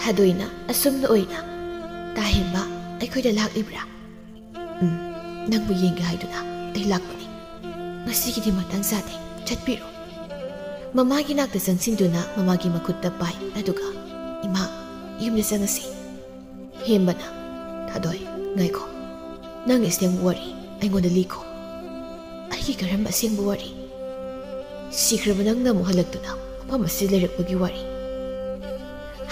ꯊꯥꯗꯣꯏꯅ ꯑꯁꯨꯝꯅ ꯑꯣꯏꯅ, "ꯇꯥꯍꯦꯟꯕ ꯑꯩꯈꯣꯏꯗ ꯂꯥꯛꯂꯤꯕ꯭ꯔꯥ?" "ꯎꯝ, ꯅꯪꯕꯨ ꯌꯦꯡꯒꯦ ꯍꯥꯏꯗꯨꯅ ꯑꯩ ꯂꯥꯛꯄꯅꯤ꯫ ꯉꯁꯤꯒꯤꯗꯤ ꯃꯇꯥꯡ ꯆꯥꯗꯦ, ꯆꯠꯄꯤꯔꯣ꯫" ꯃꯃꯥꯒꯤ ꯅꯥꯛꯇ ꯆꯪꯁꯤꯟꯗꯨꯅ ꯃꯃꯥꯒꯤ ꯃꯈꯨꯠꯇ ꯄꯥꯏ, ꯑꯗꯨꯒ, "ꯏꯃꯥ, ꯌꯨꯝꯗ ꯆꯪꯉꯁꯤ꯫" ꯍꯦꯝꯕꯅ, "ꯊꯥꯗꯣꯏ, ꯉꯥꯏꯈꯣ꯫ ꯅꯪꯒꯤ ꯑꯁꯦꯡꯕ ꯋꯥꯔꯤ ꯑꯩꯉꯣꯟꯗ ꯂꯤꯈꯣ꯫" "ꯑꯩꯒꯤ ꯀꯔꯝꯕ ꯑꯁꯦꯡꯕ ꯋꯥꯔꯤ?" "ꯁꯤꯈ꯭ꯔꯕ ꯅꯪꯅ ꯑꯃꯨꯛ ꯍꯜꯂꯛꯇꯨꯅ ꯃꯐꯝ ꯑꯁꯤꯗ ꯂꯩꯔꯛꯄꯒꯤ ꯋꯥꯔꯤ꯫"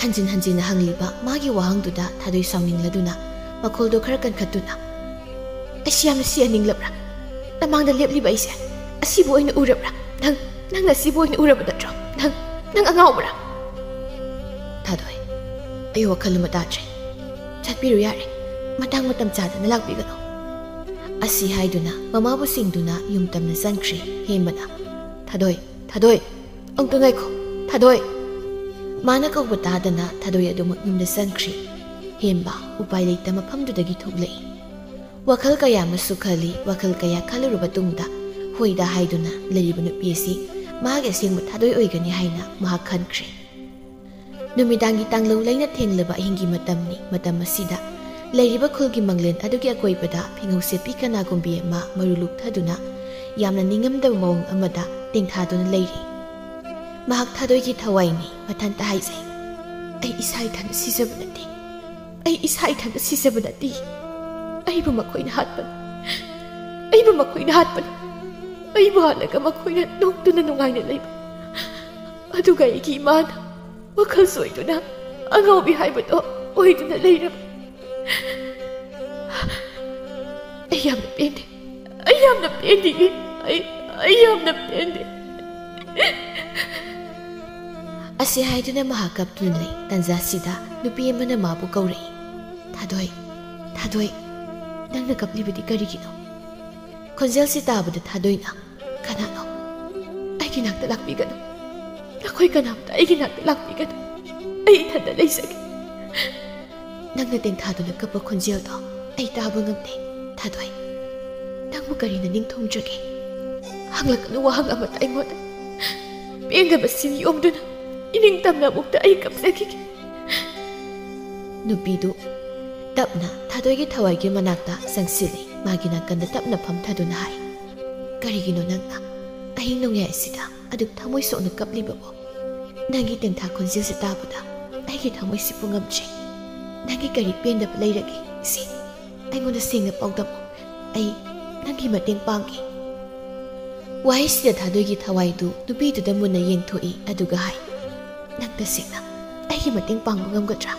ꯍꯟꯖꯤꯟ ꯍꯟꯖꯤꯟꯅ ꯍꯪꯂꯤꯕ ꯃꯥꯒꯤ ꯋꯥꯍꯪꯗꯨꯗ ꯊꯥꯗꯣꯏ ꯁꯥꯎꯅꯤꯡꯂꯗꯨꯅ ꯃꯈꯣꯜꯗꯣ ꯈꯔ ꯀꯟꯈꯠꯇꯨꯅ, "ꯑꯩꯁꯤ ꯌꯥꯝꯅ ꯁꯤ ꯌꯥꯅꯤꯡꯂꯕ꯭ꯔꯥ? ꯅꯃꯥꯡꯗ ꯂꯦꯞꯂꯤꯕ ꯑꯩꯁꯦ ꯑꯁꯤꯕꯨ ꯑꯣꯏꯅ ꯎꯔꯕ꯭ꯔꯥ? ꯅꯪ, ꯅꯪꯅ ꯑꯁꯤꯕꯨ ꯑꯣꯏꯅ ꯎꯔꯕ ꯅꯠꯇ꯭ꯔꯣ? ꯅꯪ, ꯅꯪ ꯑꯉꯥꯎꯕ꯭ꯔꯥ?" "ꯊꯥꯗꯣꯏ, ꯑꯩ ꯋꯥꯈꯜ ꯑꯃ ꯇꯥꯗ꯭ꯔꯦ꯫ ꯆꯠꯄꯤꯔꯨ ꯌꯥꯔꯦ꯫ ꯃꯇꯥꯡ ꯃꯇꯝ ꯆꯥꯗꯅ ꯂꯥꯛꯄꯤꯒꯅꯨ꯫" ꯑꯁꯤ ꯍꯥꯏꯗꯨꯅ ꯃꯃꯥꯕꯨ ꯁꯤꯡꯗꯨꯅ ꯌꯨꯝ ꯇꯝꯅ ꯆꯪꯈ꯭ꯔꯦ ꯍꯦꯝꯕꯅ꯫ "ꯊꯥꯗꯣꯏ, ꯊꯥꯗꯣꯏ, ꯑꯃꯨꯛꯇ ꯉꯥꯏꯈꯣ, ꯊꯥꯗꯣꯏ!" ꯃꯥꯅ ꯀꯧꯕ ꯇꯥꯗꯅ ꯊꯥꯗꯣꯏ ꯑꯗꯨꯃꯛ ꯌꯨꯝꯗ ꯆꯪꯈ꯭ꯔꯦ꯫ ꯍꯦꯝꯕ ꯎꯄꯥꯏ ꯂꯩꯇ ꯃꯐꯝꯗꯨꯗꯒꯤ ꯊꯣꯛꯂꯛꯏ꯫ ꯋꯥꯈꯜ ꯀꯌꯥ ꯑꯃꯁꯨ ꯈꯜꯂꯤ꯫ ꯋꯥꯈꯜ ꯀꯌꯥ ꯈꯜꯂꯨꯔꯕ ꯇꯨꯡꯗ ꯍꯣꯏꯗ ꯍꯥꯏꯗꯨꯅ ꯂꯩꯔꯤꯕ ꯅꯨꯄꯤ ꯑꯁꯤ ꯃꯍꯥꯛꯀꯤ ꯑꯁꯦꯡꯕ ꯊꯥꯗꯣꯏ ꯑꯣꯏꯒꯅꯤ ꯍꯥꯏꯅ ꯃꯍꯥꯛ ꯈꯟꯈ꯭ꯔꯦ꯫ ꯅꯨꯃꯤꯗꯥꯡꯒꯤ ꯇꯥꯡꯂꯧ ꯂꯩꯅ ꯊꯦꯡꯂꯕ ꯑꯍꯤꯡꯒꯤ ꯃꯇꯝꯅꯤ꯫ ꯃꯇꯝ ꯑꯁꯤꯗ ꯂꯩꯔꯤꯕ ꯈꯨꯜꯒꯤ ꯃꯪꯂꯦꯟ ꯑꯗꯨꯒꯤ ꯑꯀꯣꯏꯕꯗ ꯐꯤꯉꯧ ꯁꯦꯠꯄꯤ ꯀꯅꯥꯒꯨꯝꯕꯤ ꯑꯃ ꯃꯔꯨ ꯂꯨꯛꯊꯗꯨꯅ ꯌꯥꯝꯅ ꯅꯤꯡꯉꯝꯗꯕ ꯃꯑꯣꯡ ꯑꯃꯗ ꯇꯦꯡꯊꯥꯗꯨꯅ ꯂꯩꯔꯤ꯫ ꯃꯍꯥꯛ ꯊꯥꯗꯣꯏꯒꯤ ꯊꯋꯥꯏꯅꯤ꯫ ꯃꯊꯟꯇ ꯍꯥꯏꯖꯩ, "ꯑꯩ ꯏꯁꯥ ꯏꯊꯟꯇ ꯁꯤꯖꯕ ꯅꯠꯇꯦ꯫ ꯑꯩ ꯏꯁꯥ ꯏꯊꯟꯇ ꯁꯤꯖꯕ ꯅꯠꯇꯦ꯫ ꯑꯩꯕꯨ ꯃꯈꯣꯏꯅ ꯍꯥꯠꯄꯅꯤ꯫ ꯑꯩꯕꯨ ꯃꯈꯣꯏꯅ ꯍꯥꯠꯄꯅꯤ꯫ ꯑꯩꯕꯨ ꯍꯥꯠꯂꯒ ꯃꯈꯣꯏꯅ ꯅꯣꯛꯇꯨꯅ ꯅꯨꯡꯉꯥꯏꯅ ꯂꯩꯕ꯫ ꯑꯗꯨꯒ ꯑꯩꯒꯤ ꯏꯃꯥꯅ ꯋꯥꯈꯜ ꯁꯣꯏꯗꯨꯅ ꯑꯉꯥꯎꯕꯤ ꯍꯥꯏꯕꯗꯣ ꯑꯣꯏꯗꯨꯅ ꯂꯩꯔꯕ꯫ ꯑꯩ ꯌꯥꯝꯅ ꯄꯦꯟꯗꯦ꯫ ꯑꯩ ꯌꯥꯝꯅ ꯄꯦꯟꯗꯤꯌꯦ꯫ ꯑꯩ, ꯑꯩ ꯌꯥꯝꯅ ꯄꯦꯟꯗꯦ꯫" ꯑꯁꯤ ꯍꯥꯏꯗꯨꯅ ꯃꯍꯥꯛ ꯀꯞꯇꯨꯅ ꯂꯩ꯫ ꯇꯥꯟꯖꯥꯁꯤꯗ ꯅꯨꯄꯤ ꯑꯃꯅ ꯃꯥꯕꯨ ꯀꯧꯔꯛꯏ꯫ "ꯊꯥꯗꯣꯏ, ꯊꯥꯗꯣꯏ, ꯅꯪꯅ ꯀꯞꯂꯤꯕꯗꯤ ꯀꯔꯤꯒꯤꯅꯣ?" ꯈꯣꯟꯖꯦꯜꯁꯤ ꯇꯥꯕꯗ ꯊꯥꯗꯣꯏꯅ, "ꯀꯅꯥꯅꯣ? ꯑꯩꯒꯤ ꯅꯥꯛꯇ ꯂꯥꯛꯄꯤꯒꯅꯨ꯫ ꯅꯈꯣꯏ ꯀꯅꯥꯝꯇ ꯑꯩꯒꯤ ꯅꯥꯛꯇ ꯂꯥꯛꯄꯤꯒꯅꯨ꯫ ꯑꯩ ꯏꯊꯟꯇ ꯂꯩꯖꯒꯦ꯫" "ꯅꯪꯅ ꯇꯦꯡꯊꯥꯗꯨꯅ ꯀꯞꯄ ꯈꯣꯟꯖꯦꯜꯗꯣ ꯑꯩ ꯇꯥꯕ ꯉꯝꯗꯦ꯫ ꯊꯥꯗꯣꯏ, ꯅꯪꯕꯨ ꯀꯔꯤꯅ ꯅꯤꯡꯊꯨꯡꯗ꯭ꯔꯒꯦ? ꯍꯪꯂꯛꯀꯅꯨ ꯋꯥꯍꯪ ꯑꯃꯠꯇ ꯑꯩꯉꯣꯟꯗ꯫ ꯄꯦꯟꯗꯕ ꯁꯤꯟ ꯌꯣꯝꯗꯨꯅ ꯏꯅꯤꯡꯇꯝꯅ ꯑꯃꯨꯛꯇ ꯑꯩ ꯀꯞꯆꯈꯤꯒꯦ꯫" ꯅꯨꯄꯤꯗꯨ ꯇꯞꯅ ꯊꯥꯗꯣꯏꯒꯤ ꯊꯋꯥꯏꯒꯤ ꯃꯅꯥꯛꯇ ꯆꯪꯁꯤꯜꯂꯤ꯫ ꯃꯥꯒꯤ ꯅꯥꯀꯟꯗ ꯇꯞꯅ ꯐꯝꯊꯗꯨꯅ ꯍꯥꯏ, "ꯀꯔꯤꯒꯤꯅꯣ ꯅꯪꯅ ꯑꯍꯤꯡ ꯅꯣꯡꯌꯥꯏ ꯑꯁꯤꯗ ꯑꯗꯨꯛ ꯊꯃꯣꯏ ꯁꯣꯛꯅ ꯀꯞꯂꯤꯕꯕꯣ? ꯅꯪꯒꯤ ꯇꯦꯡꯊꯥ ꯈꯣꯟꯖꯦꯜꯁꯤ ꯇꯥꯕꯗ ꯑꯩꯒꯤ ꯊꯃꯣꯏꯁꯤꯕꯨ ꯉꯝꯗ꯭ꯔꯦ꯫ ꯅꯪꯒꯤ ꯀꯔꯤ ꯄꯦꯟꯗꯕ ꯂꯩꯔꯒꯦ? ꯁꯤ ꯑꯩꯉꯣꯟꯗ ꯁꯦꯡꯅ ꯄꯥꯎꯗꯝꯃꯨ꯫ ꯑꯩ ꯅꯪꯒꯤ ꯃꯇꯦꯡ ꯄꯥꯡꯒꯦ꯫" ꯋꯥꯍꯩꯁꯤꯗ ꯊꯥꯗꯣꯏꯒꯤ ꯊꯋꯥꯏꯗꯨ ꯅꯨꯄꯤꯗꯨꯗ ꯃꯨꯟꯅ ꯌꯦꯡꯊꯣꯛꯏ, ꯑꯗꯨꯒ ꯍꯥꯏ, "ꯅꯪ ꯇꯁꯦꯡꯅ ꯑꯩꯒꯤ ꯃꯇꯦꯡ ꯄꯥꯡꯕ ꯉꯝꯒꯗ꯭ꯔꯥ?"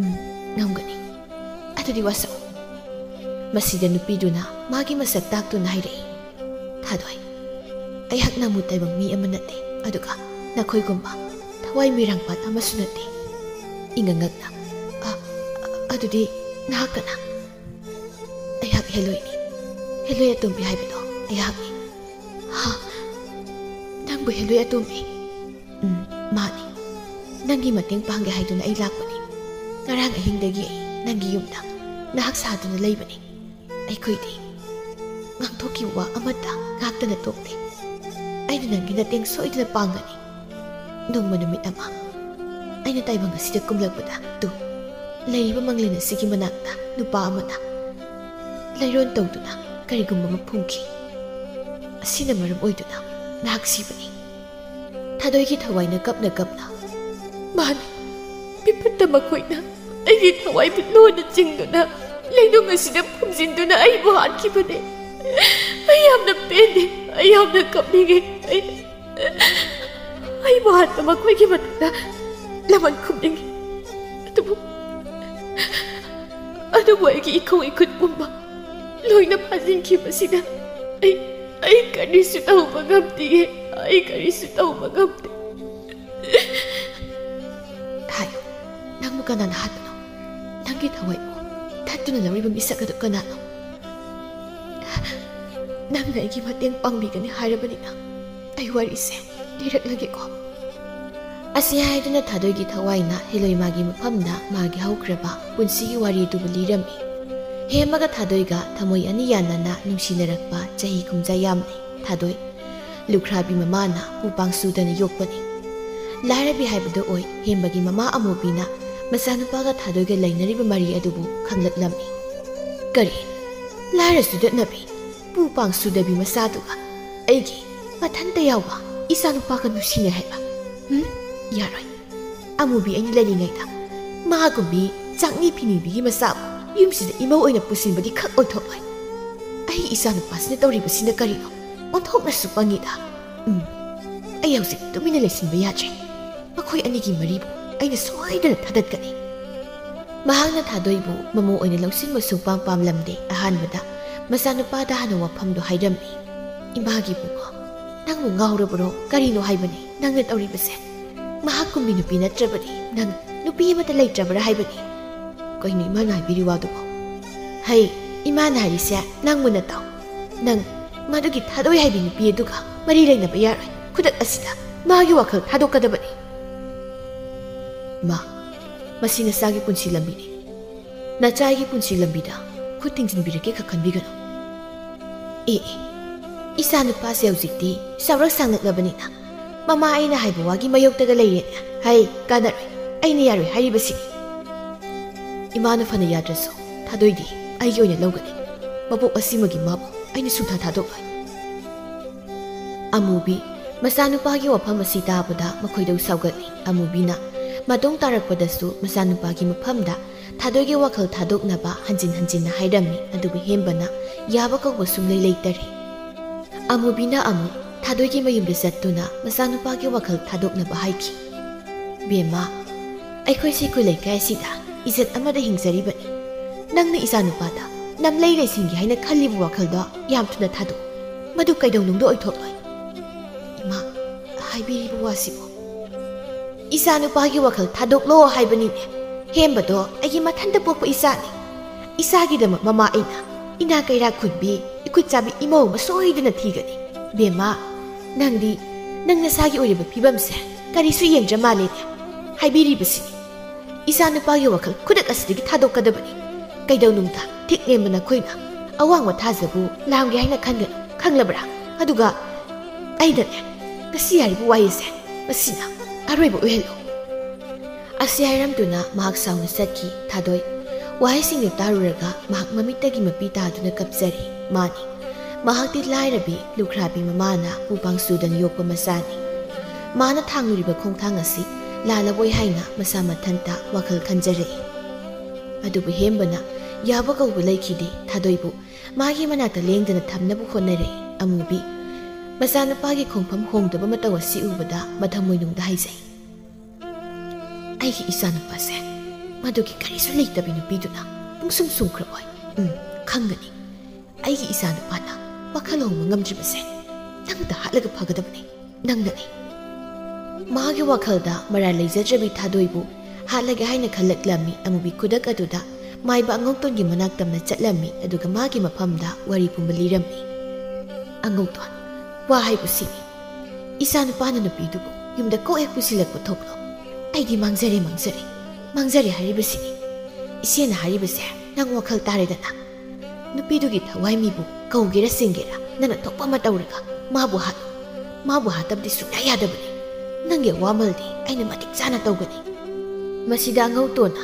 "ꯎꯝ, ꯉꯝꯒꯅꯤ꯫" "ꯑꯗꯨꯗꯤ ꯋꯥꯁꯛꯎ꯫" ꯃꯁꯤꯗ ꯅꯨꯄꯤꯗꯨꯅ ꯃꯥꯒꯤ ꯃꯁꯛ ꯇꯥꯛꯇꯨꯅ ꯍꯥꯏꯔꯛꯏ, "ꯊꯥꯗꯣꯏ, ꯑꯩꯍꯥꯛ ꯅꯪꯕꯨ ꯇꯥꯏꯕꯪ ꯃꯤ ꯑꯃ ꯅꯠꯇꯦ, ꯑꯗꯨꯒ ꯅꯈꯣꯏꯒꯨꯝꯕ ꯊꯋꯥꯏ ꯃꯤꯔꯥꯡꯄꯥꯟ ꯑꯃꯁꯨ ꯅꯠꯇꯦ꯫" ꯏꯉꯛ ꯉꯛꯅ, "ꯑ, ꯑ, ꯑꯗꯨꯗꯤ ꯅꯍꯥꯛ ꯀꯅꯥ?" "ꯑꯩꯍꯥꯛ ꯍꯦꯂꯣꯏꯅꯤ꯫ ꯍꯦꯂꯣꯏ ꯑꯇꯣꯝꯕꯤ ꯍꯥꯏꯕꯗꯣ ꯑꯩꯍꯥꯛꯅꯤ꯫" "ꯍꯥ? ꯅꯪꯕꯨ ꯍꯦꯂꯣꯏ ꯑꯇꯣꯝꯕꯤ?" "ꯎꯝ, ꯃꯥꯅꯤ꯫ ꯅꯪꯒꯤ ꯃꯇꯦꯡ ꯄꯥꯡꯒꯦ ꯍꯥꯏꯗꯨꯅ ꯑꯩ ꯂꯥꯛꯄꯅꯤ꯫ ꯉꯔꯥꯡ ꯑꯍꯤꯡꯗꯒꯤ ꯑꯩ ꯅꯪꯒꯤ ꯌꯨꯝꯗ ꯅꯍꯥꯛ ꯁꯥꯗꯨꯅ ꯂꯩꯕꯅꯤ꯫ ꯑꯩꯈꯣꯏꯗꯤ ꯉꯥꯡꯊꯣꯛꯈꯤꯕ ꯋꯥ ꯑꯃꯠꯇ ꯉꯥꯛꯇꯅ ꯇꯣꯛꯇꯦ꯫ ꯑꯩꯅ ꯅꯪꯒꯤ ꯃꯇꯦꯡ ꯁꯣꯏꯗꯅ ꯄꯥꯡꯒꯅꯤ꯫ ꯅꯣꯡꯃ ꯅꯨꯃꯤꯠ ꯑꯃ ꯑꯩꯅ ꯇꯥꯏꯕꯪ ꯑꯁꯤꯗ ꯀꯨꯝꯂꯛꯄꯗ ꯇꯨ, ꯂꯩꯔꯤꯕ ꯃꯪꯂꯦꯟ ꯑꯁꯤꯒꯤ ꯃꯅꯥꯛꯇ ꯅꯨꯄꯥ ꯑꯃꯅ ꯂꯩꯔꯣꯟ ꯇꯧꯗꯨꯅ ꯀꯔꯤꯒꯨꯝꯕ ꯑꯃ ꯐꯨꯝꯈꯤ꯫ ꯑꯁꯤꯅ ꯃꯔꯝ ꯑꯣꯏꯗꯨꯅ ꯅꯍꯥꯛ ꯁꯤꯕꯅꯤ꯫ ꯊꯥꯗꯣꯏꯒꯤ ꯊꯋꯥꯏꯅ ꯀꯞꯅ ꯀꯞꯅ, "ꯃꯥꯅꯤ, ꯃꯤꯐꯠꯇ ꯃꯈꯣꯏꯅ ꯑꯩꯒꯤ ꯊꯋꯥꯏꯕꯨ ꯂꯣꯟꯅ ꯆꯤꯡꯗꯨꯅ ꯂꯩꯅꯨꯡ ꯑꯁꯤꯗ ꯐꯨꯝꯖꯤꯟꯗꯨꯅ ꯑꯩꯕꯨ ꯍꯥꯠꯈꯤꯕꯅꯦ꯫ ꯑꯩ ꯌꯥꯝꯅ ꯄꯦꯟꯗꯦ, ꯑꯩ ꯌꯥꯝꯅ ꯀꯞꯅꯤꯡꯉꯦ꯫ ꯑꯩ, ꯑꯩꯕꯨ ꯍꯥꯠꯄ ꯃꯈꯣꯏꯒꯤ ꯃꯊꯛꯇ ꯂꯃꯟ ꯈꯨꯝꯅꯤꯡꯉꯤ꯫ ꯑꯗꯨꯕꯨ, ꯑꯗꯨꯕꯨ ꯑꯩꯒꯤ ꯏꯈꯣꯡ ꯏꯈꯨꯠ ꯄꯨꯝꯕ ꯂꯣꯏꯅ ꯐꯥꯖꯤꯟꯈꯤꯕꯁꯤꯗ ꯑꯩ, ꯑꯩ ꯀꯔꯤꯁꯨ ꯇꯧꯕ ꯉꯝꯗꯤꯌꯦ꯫ ꯑꯩ ꯀꯔꯤꯁꯨ ꯇꯧꯕ ꯉꯝꯗꯦ꯫" ꯍꯥꯏꯌꯨ, ꯅꯪꯕꯨ ꯀꯅꯥꯅ ꯍꯥꯠꯄꯅꯣ? ꯅꯪꯒꯤ ꯊꯋꯥꯏꯕꯨ ꯊꯠꯇꯨꯅ ꯂꯧꯔꯤꯕ ꯃꯤꯁꯛ ꯑꯗꯨ ꯀꯅꯥꯅꯣ? ꯅꯪꯅ ꯑꯩꯒꯤ ꯃꯇꯦꯡ ꯄꯥꯡꯕꯤꯒꯅꯤ ꯍꯥꯏꯔꯕꯅꯤꯅ ꯑꯩ ꯋꯥꯔꯤꯁꯦ ꯂꯤꯔꯛꯂꯒꯦꯀꯣ꯫ ꯑꯁꯤ ꯍꯥꯏꯗꯨꯅ ꯊꯥꯗꯣꯏꯒꯤ ꯊꯋꯥꯏꯅ ꯍꯦꯂꯣꯏꯃꯥꯒꯤ ꯃꯐꯝꯗ ꯃꯥꯒꯤ ꯍꯧꯈ꯭ꯔꯕ ꯄꯨꯟꯁꯤꯒꯤ ꯋꯥꯔꯤ ꯑꯗꯨꯕꯨ ꯂꯤꯔꯝꯃꯤ꯫ ꯍꯦꯃꯒ ꯊꯥꯗꯣꯏꯒ ꯊꯃꯣꯏ ꯑꯅꯤ ꯌꯥꯅꯅ ꯅꯨꯡꯁꯤꯅꯔꯛꯄ ꯆꯍꯤ ꯀꯨꯝꯖꯥ ꯌꯥꯝꯂꯦ꯫ ꯊꯥꯗꯣꯏ, ꯂꯨꯈ꯭ꯔꯥꯕꯤ ꯃꯃꯥꯅ ꯄꯨ ꯄꯥꯡ ꯁꯨꯗꯅ ꯌꯣꯛꯄꯅꯤ꯫ ꯂꯥꯏꯔꯕꯤ ꯍꯥꯏꯕꯗꯨ ꯑꯣꯏ ꯍꯦꯝꯕꯒꯤ ꯃꯃꯥ ꯑꯃꯨꯕꯤꯅ ꯃꯆꯥꯅꯨꯄꯥꯒ ꯊꯥꯗꯣꯏꯒ ꯂꯩꯅꯔꯤꯕ ꯃꯔꯤ ꯑꯗꯨꯕꯨ ꯈꯪꯂꯛꯂꯝꯃꯤ꯫ ꯀꯔꯤ? ꯂꯥꯏꯔ ꯁꯨꯗꯠꯅꯕꯤ, ꯄꯨ ꯄꯥꯡ ꯁꯨꯗꯕꯤ ꯃꯆꯥꯗꯨꯒ ꯑꯩꯒꯤ ꯃꯊꯟꯇ ꯌꯥꯎꯕ ꯏꯆꯥꯅꯨꯄꯥꯒ ꯅꯨꯡꯁꯤꯅꯩ ꯍꯥꯏꯕ? ꯍꯨꯝ? ꯌꯥꯔꯣꯏ꯫ ꯑꯃꯨꯕꯤ ꯑꯩꯅ ꯂꯩꯔꯤꯉꯩꯗ ꯃꯥꯒꯨꯝꯕꯤ ꯆꯥꯛꯅꯤ ꯐꯤꯅꯤꯕꯤꯒꯤ ꯃꯆꯥꯕꯨ ꯌꯨꯝꯁꯤꯗ ꯏꯃꯧ ꯑꯣꯏꯅ ꯄꯨꯁꯤꯟꯕꯗꯤ ꯈꯛ ꯑꯣꯏꯊꯣꯛꯂꯣꯏ꯫ ꯑꯩ ꯏꯆꯥꯅꯨꯄꯥꯁꯤꯅ ꯇꯧꯔꯤꯕꯁꯤꯅ ꯀꯔꯤꯅꯣ? ꯑꯣꯟꯊꯣꯛꯅꯁꯨ ꯄꯪꯉꯤꯗ꯫ ꯎꯝ, ꯑꯩ ꯍꯧꯖꯤꯛ ꯇꯨꯃꯤꯟꯅ ꯂꯩꯁꯤꯟꯕ ꯌꯥꯗ꯭ꯔꯦ꯫ ꯃꯈꯣꯏ ꯑꯅꯤꯒꯤ ꯃꯔꯤꯕꯨ ꯑꯩꯅ ꯁꯣꯏꯗꯅ ꯊꯥꯗꯠꯀꯅꯤ꯫ ꯃꯍꯥꯛꯅ ꯊꯥꯗꯣꯏꯕꯨ ꯃꯃꯧ ꯑꯣꯏꯅ ꯂꯧꯁꯤꯟꯕ ꯁꯨꯡꯄꯥꯝ ꯄꯥꯝꯂꯝꯗꯦ꯫ ꯑꯍꯥꯟꯕꯗ ꯃꯆꯥꯅꯨꯄꯥꯗ ꯍꯥꯟꯅ ꯋꯥꯐꯝꯗꯨ ꯍꯥꯏꯔꯝꯃꯤ꯫ "ꯏꯃꯥꯒꯤ ꯏꯕꯨꯡꯉꯣ, ꯅꯪꯕꯨ ꯉꯥꯎꯔꯕ꯭ꯔꯣ? ꯀꯔꯤꯅꯣ ꯍꯥꯏꯕꯅꯤ ꯅꯪꯅ ꯇꯧꯔꯤꯕꯁꯦ? ꯃꯍꯥꯛꯀꯨꯝꯕꯤ ꯅꯨꯄꯤ ꯅꯠꯇ꯭ꯔꯕꯗꯤ ꯅꯪ ꯅꯨꯄꯤ ꯑꯃꯠꯇ ꯂꯩꯇ꯭ꯔꯕ꯭ꯔꯥ ꯍꯥꯏꯕꯅꯤ?" "ꯀꯩꯅꯣ ꯏꯃꯥꯅ ꯍꯥꯏꯕꯤꯔꯤ ꯋꯥꯗꯨꯕꯣ?" "ꯍꯩ, ꯏꯃꯥꯅ ꯍꯥꯏꯔꯤꯁꯦ ꯅꯪ ꯃꯨꯟꯅ ꯇꯥꯎ꯫ ꯅꯪ ꯃꯗꯨꯒꯤ ꯊꯥꯗꯣꯏ ꯍꯥꯏꯕꯤ ꯅꯨꯄꯤ ꯑꯗꯨꯒ ꯃꯔꯤ ꯂꯩꯅꯕ ꯌꯥꯔꯣꯏ꯫ ꯈꯨꯗꯛ ꯑꯁꯤꯗ ꯃꯥꯒꯤ ꯋꯥꯈꯜ ꯊꯥꯗꯣꯛꯀꯗꯕꯅꯤ꯫" "ꯃꯥ, ꯃꯁꯤ ꯅꯆꯥꯒꯤ ꯄꯨꯟꯁꯤ ꯂꯝꯕꯤꯅꯤ꯫ ꯅꯆꯥꯒꯤ ꯄꯨꯟꯁꯤ ꯂꯝꯕꯤꯗ ꯈꯨꯠ ꯊꯤꯡꯖꯤꯟꯕꯤꯔꯛꯀꯦ ꯈꯛ ꯈꯟꯕꯤꯒꯅꯨ꯫" "ꯑꯦ, ꯑꯦ, ꯏꯆꯥ ꯅꯨꯄꯥꯁꯦ ꯍꯧꯖꯤꯛꯇꯤ ꯆꯥꯎꯔꯛ ꯁꯥꯡꯂꯛꯂꯕꯅꯤꯅ ꯃꯃꯥ ꯑꯩꯅ ꯍꯥꯏꯕ ꯋꯥꯒꯤ ꯃꯥꯌꯣꯛꯇꯒ ꯂꯩꯔꯦꯅꯦ꯫ ꯍꯩ, ꯀꯥꯟꯅꯔꯣꯏ꯫ ꯑꯩꯅ ꯌꯥꯔꯣꯏ ꯍꯥꯏꯔꯤꯕꯁꯤ꯫" ꯏꯃꯥꯅ ꯐꯅ ꯌꯥꯗ꯭ꯔꯁꯨ ꯊꯥꯗꯣꯏꯗꯤ ꯑꯩꯒꯤ ꯑꯣꯏꯅ ꯂꯧꯒꯅꯤ꯫ ꯃꯄꯣꯛ ꯑꯁꯤꯃꯒꯤ ꯃꯥꯕꯨ ꯑꯩꯅ ꯁꯨꯡꯊꯥ ꯊꯥꯗꯣꯛꯂꯣꯏ꯫ ꯑꯃꯨꯕꯤ ꯃꯆꯥꯅꯨꯄꯥꯒꯤ ꯋꯥꯐꯝ ꯑꯁꯤ ꯇꯥꯕꯗ ꯃꯈꯣꯏꯗꯧ ꯁꯥꯎꯒꯠꯂꯤ꯫ ꯑꯃꯨꯕꯤꯅ ꯃꯇꯨꯡ ꯇꯥꯔꯛꯄꯗꯁꯨ ꯃꯆꯥꯅꯨꯄꯥꯒꯤ ꯃꯐꯝꯗ ꯊꯥꯗꯣꯏꯒꯤ ꯋꯥꯈꯜ ꯊꯥꯗꯣꯛꯅꯕ ꯍꯟꯖꯤꯟ ꯍꯟꯖꯤꯟꯅ ꯍꯥꯏꯔꯝꯃꯤ, ꯑꯗꯨꯕꯨ ꯍꯦꯝꯕꯅ ꯌꯥꯕ ꯀꯧꯕ ꯁꯨꯡꯂꯩ ꯂꯩꯇꯔꯦ꯫ ꯑꯃꯨꯕꯤꯅ ꯑꯃꯨꯛ ꯊꯥꯗꯣꯏꯒꯤ ꯃꯌꯨꯝꯗ ꯆꯠꯇꯨꯅ ꯃꯆꯥꯅꯨꯄꯥꯒꯤ ꯋꯥꯈꯜ ꯊꯥꯗꯣꯛꯅꯕ ꯍꯥꯏꯈꯤ꯫ "ꯕꯦꯝꯃ, ꯑꯩꯈꯣꯏꯁꯤ ꯈꯨꯜ ꯂꯩꯀꯥꯏ ꯑꯁꯤꯗ ꯏꯖꯠ ꯑꯃꯗ ꯍꯤꯡꯖꯔꯤꯕꯅꯤ꯫ ꯅꯪꯅ ꯏꯆꯥꯅꯨꯄꯥꯗ ꯅꯝꯂꯩ ꯂꯩꯁꯤꯟꯒꯦ ꯍꯥꯏꯅ ꯈꯜꯂꯤꯕ ꯋꯥꯈꯜꯗꯣ ꯌꯥꯝ ꯊꯨꯅ ꯊꯥꯗꯣꯛꯎ꯫ ꯃꯗꯨ ꯀꯩꯗꯧꯅꯨꯡꯗ ꯑꯣꯏꯊꯣꯛꯂꯣꯏ꯫" "ꯏꯃꯥ, ꯍꯥꯏꯕꯤꯔꯤꯕ ꯋꯥꯁꯤꯕꯨ?" "ꯏꯆꯥꯅꯨꯄꯥꯒꯤ ꯋꯥꯈꯜ ꯊꯥꯗꯣꯛꯂꯣ ꯍꯥꯏꯕꯅꯤꯅꯦ꯫ ꯍꯦꯝꯕꯗꯣ ꯑꯩꯒꯤ ꯃꯊꯟꯇ ꯄꯣꯛꯄ ꯏꯆꯥꯅꯤ꯫ ꯏꯆꯥꯒꯤꯗꯃꯛ ꯃꯃꯥ ꯑꯩꯅ ꯏꯅꯥ ꯀꯩꯔꯥꯛ ꯈꯨꯟꯕꯤ, ꯏꯈꯨꯠ ꯆꯥꯕꯤ ꯏꯃꯧ ꯑꯃ ꯁꯣꯏꯗꯅ ꯊꯤꯒꯅꯤ꯫ ꯕꯦꯝꯃ, ꯅꯪꯗꯤ ꯅꯪ ꯅꯁꯥꯒꯤ ꯑꯣꯏꯔꯤꯕ ꯐꯤꯕꯝꯁꯦ ꯀꯔꯤꯁꯨ ꯌꯦꯡꯗ꯭ꯔ ꯃꯥꯜꯂꯦꯅꯦ꯫ ꯍꯥꯏꯕꯤꯔꯤꯕꯁꯤꯅꯤ꯫ ꯏꯆꯥꯅꯨꯄꯥꯒꯤ ꯋꯥꯈꯜ ꯈꯨꯗꯛ ꯑꯁꯤꯗꯒꯤ ꯊꯥꯗꯣꯛꯀꯗꯕꯅꯤ꯫ ꯀꯩꯗꯧꯅꯨꯡꯗ ꯊꯤꯛ ꯂꯦꯝꯕ ꯅꯈꯣꯏꯅ ꯑꯋꯥꯡꯕ ꯊꯥꯖꯕꯨ ꯂꯥꯝꯒꯦ ꯍꯥꯏꯅ ꯈꯟꯒꯅꯨ, ꯈꯪꯂꯕ꯭ꯔꯥ? ꯑꯗꯨꯒ ꯑꯩꯅꯅꯦ, ꯉꯁꯤ ꯍꯥꯏꯔꯤꯕ ꯋꯥꯍꯩꯁꯦ, ꯃꯁꯤꯅ ꯑꯔꯣꯏꯕ ꯑꯣꯏꯍꯜꯂꯨ꯫" ꯑꯁꯤ ꯍꯥꯏꯔꯝꯗꯨꯅ ꯃꯍꯥꯛ ꯁꯥꯎꯅ ꯆꯠꯈꯤ꯫ ꯊꯥꯗꯣꯏ ꯋꯥꯍꯩꯁꯤꯡꯗꯨ ꯇꯥꯔꯨꯔꯒ ꯃꯍꯥꯛ ꯃꯃꯤꯠꯇꯒꯤ ꯃꯄꯤ ꯇꯥꯗꯨꯅ ꯀꯞꯆꯔꯤ꯫ ꯃꯥꯅꯤ, ꯃꯍꯥꯛꯇꯤ ꯂꯥꯏꯔꯕꯤ ꯂꯨꯈ꯭ꯔꯥꯕꯤ ꯃꯃꯥꯅ ꯄꯨ ꯄꯥꯡꯁꯨꯗꯅ ꯌꯣꯛꯄ ꯃꯆꯥꯅꯤ꯫ ꯃꯥꯅ ꯊꯥꯡꯂꯨꯔꯤꯕ ꯈꯣꯡꯊꯥꯡ ꯑꯁꯤ ꯂꯥꯜꯂꯕꯣꯏ ꯍꯥꯏꯅ ꯃꯁꯥ ꯃꯊꯟꯇ ꯋꯥꯈꯜ ꯈꯟꯖꯔꯛꯏ꯫ ꯑꯗꯨꯕꯨ ꯍꯦꯝꯕꯅ ꯌꯥꯕ ꯀꯧꯕ ꯂꯩꯈꯤꯗꯦ꯫ ꯊꯥꯗꯣꯏꯕꯨ ꯃꯥꯒꯤ ꯃꯅꯥꯛꯇ ꯂꯦꯡꯗꯅ ꯊꯝꯅꯕ ꯍꯣꯠꯅꯔꯛꯏ꯫ ꯑꯃꯨꯕꯤ ꯃꯆꯥꯅꯨꯄꯥꯒꯤ ꯈꯣꯡꯐꯝ ꯍꯣꯡꯗꯕ ꯃꯇꯧ ꯑꯁꯤ ꯎꯕꯗ ꯃꯊꯃꯣꯏꯅꯨꯡꯗ ꯍꯥꯏꯖꯩ, "ꯑꯩꯒꯤ ꯏꯆꯥꯅꯨꯄꯥꯁꯦ ꯃꯗꯨꯒꯤ ꯀꯔꯤꯁꯨ ꯂꯩꯇꯕꯤ ꯅꯨꯄꯤꯗꯨꯅ ꯄꯨꯡꯁꯨꯝ ꯁꯨꯝꯈ꯭ꯔꯕꯣꯏ꯫ ꯎꯝ, ꯈꯪꯒꯅꯤ꯫ ꯑꯩꯒꯤ ꯏꯆꯥꯅꯨꯄꯥꯅ ꯋꯥꯈꯜ ꯍꯣꯡꯕ ꯉꯝꯗ꯭ꯔꯤꯕꯁꯦ ꯅꯪꯗ ꯍꯥꯠꯂꯒ ꯐꯒꯗꯕꯅꯤ, ꯅꯪꯅꯅꯤ꯫" ꯃꯥꯒꯤ ꯋꯥꯈꯜꯗ ꯃꯔꯥꯜ ꯂꯩꯖꯗ꯭ꯔꯕꯤ ꯊꯥꯗꯣꯏꯕꯨ ꯍꯥꯠꯂꯒꯦ ꯍꯥꯏꯅ ꯈꯜꯂꯛꯂꯝꯃꯤ꯫ ꯑꯃꯨꯕꯤ ꯈꯨꯗꯛ ꯑꯗꯨꯗ ꯃꯥꯏꯕ ꯑꯉꯧꯇꯣꯟꯒꯤ ꯃꯅꯥꯛ ꯇꯝꯅ ꯆꯠꯂꯝꯃꯤ, ꯑꯗꯨꯒ ꯃꯥꯒꯤ ꯃꯐꯝꯗ ꯋꯥꯔꯤ ꯄꯨꯝꯕ ꯂꯤꯔꯝꯃꯤ꯫ "ꯑꯉꯧꯇꯣꯟ, ꯋꯥ ꯍꯥꯏꯕꯨ ꯁꯤꯅꯤ꯫ ꯏꯆꯥꯅꯨꯄꯥꯅ ꯅꯨꯄꯤꯗꯨꯕꯨ ꯌꯨꯝꯗ ꯀꯣꯛ ꯍꯦꯛ ꯄꯨꯁꯤꯜꯂꯛꯄ ꯊꯣꯛꯂꯣ꯫ ꯑꯩꯗꯤ ꯃꯥꯡꯖꯔꯦ, ꯃꯥꯡꯖꯔꯦ, ꯃꯥꯡꯖꯔꯦ ꯍꯥꯏꯔꯤꯕꯁꯤꯅꯤ꯫ ꯏꯆꯦꯅ ꯍꯥꯏꯔꯤꯕꯁꯦ ꯅꯪ ꯋꯥꯈꯜ ꯇꯥꯔꯦꯗꯅ꯫ ꯅꯨꯄꯤꯗꯨꯒꯤ ꯊꯋꯥꯏ ꯃꯤꯕꯨ ꯀꯧꯒꯦꯔꯥ ꯆꯤꯡꯒꯦꯔꯥ ꯅꯪꯅ ꯊꯣꯛꯄ ꯑꯃ ꯇꯧꯔꯒ ꯃꯥꯕꯨ ꯍꯥꯠꯂꯨ꯫ ꯃꯥꯕꯨ ꯍꯥꯠꯇꯕꯗꯤ ꯁꯨꯡꯌꯥ ꯌꯥꯗꯕꯅꯤ꯫ ꯅꯪꯒꯤ ꯑꯋꯥꯃꯜꯗꯤ ꯑꯩꯅ ꯃꯇꯤꯛ ꯆꯥꯅ ꯇꯧꯒꯅꯤ꯫" ꯃꯁꯤꯗ ꯑꯉꯧꯇꯣꯟꯅ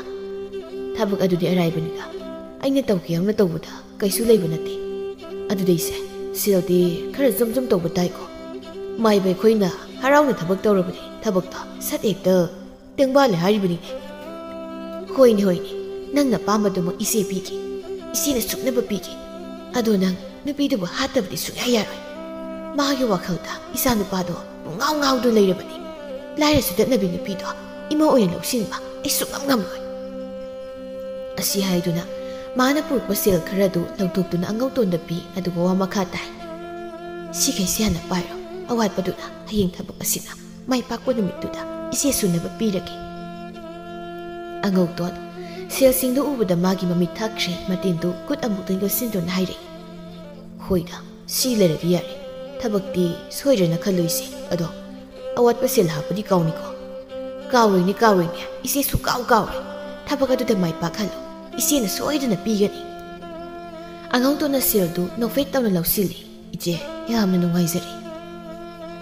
ꯊꯕꯛ ꯑꯗꯨꯗꯤ ꯑꯔꯥꯏꯕꯅꯤꯗ꯫ ꯑꯩꯅ ꯇꯧꯒꯦ ꯌꯥꯎꯅ ꯇꯧꯕꯗ ꯀꯩꯁꯨ ꯂꯩꯕ ꯅꯠꯇꯦ꯫ ꯑꯗꯨꯗꯩꯁꯦ, ꯁꯦꯜꯗꯤ ꯈꯔ ꯖꯨꯝ ꯖꯨꯝ ꯇꯧꯕ ꯇꯥꯏꯀꯣ꯫ ꯃꯥꯏꯕ ꯑꯩꯈꯣꯏꯅ ꯍꯔꯥꯎꯅ ꯊꯕꯛ ꯇꯧꯔꯕꯗꯤ ꯊꯕꯛꯇ ꯁꯠ ꯍꯦꯛꯇ ꯇꯦꯡꯕꯥꯜꯂꯦ ꯍꯥꯏꯔꯤꯕꯅꯤꯅꯦ꯫ ꯍꯣꯏꯅꯦ, ꯍꯣꯏꯅꯦ, ꯅꯪꯅ ꯑꯄꯥꯝꯕꯗꯨꯃꯛ ꯏꯆꯦ ꯄꯤꯒꯦ, ꯏꯆꯦꯅ ꯁꯨꯛꯅꯕ ꯄꯤꯒꯦ꯫ ꯑꯗꯣ ꯅꯪ ꯅꯨꯄꯤꯗꯨꯕꯨ ꯍꯥꯠꯇꯕꯗꯤ ꯁꯨꯡꯌꯥ ꯌꯥꯔꯣꯏ꯫ ꯃꯥꯒꯤ ꯋꯥꯈꯜꯗ ꯏꯆꯥ ꯅꯨꯄꯥꯗꯣ ꯄꯨꯡꯉꯥꯎ ꯉꯥꯎꯗꯨꯅ ꯂꯩꯔꯕꯅꯤ꯫ ꯂꯥꯏꯔ ꯆꯨꯗꯠꯅꯕꯤ ꯅꯨꯄꯤꯗꯣ ꯏꯃꯧ ꯑꯣꯏꯅ ꯂꯧꯁꯤꯟꯕ ꯑꯩ ꯁꯨꯛꯉꯝ ꯉꯝꯂꯣꯏ꯫ ꯑꯁꯤ ꯍꯥꯏꯗꯨꯅ ꯃꯥꯅ ꯄꯨꯔꯛꯄ ꯁꯦꯜ ꯈꯔꯗꯨ ꯂꯧꯊꯣꯛꯇꯨꯅ ꯑꯉꯧꯇꯣꯟꯗ ꯄꯤ, ꯑꯗꯨꯒ ꯋꯥ ꯃꯈꯥ ꯇꯥꯏ꯫ "ꯁꯤꯈꯩꯁꯦ ꯍꯥꯟꯅ ꯄꯥꯏꯔꯣ, ꯑꯋꯥꯠꯄꯗꯨꯅ ꯍꯌꯦꯡ ꯊꯕꯛ ꯑꯁꯤꯅ ꯃꯥꯏ ꯄꯥꯛꯄ ꯅꯨꯃꯤꯠꯇꯨꯗ ꯏꯆꯦ ꯁꯨꯅꯕ ꯄꯤꯔꯒꯦ"꯫ ꯑꯉꯧꯇꯣꯟ ꯁꯦꯜꯁꯤꯡꯗꯨ ꯎꯕꯗ ꯃꯥꯒꯤ ꯃꯃꯤꯠ ꯊꯛꯈ꯭ꯔꯦ, ꯃꯇꯤꯟꯗꯨ ꯈꯨꯠ ꯑꯃꯨꯛꯇꯪ ꯌꯣꯠꯁꯤꯟꯗꯨꯅ ꯍꯥꯏꯔꯛꯏ, "ꯍꯣꯏꯗ, ꯁꯤ ꯂꯩꯔꯗꯤ ꯌꯥꯔꯦ꯫ ꯊꯕꯛꯇꯤ ꯁꯣꯏꯗ꯭ꯔꯦꯅ ꯈꯜꯂꯨꯏꯁꯦ, ꯑꯗꯣ ꯑꯋꯥꯠꯄ ꯁꯦꯜ ꯍꯥꯞꯄꯗꯤ ꯀꯥꯎꯅꯤꯀꯣ?" "ꯀꯥꯎꯔꯣꯏꯅꯦ, ꯀꯥꯎꯔꯣꯏꯅꯦ, ꯏꯆꯦ ꯁꯨꯀꯥꯎ ꯀꯥꯎꯔꯣꯏ꯫ ꯊꯕꯛ ꯑꯗꯨꯗ ꯃꯥꯏ ꯄꯥꯛꯍꯜꯂꯨ, ꯏꯆꯦꯅ ꯁꯣꯏꯗꯅ ꯄꯤꯒꯅꯤ"꯫ ꯑꯉꯧꯇꯣꯟꯅ ꯁꯦꯜꯗꯨ ꯅꯣꯛꯐꯦꯠ ꯇꯧꯅ ꯂꯧꯁꯤꯜꯂꯤ꯫ "ꯏꯆꯦ, ꯌꯥꯝꯅ ꯅꯨꯡꯉꯥꯏꯖꯔꯦ"꯫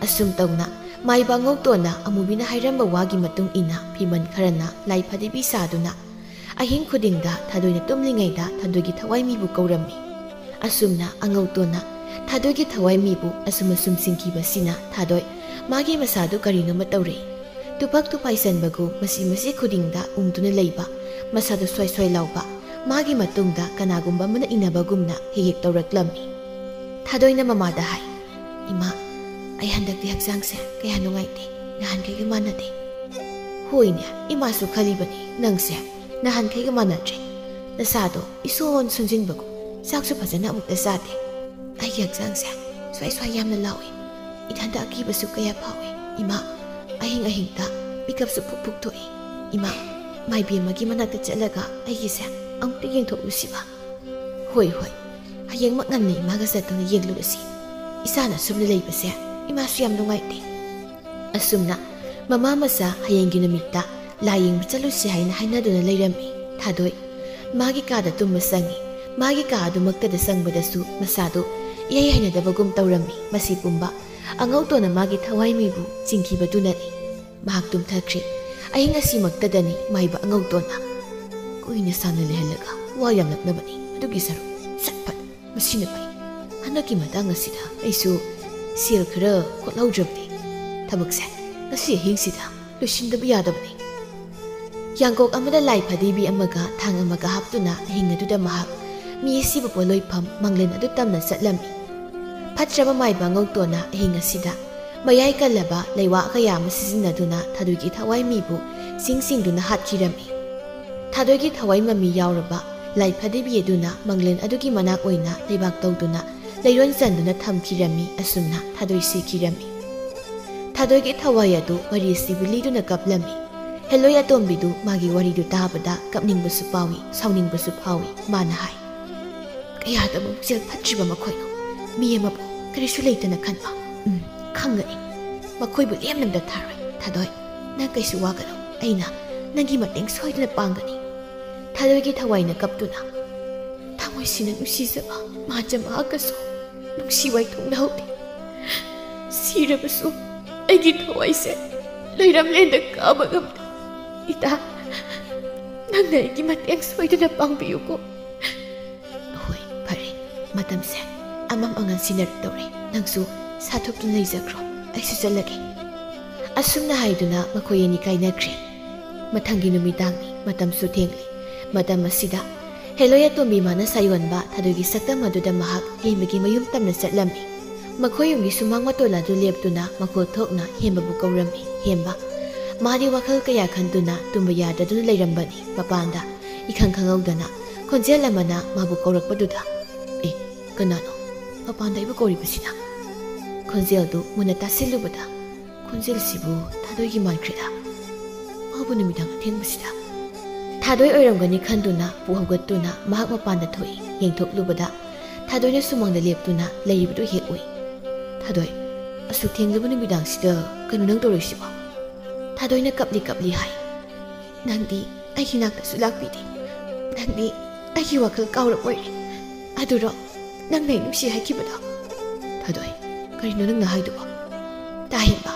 ꯑꯁꯨꯝ ꯇꯧꯅ ꯃꯥꯏꯕ ꯑꯉꯧꯇꯣꯟꯅ ꯑꯃꯨꯕꯤꯅ ꯍꯥꯏꯔꯝꯕ ꯋꯥꯒꯤ ꯃꯇꯨꯡ ꯏꯟꯅ ꯐꯤꯃꯟ ꯈꯔꯅ ꯂꯥꯏ ꯐꯗꯤꯕꯤ ꯁꯥꯗꯨꯅ ꯑꯍꯤꯡ ꯈꯨꯗꯤꯡꯗ ꯊꯥꯗꯣꯏꯅ ꯇꯨꯝꯂꯤꯉꯩꯗ ꯊꯥꯗꯣꯏꯒꯤ ꯊꯋꯥꯏ ꯃꯤꯕꯨ ꯀꯧꯔꯝꯃꯤ꯫ ꯑꯁꯨꯝꯅ ꯑꯉꯧꯇꯣꯟꯅ ꯊꯥꯗꯣꯏꯒꯤ ꯊꯋꯥꯏ ꯃꯤꯕꯨ ꯑꯁꯨꯝ ꯑꯁꯨꯝ ꯆꯤꯡꯈꯤꯕꯁꯤꯅ ꯊꯥꯗꯣꯏ ꯃꯥꯒꯤ ꯃꯁꯥꯗꯨ ꯀꯔꯤꯅꯣꯃ ꯇꯧꯔꯦ꯫ ꯇꯨꯐꯛ ꯇꯨꯐꯥꯏꯁꯟꯕꯒꯨꯝ ꯃꯆꯤ ꯃꯆꯤ ꯈꯨꯗꯤꯡꯗ ꯎꯝꯗꯨꯅ ꯂꯩꯕ, ꯃꯁꯥꯗꯨ ꯁ꯭ꯋꯥꯏ ꯁ꯭ꯋꯥꯏ ꯂꯥꯎꯕ, ꯃꯥꯒꯤ ꯃꯇꯨꯡꯗ ꯀꯅꯥꯒꯨꯝꯕ ꯑꯃꯅ ꯏꯟꯅꯕꯒꯨꯝꯅ ꯍꯦꯛ ꯍꯦꯛ ꯇꯧꯔꯛꯂꯝꯃꯤ꯫ ꯊꯥꯗꯣꯏꯅ ꯃꯃꯥꯗ ꯍꯥꯏ, "ꯏꯃꯥ, ꯑꯩ ꯍꯟꯗꯛꯇꯤ ꯍꯛꯆꯥꯡꯁꯦ ꯀꯌꯥ ꯅꯨꯡꯉꯥꯏꯇꯦ, ꯅꯍꯥꯟꯈꯩꯒ ꯃꯥꯟꯅꯗꯦ"꯫ "ꯍꯣꯏꯅꯦ, ꯏꯃꯥꯁꯨ ꯈꯜꯂꯤꯕꯅꯤ, ꯅꯪꯁꯦ ꯅꯍꯥꯟꯈꯩꯒ ꯃꯥꯟꯅꯗ꯭ꯔꯦ꯫ ꯅꯁꯥꯗꯣ ꯏꯁꯣꯟ ꯁꯣꯟꯖꯤꯟꯕꯒꯨꯝ, ꯆꯥꯛꯁꯨ ꯐꯖꯅ ꯑꯃꯨꯛꯇ ꯆꯥꯗꯦ꯫ ꯑꯩꯒꯤ ꯍꯛꯆꯥꯡꯁꯦ ꯁ꯭ꯋꯥꯏ ꯁ꯭ꯋꯥꯏ ꯌꯥꯝꯅ ꯂꯥꯎꯏ꯫ ꯏꯊꯟꯗ ꯑꯀꯤꯕꯁꯨ ꯀꯌꯥ ꯐꯥꯎꯏ꯫ ꯏꯃꯥ, ꯑꯍꯤꯡ ꯑꯍꯤꯡꯗ ꯃꯤꯀꯞꯁꯨ ꯐꯨꯛ ꯐꯨꯛ ꯊꯣꯛꯏ꯫ ꯏꯃꯥ, ꯃꯥꯏꯕꯦꯝꯃꯒꯤ ꯃꯅꯥꯛꯇ ꯆꯠꯂꯒ ꯑꯩꯒꯤꯁꯦ ꯑꯃꯨꯛꯇ ꯌꯦꯡꯊꯣꯛꯂꯨꯁꯤꯕ"꯫ "ꯍꯣꯏ, ꯍꯣꯏ, ꯍꯌꯦꯡꯃꯛ ꯉꯟꯅ ꯏꯃꯥꯒ ꯆꯠꯇꯨꯅ ꯌꯦꯡꯂꯨꯔꯁꯤ꯫ ꯏꯆꯥꯅ ꯁꯨꯝꯅ ꯂꯩꯕꯁꯦ ꯏꯃꯥꯁꯨ ꯌꯥꯝ ꯅꯨꯡꯉꯥꯏꯇꯦ"꯫ ꯑꯁꯨꯝꯅ ꯃꯃꯥ ꯃꯆꯥ ꯍꯌꯦꯡꯒꯤ ꯅꯨꯃꯤꯠꯇ ꯂꯥꯏ ꯌꯦꯡꯕ ꯆꯠꯂꯨꯁꯤ ꯍꯥꯏꯅ ꯍꯥꯏꯅꯗꯨꯅ ꯂꯩꯔꯝꯃꯤ꯫ ꯊꯥꯗꯣꯏ ꯃꯥꯒꯤ ꯀꯥꯗ ꯇꯨꯝꯕ ꯆꯪꯉꯤ꯫ ꯃꯥꯒꯤ ꯀꯥ ꯑꯗꯨꯃꯛꯇꯗ ꯆꯪꯕꯗꯁꯨ ꯃꯁꯥꯗꯨ ꯏꯍꯩ ꯍꯩꯅꯗꯕꯒꯨꯝ ꯇꯧꯔꯝꯃꯤ꯫ ꯃꯁꯤ ꯄꯨꯝꯕ ꯑꯉꯧꯇꯣꯟꯅ ꯃꯥꯒꯤ ꯊꯋꯥꯏ ꯃꯤꯕꯨ ꯆꯤꯡꯈꯤꯕꯗꯨꯅꯅꯤ꯫ ꯃꯍꯥꯛ ꯇꯨꯝꯊꯈ꯭ꯔꯦ꯫ ꯑꯍꯤꯡ ꯑꯁꯤꯃꯛꯇꯗꯅꯤ ꯃꯥꯏꯕ ꯑꯉꯧꯇꯣꯟꯅ ꯀꯨꯏꯅ ꯁꯥꯡꯅ ꯂꯩꯍꯜꯂꯒ ꯋꯥ ꯌꯥꯝꯂꯛꯅꯕꯅꯤ꯫ ꯑꯗꯨꯒꯤ ꯁꯔꯨꯛ ꯁꯠ ꯐꯠ ꯃꯁꯤꯅ ꯐꯩ꯫ ꯍꯟꯗꯛꯀꯤ ꯃꯇꯥꯡ ꯑꯁꯤꯗ ꯑꯩꯁꯨ ꯁꯦꯜ ꯈꯔ ꯀꯣꯠꯍꯧꯗ꯭ꯔꯕꯗꯤ ꯊꯕꯛꯁꯦ ꯉꯁꯤ ꯑꯍꯤꯡꯁꯤꯗ ꯂꯣꯏꯁꯤꯟꯗꯕ ꯌꯥꯗꯕꯅꯤ꯫ ꯌꯥꯡꯀꯣꯛ ꯑꯃꯗ ꯂꯥꯏ ꯐꯗꯤꯕꯤ ꯑꯃꯒ ꯊꯥꯡ ꯑꯃꯒ ꯍꯥꯞꯇꯨꯅ ꯑꯍꯤꯡ ꯑꯗꯨꯗ ꯃꯍꯥꯛ ꯃꯤ ꯑꯁꯤꯕ ꯄꯣꯠꯂꯣꯏꯐꯝ ꯃꯪꯂꯦꯟ ꯑꯗꯨ ꯇꯝꯅ ꯆꯠꯂꯝꯃꯤ꯫ ꯐꯠꯇ꯭ꯔꯕ ꯃꯥꯏꯕ ꯉꯧꯇꯣꯟꯅ ꯑꯍꯤꯡ ꯑꯁꯤꯗ ꯃꯌꯥꯏ ꯀꯜꯂꯕ ꯂꯩꯋꯥ ꯀꯌꯥ ꯑꯃ ꯁꯤꯖꯤꯟꯅꯗꯨꯅ ꯊꯥꯗꯣꯏꯒꯤ ꯊꯋꯥꯏ ꯃꯤꯕꯨ ꯆꯤꯡ ꯆꯤꯡꯗꯨꯅ ꯍꯥꯠꯈꯤꯔꯝꯃꯤ꯫ ꯊꯥꯗꯣꯏꯒꯤ ꯊꯋꯥꯏ ꯃꯃꯤ ꯌꯥꯎꯔꯕ ꯂꯥꯏ ꯐꯗꯤꯕꯤ ꯑꯗꯨꯅ ꯃꯪꯂꯦꯟ ꯑꯗꯨꯒꯤ ꯃꯅꯥꯛ ꯑꯣꯏꯅ ꯂꯩꯕꯥꯛ ꯇꯧꯗꯨꯅ ꯂꯩꯔꯣꯟ ꯆꯟꯗꯨꯅ ꯊꯝꯈꯤꯔꯝꯃꯤ꯫ ꯑꯁꯨꯝꯅ ꯊꯥꯗꯣꯏ ꯁꯤꯈꯤꯔꯝꯃꯤ꯫ ꯊꯥꯗꯣꯏꯒꯤ ꯊꯋꯥꯏ ꯑꯗꯨ ꯋꯥꯔꯤ ꯑꯁꯤꯕꯨ ꯂꯤꯗꯨꯅ ꯀꯞꯂꯝꯃꯤ꯫ ꯍꯦꯂꯣꯏ ꯑꯇꯣꯝꯕꯤꯗꯨ ꯃꯥꯒꯤ ꯋꯥꯔꯤꯗꯨ ꯇꯥꯕꯗ ꯀꯞꯅꯤꯡꯕꯁꯨ ꯐꯥꯎꯏ, ꯁꯥꯎꯅꯤꯡꯕꯁꯨ ꯐꯥꯎꯏ꯫ ꯃꯥꯅ ꯍꯥꯏ, "ꯀꯌꯥꯗ ꯑꯃꯨꯛ ꯄꯨꯛꯆꯦꯜ ꯐꯠꯇ꯭ꯔꯤꯕ ꯃꯈꯣꯏꯅꯣ꯫ ꯃꯤ ꯑꯃꯕꯨ ꯀꯔꯤꯁꯨ ꯂꯩꯇꯅ ꯈꯟꯕ꯫ ꯎꯝ, ꯈꯪꯒꯅꯤ꯫ ꯃꯈꯣꯏꯕꯨ ꯂꯦꯝꯅ ꯑꯝꯇ ꯊꯥꯔꯣꯏ꯫ ꯊꯥꯗꯣꯏ, ꯅꯪ ꯀꯩꯁꯨ ꯋꯥꯒꯅꯨ꯫ ꯑꯩꯅ ꯅꯪꯒꯤ ꯃꯇꯦꯡ ꯁꯣꯏꯗꯅ ꯄꯥꯡꯒꯅꯤ꯫" ꯊꯥꯗꯣꯏꯒꯤ ꯊꯋꯥꯏꯅ ꯀꯞꯇꯨꯅ, "ꯊꯃꯣꯏꯁꯤꯅ ꯅꯨꯡꯁꯤꯖꯕ ꯃꯥꯆꯝ ꯃꯍꯥꯛꯀꯁꯨ ꯅꯨꯡꯁꯤ ꯋꯥꯏꯊꯣꯛꯅꯍꯧꯗꯦ꯫ ꯁꯤꯔꯕꯁꯨ ꯑꯩꯒꯤ ꯊꯋꯥꯏꯁꯦ ꯂꯩꯔꯝꯂꯦꯟꯗ ꯀꯥꯕ ꯉꯝꯗꯦ꯫ ꯏꯇꯥ, ꯅꯪꯅ ꯑꯩꯒꯤ ꯃꯇꯦꯡ ꯁꯣꯏꯗꯅ ꯄꯥꯡꯕꯤꯌꯨꯀꯣ꯫" "ꯍꯣꯏ, ꯐꯔꯦ꯫ ꯃꯇꯝꯁꯦ ꯑꯃꯝ ꯑꯉꯥꯟ ꯁꯤꯟꯅꯔꯛꯇꯧꯔꯦ꯫ ꯅꯪꯁꯨ ꯁꯥꯊꯣꯛꯇꯨꯅ ꯂꯩꯖꯈ꯭ꯔꯣ꯫ ꯑꯩꯁꯨ ꯆꯠꯂꯒꯦ꯫" ꯑꯁꯨꯝꯅ ꯍꯥꯏꯗꯨꯅ ꯃꯈꯣꯏ ꯑꯅꯤ ꯀꯥꯏꯅꯈ꯭ꯔꯦ꯫ ꯃꯊꯪꯒꯤ ꯅꯨꯃꯤꯗꯥꯡꯅꯤ꯫ ꯃꯇꯝꯁꯨ ꯊꯦꯡꯂꯦ꯫ ꯃꯇꯝ ꯑꯁꯤꯗ ꯍꯦꯂꯣꯏ ꯑꯇꯣꯝꯕꯤ ꯃꯥꯅ ꯁꯥꯌꯣꯟꯕ ꯊꯥꯗꯣꯏꯒꯤ ꯁꯛꯇꯝ ꯑꯗꯨꯗ ꯃꯍꯥꯛ ꯍꯦꯟꯕꯒꯤ ꯃꯌꯨꯝ ꯇꯝꯅ ꯆꯠꯂꯝꯃꯤ꯫ ꯃꯈꯣꯏ ꯌꯨꯝꯒꯤ ꯁꯨꯃꯥꯡ ꯃꯇꯣꯜ ꯑꯗꯨ ꯂꯦꯞꯇꯨꯅ ꯃꯈꯣꯜ ꯊꯣꯛꯅ ꯍꯦꯟꯕꯕꯨ ꯀꯧꯔꯝꯃꯤ꯫ ꯍꯦꯟꯕ, ꯃꯥꯗꯤ ꯋꯥꯈꯜ ꯀꯌꯥ ꯈꯟꯗꯨꯅ ꯇꯨꯝꯕ ꯌꯥꯗꯗꯨꯅ ꯂꯩꯔꯝꯕꯅꯤ꯫ ꯃꯄꯥꯟꯗ ꯏꯈꯪ ꯈꯪꯍꯧꯗꯅ ꯈꯣꯟꯖꯦꯜ ꯑꯃꯅ ꯃꯥꯕꯨ ꯀꯧꯔꯛꯄꯗꯨꯗ, "ꯑꯦ, ꯀꯅꯥꯅꯣ ꯃꯄꯥꯟꯗ ꯑꯩꯕꯨ ꯀꯧꯔꯤꯕꯁꯤꯅ?" ꯈꯣꯟꯖꯦꯜꯗꯨ ꯃꯨꯟꯅ ꯇꯥꯁꯤꯜꯂꯨꯕꯗ, ꯈꯣꯟꯖꯦꯜꯁꯤꯕꯨ ꯊꯥꯗꯣꯏꯒꯤ ꯃꯥꯟꯈ꯭ꯔꯦꯗ꯫ ꯃꯥꯕꯨ ꯅꯨꯃꯤꯗꯥꯡ ꯑꯊꯦꯡꯕꯁꯤꯗ ꯊꯥꯗꯣꯏ ꯑꯣꯏꯔꯝꯒꯅꯤ ꯈꯟꯗꯨꯅ ꯄꯨ ꯍꯧꯒꯠꯇꯨꯅ ꯃꯍꯥꯛ ꯃꯄꯥꯟꯗ ꯊꯣꯛꯏ꯫ ꯌꯦꯡꯊꯣꯛꯂꯨꯕꯗ ꯊꯥꯗꯣꯏꯅ ꯁꯨꯃꯥꯡꯗ ꯂꯦꯞꯇꯨꯅ ꯂꯩꯔꯤꯕꯗꯨ ꯍꯦꯛ ꯎꯏ꯫ "ꯊꯥꯗꯣꯏ, ꯑꯁꯨꯛ ꯊꯦꯡꯂꯕ ꯅꯨꯃꯤꯗꯥꯡꯁꯤꯗ ꯀꯩꯅꯣ ꯅꯪ ꯇꯧꯔꯤꯁꯤꯕꯣ?" ꯊꯥꯗꯣꯏꯅ ꯀꯞꯂꯤ ꯀꯞꯂꯤ ꯍꯥꯏ, "ꯅꯪꯗꯤ ꯑꯩꯒꯤ ꯅꯥꯛꯇꯁꯨ ꯂꯥꯛꯄꯤꯗꯦ꯫ ꯅꯪꯗꯤ ꯑꯩꯒꯤ ꯋꯥꯈꯜ ꯀꯥꯎꯔꯕꯣꯏꯔꯦ꯫ ꯑꯗꯨꯔꯣ ꯅꯪꯅ ꯑꯩ ꯅꯨꯡꯁꯤ ꯍꯥꯏꯈꯤꯕꯗꯣ?" "ꯊꯥꯗꯣꯏ, ꯀꯔꯤꯅꯣ ꯅꯪꯅ ꯍꯥꯏꯗꯨꯕꯣ?" "ꯇꯥꯍꯦꯟꯕ,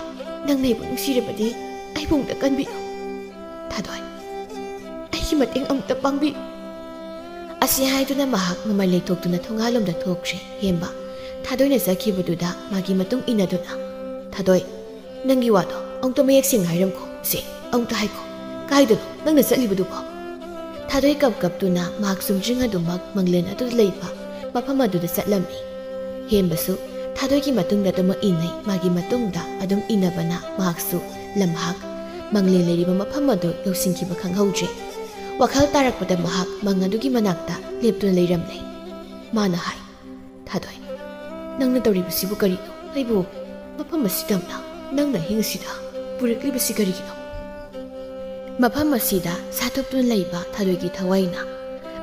ꯅꯪꯅ ꯑꯩꯕꯨ ꯅꯨꯡꯁꯤꯔꯕꯗꯤ ꯑꯩꯕꯨ ꯑꯃꯨꯛꯇ ꯀꯟꯕꯤꯌꯨ꯫" "ꯊꯥꯗꯣꯏ, ꯑꯩ ꯑꯩꯒꯤ ꯃꯇꯦꯡ ꯑꯃꯨꯛꯇ ꯄꯥꯡꯕꯤꯌꯨ꯫ ꯑꯁꯤ ꯍꯥꯏꯗꯨꯅ ꯃꯍꯥꯛ ꯃꯃꯥꯏ ꯂꯩꯊꯣꯛꯇꯨꯅ ꯊꯣꯡꯒꯥꯜꯂꯣꯝꯗ ꯊꯣꯛꯈ꯭ꯔꯦ꯫ ꯍꯦꯝꯕ ꯊꯥꯗꯣꯏꯅ ꯆꯠꯈꯤꯕꯗꯨꯗ ꯃꯥꯒꯤ ꯃꯇꯨꯡ ꯏꯟꯅꯗꯨꯅ, "ꯊꯥꯗꯣꯏ, ꯅꯪꯒꯤ ꯋꯥꯗꯣ ꯑꯃꯨꯛꯇ ꯃꯌꯦꯛ ꯁꯦꯡꯅ ꯍꯥꯏꯔꯝꯈꯣ꯫ ꯁꯦ, ꯑꯃꯨꯛꯇ ꯍꯥꯏꯈꯣ꯫ ꯀꯥꯏꯗꯅꯣ ꯅꯪꯅ ꯆꯠꯂꯤꯕꯗꯨꯕꯣ?" ꯊꯥꯗꯣꯏ ꯀꯞ ꯀꯞꯇꯨꯅ ꯃꯍꯥꯛ ꯆꯨꯝꯗ꯭ꯔꯤꯡ ꯑꯗꯨꯃꯛ ꯃꯪꯂꯦꯟ ꯑꯗꯨꯗ ꯂꯩꯕ ꯃꯐꯝ ꯑꯗꯨꯗ ꯆꯠꯂꯝꯃꯤ꯫ ꯍꯦꯝꯕꯁꯨ ꯊꯥꯗꯣꯏꯒꯤ ꯃꯇꯨꯡꯗ ꯑꯗꯨꯃꯛ ꯏꯟꯅꯩ꯫ ꯃꯥꯒꯤ ꯃꯇꯨꯡꯗ ꯑꯗꯨꯝ ꯏꯟꯅꯕꯅ ꯃꯍꯥꯛꯁꯨ ꯂꯝꯍꯥꯛ ꯃꯪꯂꯦꯟ ꯂꯩꯔꯤꯕ ꯃꯐꯝ ꯑꯗꯨ ꯌꯧꯁꯤꯟꯈꯤꯕ ꯈꯪꯍꯧꯗ꯭ꯔꯦ꯫ ꯋꯥꯈꯜ ꯇꯥꯔꯛꯄꯗ ꯃꯍꯥꯛ ꯃꯪ ꯑꯗꯨꯒꯤ ꯃꯅꯥꯛꯇ ꯂꯦꯞꯇꯨꯅ ꯂꯩꯔꯝꯂꯦ꯫ ꯃꯥꯅ ꯍꯥꯏ, "ꯊꯥꯗꯣꯏ, ꯅꯪꯅ ꯇꯧꯔꯤꯕꯁꯤꯕꯨ ꯀꯔꯤꯅꯣ? ꯑꯩꯕꯨ ꯃꯐꯝ ꯑꯁꯤꯗ ꯅꯪꯅ ꯑꯍꯤꯡ ꯑꯁꯤꯗ ꯄꯨꯔꯛꯂꯤꯕꯁꯤ ꯀꯔꯤꯒꯤꯅꯣ?" ꯃꯐꯝ ꯑꯁꯤꯗ ꯁꯥꯊꯨꯞꯇꯨꯅ ꯂꯩꯕ ꯊꯥꯗꯣꯏꯒꯤ ꯊꯋꯥꯏꯅ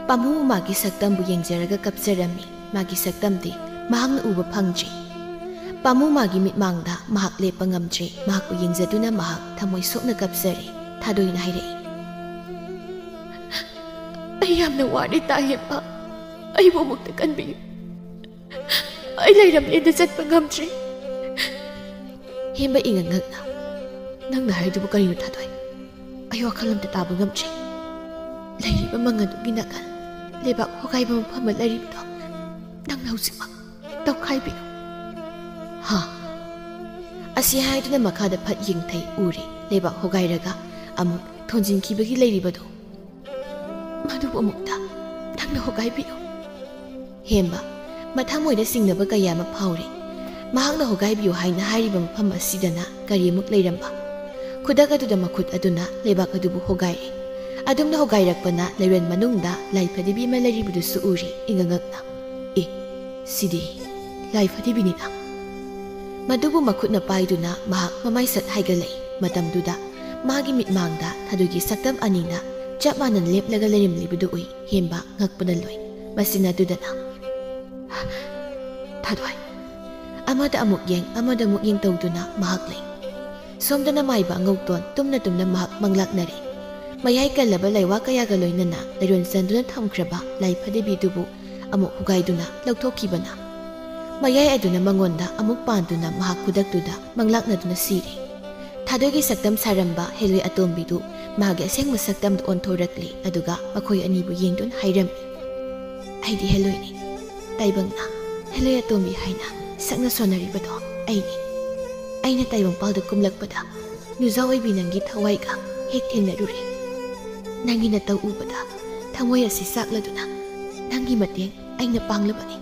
ꯄꯥꯝꯕꯣꯝ ꯎꯃꯥꯒꯤ ꯁꯛꯇꯝꯕꯨ ꯌꯦꯡꯖꯔꯒ ꯀꯞꯆꯔꯝꯃꯤ꯫ ꯃꯥꯒꯤ ꯁꯛꯇꯝꯗꯤ ꯃꯍꯥꯛꯅ ꯎꯕ ꯐꯪꯗ꯭ꯔꯤ꯫ ꯄꯥꯝꯕꯣꯝ ꯎꯃꯥꯒꯤ ꯃꯤꯠꯃꯥꯡꯗ ꯃꯍꯥꯛ ꯂꯦꯞꯄ ꯉꯝꯗ꯭ꯔꯤ꯫ ꯃꯍꯥꯛꯄꯨ ꯌꯦꯡꯖꯗꯨꯅ ꯃꯍꯥꯛ ꯊꯃꯣꯏ ꯁꯣꯛꯅ ꯀꯞꯆꯔꯤ꯫ ꯊꯥꯗꯣꯏꯅ ꯍꯥꯏꯔꯛꯏ, "ꯑꯩ ꯌꯥꯝꯅ ꯋꯥꯔꯦ ꯇꯥ ꯍꯦꯝꯕ, ꯑꯩꯕꯨ ꯑꯃꯨꯛꯇ ꯀꯟꯕꯤꯌꯨ꯫ ꯑꯩ ꯂꯩꯔꯝꯂꯦꯅ ꯆꯠꯄ ꯉꯝꯗ꯭ꯔꯤ꯫" ꯍꯦꯝꯕ ꯏꯉꯛ ꯉꯛꯅ, "ꯅꯪꯅ ꯍꯥꯏꯗꯨꯕꯨ ꯀꯔꯤꯅꯣ ꯊꯥꯗꯣꯏ? ꯑꯩ ꯋꯥꯈꯜ ꯑꯝꯇ ꯇꯥꯕ ꯉꯝꯗ꯭ꯔꯤ꯫ ꯂꯩꯔꯤꯕ ꯃꯪ ꯑꯗꯨꯒꯤ ꯅꯥꯀꯜ, ꯂꯩꯕꯥꯛ ꯍꯣꯒꯥꯏꯕ ꯃꯐꯝ ꯑꯃ ꯂꯩꯔꯤꯕꯗꯣ ꯅꯪꯅ ꯍꯧꯖꯤꯛꯃꯛ ꯇꯧꯈꯥꯏꯕꯤꯌꯨ꯫" "ꯍꯥ?" ꯑꯁꯤ ꯍꯥꯏꯗꯨꯅ ꯃꯈꯥꯗ ꯐꯠ ꯌꯦꯡꯊꯩ꯫ ꯎꯔꯦ, ꯂꯩꯕꯥꯛ ꯍꯣꯒꯥꯏꯔꯒ ꯑꯃꯨꯛ ꯊꯣꯟꯖꯤꯟꯈꯤꯕꯒꯤ ꯂꯩꯔꯤꯕꯗꯨ꯫ "ꯃꯗꯨꯕꯨ ꯑꯃꯨꯛꯇ ꯅꯪꯅ ꯍꯣꯒꯥꯏꯕꯤꯌꯨ꯫" ꯍꯦꯝꯕ ꯃꯊꯃꯣꯏꯗ ꯆꯤꯡꯅꯕ ꯀꯌꯥ ꯑꯃ ꯐꯥꯎꯔꯤ꯫ ꯃꯍꯥꯛꯅ ꯍꯣꯒꯥꯏꯕꯤꯌꯨ ꯍꯥꯏꯅ ꯍꯥꯏꯔꯤꯕ ꯃꯐꯝ ꯑꯁꯤꯗꯅ ꯀꯔꯤ ꯑꯃꯨꯛ ꯂꯩꯔꯝꯕ? ꯈꯨꯗꯛ ꯑꯗꯨꯗ ꯃꯈꯨꯠ ꯑꯗꯨꯅ ꯂꯩꯕꯥꯛ ꯑꯗꯨꯕꯨ ꯍꯣꯒꯥꯏꯔꯦ꯫ ꯑꯗꯨꯝꯅ ꯍꯣꯒꯥꯏꯔꯛꯄꯅ ꯂꯩꯔꯣꯟ ꯃꯅꯨꯡꯗ ꯂꯥꯏ ꯐꯗꯤꯕꯤ ꯑꯃ ꯂꯩꯔꯤꯕꯗꯨꯁꯨ ꯎꯔꯤ꯫ ꯏꯉꯛ ꯉꯛꯅ, "ꯑꯦ, ꯁꯤꯗꯤ ꯂꯥꯏ ꯐꯗꯤꯕꯤꯅꯤꯅ꯫" ꯃꯗꯨꯕꯨ ꯃꯈꯨꯠꯅ ꯄꯥꯏꯗꯨꯅ ꯃꯍꯥꯛ ꯃꯃꯥꯏ ꯁꯠ ꯍꯥꯏꯒꯠꯂꯛꯏ꯫ ꯃꯇꯝꯗꯨꯗ ꯃꯥꯒꯤ ꯃꯤꯠꯃꯥꯡꯗ ꯊꯥꯗꯣꯏꯒꯤ ꯁꯛꯇꯝ ꯑꯅꯤꯅ ꯆꯞ ꯃꯥꯟꯅꯅ ꯂꯦꯞꯂꯒ ꯂꯩꯔꯝꯂꯤꯕꯗꯨ ꯎꯏ꯫ ꯍꯦꯝꯕ ꯉꯛꯄꯅ ꯂꯣꯏ꯫ ꯃꯁꯤꯟꯅꯗꯨꯗꯅ, "ꯊꯥꯗꯣꯏ!" ꯑꯃꯗ ꯑꯃꯨꯛ ꯌꯦꯡ, ꯑꯃꯗ ꯑꯃꯨꯛ ꯌꯦꯡ ꯇꯧꯗꯨꯅ ꯃꯍꯥꯛ ꯂꯩ꯫ ꯁꯣꯝꯗꯅ ꯃꯥꯏꯕ ꯑꯉꯧꯇꯣꯟ ꯇꯨꯝꯅ ꯇꯨꯝꯅ ꯃꯍꯥꯛ ꯃꯪꯂꯥꯛꯅꯔꯦ꯫ ꯃꯌꯥꯏ ꯀꯜꯂꯕ ꯂꯥꯏꯋꯥ ꯀꯌꯥꯒ ꯂꯣꯏꯅꯅ ꯂꯩꯔꯣꯟ ꯆꯟꯗꯨꯅ ꯊꯝꯈ꯭ꯔꯕ ꯂꯥꯏ ꯐꯗꯤꯕꯤꯗꯨꯕꯨ ꯑꯃꯨꯛ ꯍꯨꯒꯥꯏꯗꯨꯅ ꯂꯧꯊꯣꯛꯈꯤꯕꯅ ꯃꯌꯥꯏ ꯑꯗꯨꯅ ꯃꯉꯣꯟꯗ ꯑꯃꯨꯛ ꯄꯥꯟꯗꯨꯅ ꯃꯍꯥꯛ ꯈꯨꯗꯛꯇꯨꯗ ꯃꯪꯂꯥꯛꯅꯗꯨꯅ ꯁꯤꯔꯦ꯫ ꯊꯥꯗꯣꯏꯒꯤ ꯁꯛꯇꯝ ꯁꯥꯔꯝꯕ ꯍꯦꯂꯣꯏ ꯑꯇꯣꯝꯕꯤꯗꯨ ꯃꯥꯒꯤ ꯑꯁꯦꯡꯕ ꯁꯛꯇꯝꯗ ꯑꯣꯟꯊꯣꯔꯛꯂꯤ꯫ ꯑꯗꯨꯒ ꯃꯈꯣꯏ ꯑꯅꯤꯕꯨ ꯌꯦꯡꯗꯨꯅ ꯍꯥꯏꯔꯝꯃꯤ, "ꯑꯩꯗꯤ ꯍꯦꯂꯣꯏꯅꯤ꯫ ꯇꯥꯏꯕꯪꯅ ꯍꯦꯂꯣꯏ ꯑꯇꯣꯝꯕꯤ ꯍꯥꯏꯅ ꯁꯛꯅ ꯁꯣꯟꯅꯔꯤꯕꯗꯣ ꯑꯩꯅꯤ꯫ ꯑꯩꯅ ꯇꯥꯏꯕꯪꯄꯥꯜꯗ ꯀꯨꯝꯂꯛꯄꯗ ꯅꯨꯖꯥ ꯑꯣꯏꯕꯤ ꯅꯪꯒꯤ ꯊꯋꯥꯏꯒ ꯍꯦꯛ ꯊꯦꯡꯅꯔꯨꯔꯦ꯫ ꯅꯪꯒꯤ ꯅꯇꯧ ꯎꯕꯗ ꯊꯃꯣꯏ ꯑꯁꯤ ꯆꯥꯛꯂꯗꯨꯅ ꯅꯪꯒꯤ ꯃꯇꯦꯡ ꯑꯩꯅ ꯄꯥꯡꯂꯕꯅꯤ꯫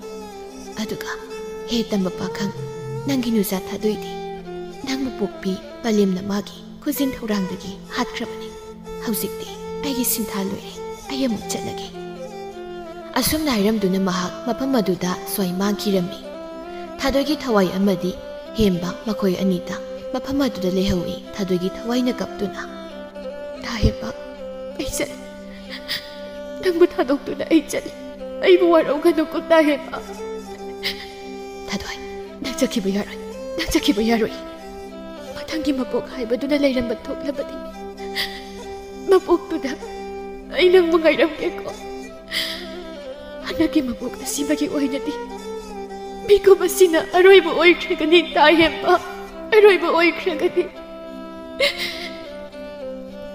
ꯑꯗꯨꯒ ꯍꯦ ꯇꯝꯕ ꯄꯥꯈꯪ, ꯅꯪꯒꯤ ꯅꯨꯖꯥ ꯊꯥꯗꯣꯏꯗꯤ ꯅꯪꯕꯨ ꯄꯣꯛꯄꯤ ꯄꯂꯦꯝꯅ ꯃꯥꯒꯤ ꯈꯨꯖꯤꯟ ꯊꯧꯔꯥꯡꯗꯒꯤ ꯍꯥꯠꯈ꯭ꯔꯕꯅꯤ꯫ ꯍꯧꯖꯤꯛꯇꯤ ꯑꯩꯒꯤ ꯁꯤꯟꯊꯥ ꯂꯣꯏꯔꯦ꯫ ꯑꯩ ꯑꯃꯨꯛ ꯆꯠꯂꯒꯦ꯫" ꯑꯁꯨꯝꯅ ꯍꯥꯏꯔꯝꯗꯨꯅ ꯃꯍꯥꯛ ꯃꯐꯝ ꯑꯗꯨꯗ ꯁ꯭ꯋꯥꯏ ꯃꯥꯡꯈꯤꯔꯝꯃꯤ꯫ ꯊꯥꯗꯣꯏꯒꯤ ꯊꯋꯥꯏ ꯑꯃꯗꯤ ꯍꯦꯝꯕ ꯃꯈꯣꯏ ꯑꯅꯤꯗ ꯃꯐꯝ ꯑꯗꯨꯗ ꯂꯩꯍꯧꯏ꯫ ꯊꯥꯗꯣꯏꯒꯤ ꯊꯋꯥꯏꯅ ꯀꯞꯇꯨꯅ, "ꯇꯥ ꯍꯦꯝꯕ, ꯑꯩ ꯆꯠꯂꯦ꯫ ꯅꯪꯕꯨ ꯊꯥꯗꯣꯛꯇꯨꯅ ꯑꯩ ꯆꯠꯂꯦ꯫ ꯑꯩꯕꯨ ꯋꯥꯔꯧꯒꯅꯨꯀꯣ, ꯇꯥ ꯍꯦꯝꯕ꯫" "ꯊꯥꯗꯣꯏ, ꯅꯪ ꯆꯠꯈꯤꯕ ꯌꯥꯔꯣꯏ꯫ ꯅꯪ ꯆꯠꯈꯤꯕ ꯌꯥꯔꯣꯏ꯫ ꯃꯊꯪꯒꯤ ꯃꯄꯣꯛ ꯍꯥꯏꯕꯗꯨꯅ ꯂꯩꯔꯝꯕ ꯊꯣꯛꯂꯕꯗꯤ ꯃꯄꯣꯛꯇꯨꯗ ꯑꯩ ꯅꯪꯕꯨ ꯉꯥꯏꯔꯝꯒꯦꯀꯣ꯫ ꯍꯟꯗꯛꯀꯤ ꯃꯄꯣꯛ ꯑꯁꯤꯃꯒꯤ ꯑꯣꯏꯅꯗꯤ ꯃꯤꯀꯨꯞ ꯑꯁꯤꯅ ꯑꯔꯣꯏꯕ ꯑꯣꯏꯈ꯭ꯔꯒꯅꯤ, ꯇꯥ ꯍꯦꯝꯕ꯫ ꯑꯔꯣꯏꯕ ꯑꯣꯏꯈ꯭ꯔꯒꯅꯤ꯫"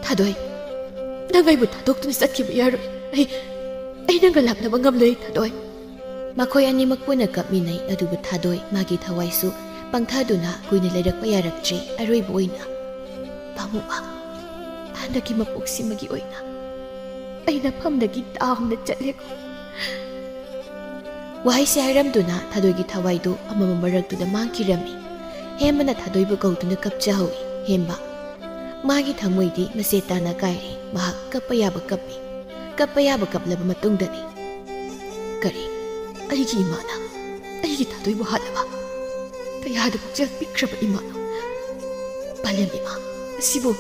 "ꯊꯥꯗꯣꯏ, ꯅꯪ ꯑꯩꯕꯨ ꯊꯥꯗꯣꯛꯇꯨꯅ ꯆꯠꯈꯤꯕ ꯌꯥꯔꯣꯏ꯫ ꯑꯩ, ꯑꯩ ꯅꯪꯒ ꯂꯥꯛꯅꯕ ꯉꯝꯂꯣꯏ, ꯊꯥꯗꯣꯏ꯫" ꯃꯈꯣꯏ ꯑꯅꯤꯃꯛ ꯄꯨꯟꯅ ꯀꯞꯃꯤꯟꯅꯩ꯫ ꯑꯗꯨꯕꯨ ꯊꯥꯗꯣꯏ, ꯃꯥꯒꯤ ꯊꯋꯥꯏꯁꯨ ꯄꯪꯊꯗꯨꯅ ꯀꯨꯏꯅ ꯂꯩꯔꯛꯄ ꯌꯥꯔꯛꯇ꯭ꯔꯦ꯫ ꯑꯔꯣꯏꯕ ꯑꯣꯏꯅ, "ꯄꯥꯝꯃꯨꯕ, ꯍꯟꯗꯛꯀꯤ ꯃꯄꯣꯛꯁꯤꯃꯒꯤ ꯑꯣꯏꯅ ꯑꯩ ꯅꯐꯝꯗꯒꯤ ꯇꯥꯝꯅ ꯆꯠꯂꯦꯀꯣ꯫" ꯋꯥꯍꯩꯁꯦ ꯍꯥꯏꯔꯝꯗꯨꯅ ꯊꯥꯗꯣꯏꯒꯤ ꯊꯋꯥꯏꯗꯨ ꯑꯃꯝꯕ ꯃꯔꯛꯇꯨꯗ ꯃꯥꯡꯈꯤꯔꯝꯃꯤ꯫ ꯍꯦꯝꯕꯅ ꯊꯥꯗꯣꯏꯕꯨ ꯀꯧꯗꯨꯅ ꯀꯞꯆꯍꯧꯏ꯫ ꯍꯦꯝꯕ, ꯃꯥꯒꯤ ꯊꯃꯣꯏꯗꯤ ꯃꯆꯦꯠ ꯇꯥꯅ ꯀꯥꯏꯔꯦ꯫ ꯃꯍꯥꯛ ꯀꯞꯄ ꯌꯥꯕ ꯀꯞꯄꯤ꯫ ꯀꯞꯄ ꯌꯥꯕ ꯀꯞꯂꯕ ꯃꯇꯨꯡꯗꯅꯤ, "ꯀꯔꯤ? ꯑꯩꯒꯤ ꯏꯃꯥꯅ ꯑꯩꯒꯤ ꯊꯥꯗꯣꯏꯕꯨ ꯍꯥꯠꯂꯕ? ꯀꯌꯥꯗ ꯄꯨꯛꯆꯦꯜ ꯄꯤꯛꯈ꯭ꯔꯕ ꯏꯃꯥꯅꯣ? ꯄꯥꯂꯦꯝ ꯏꯃꯥ, ꯑꯁꯤꯕꯨ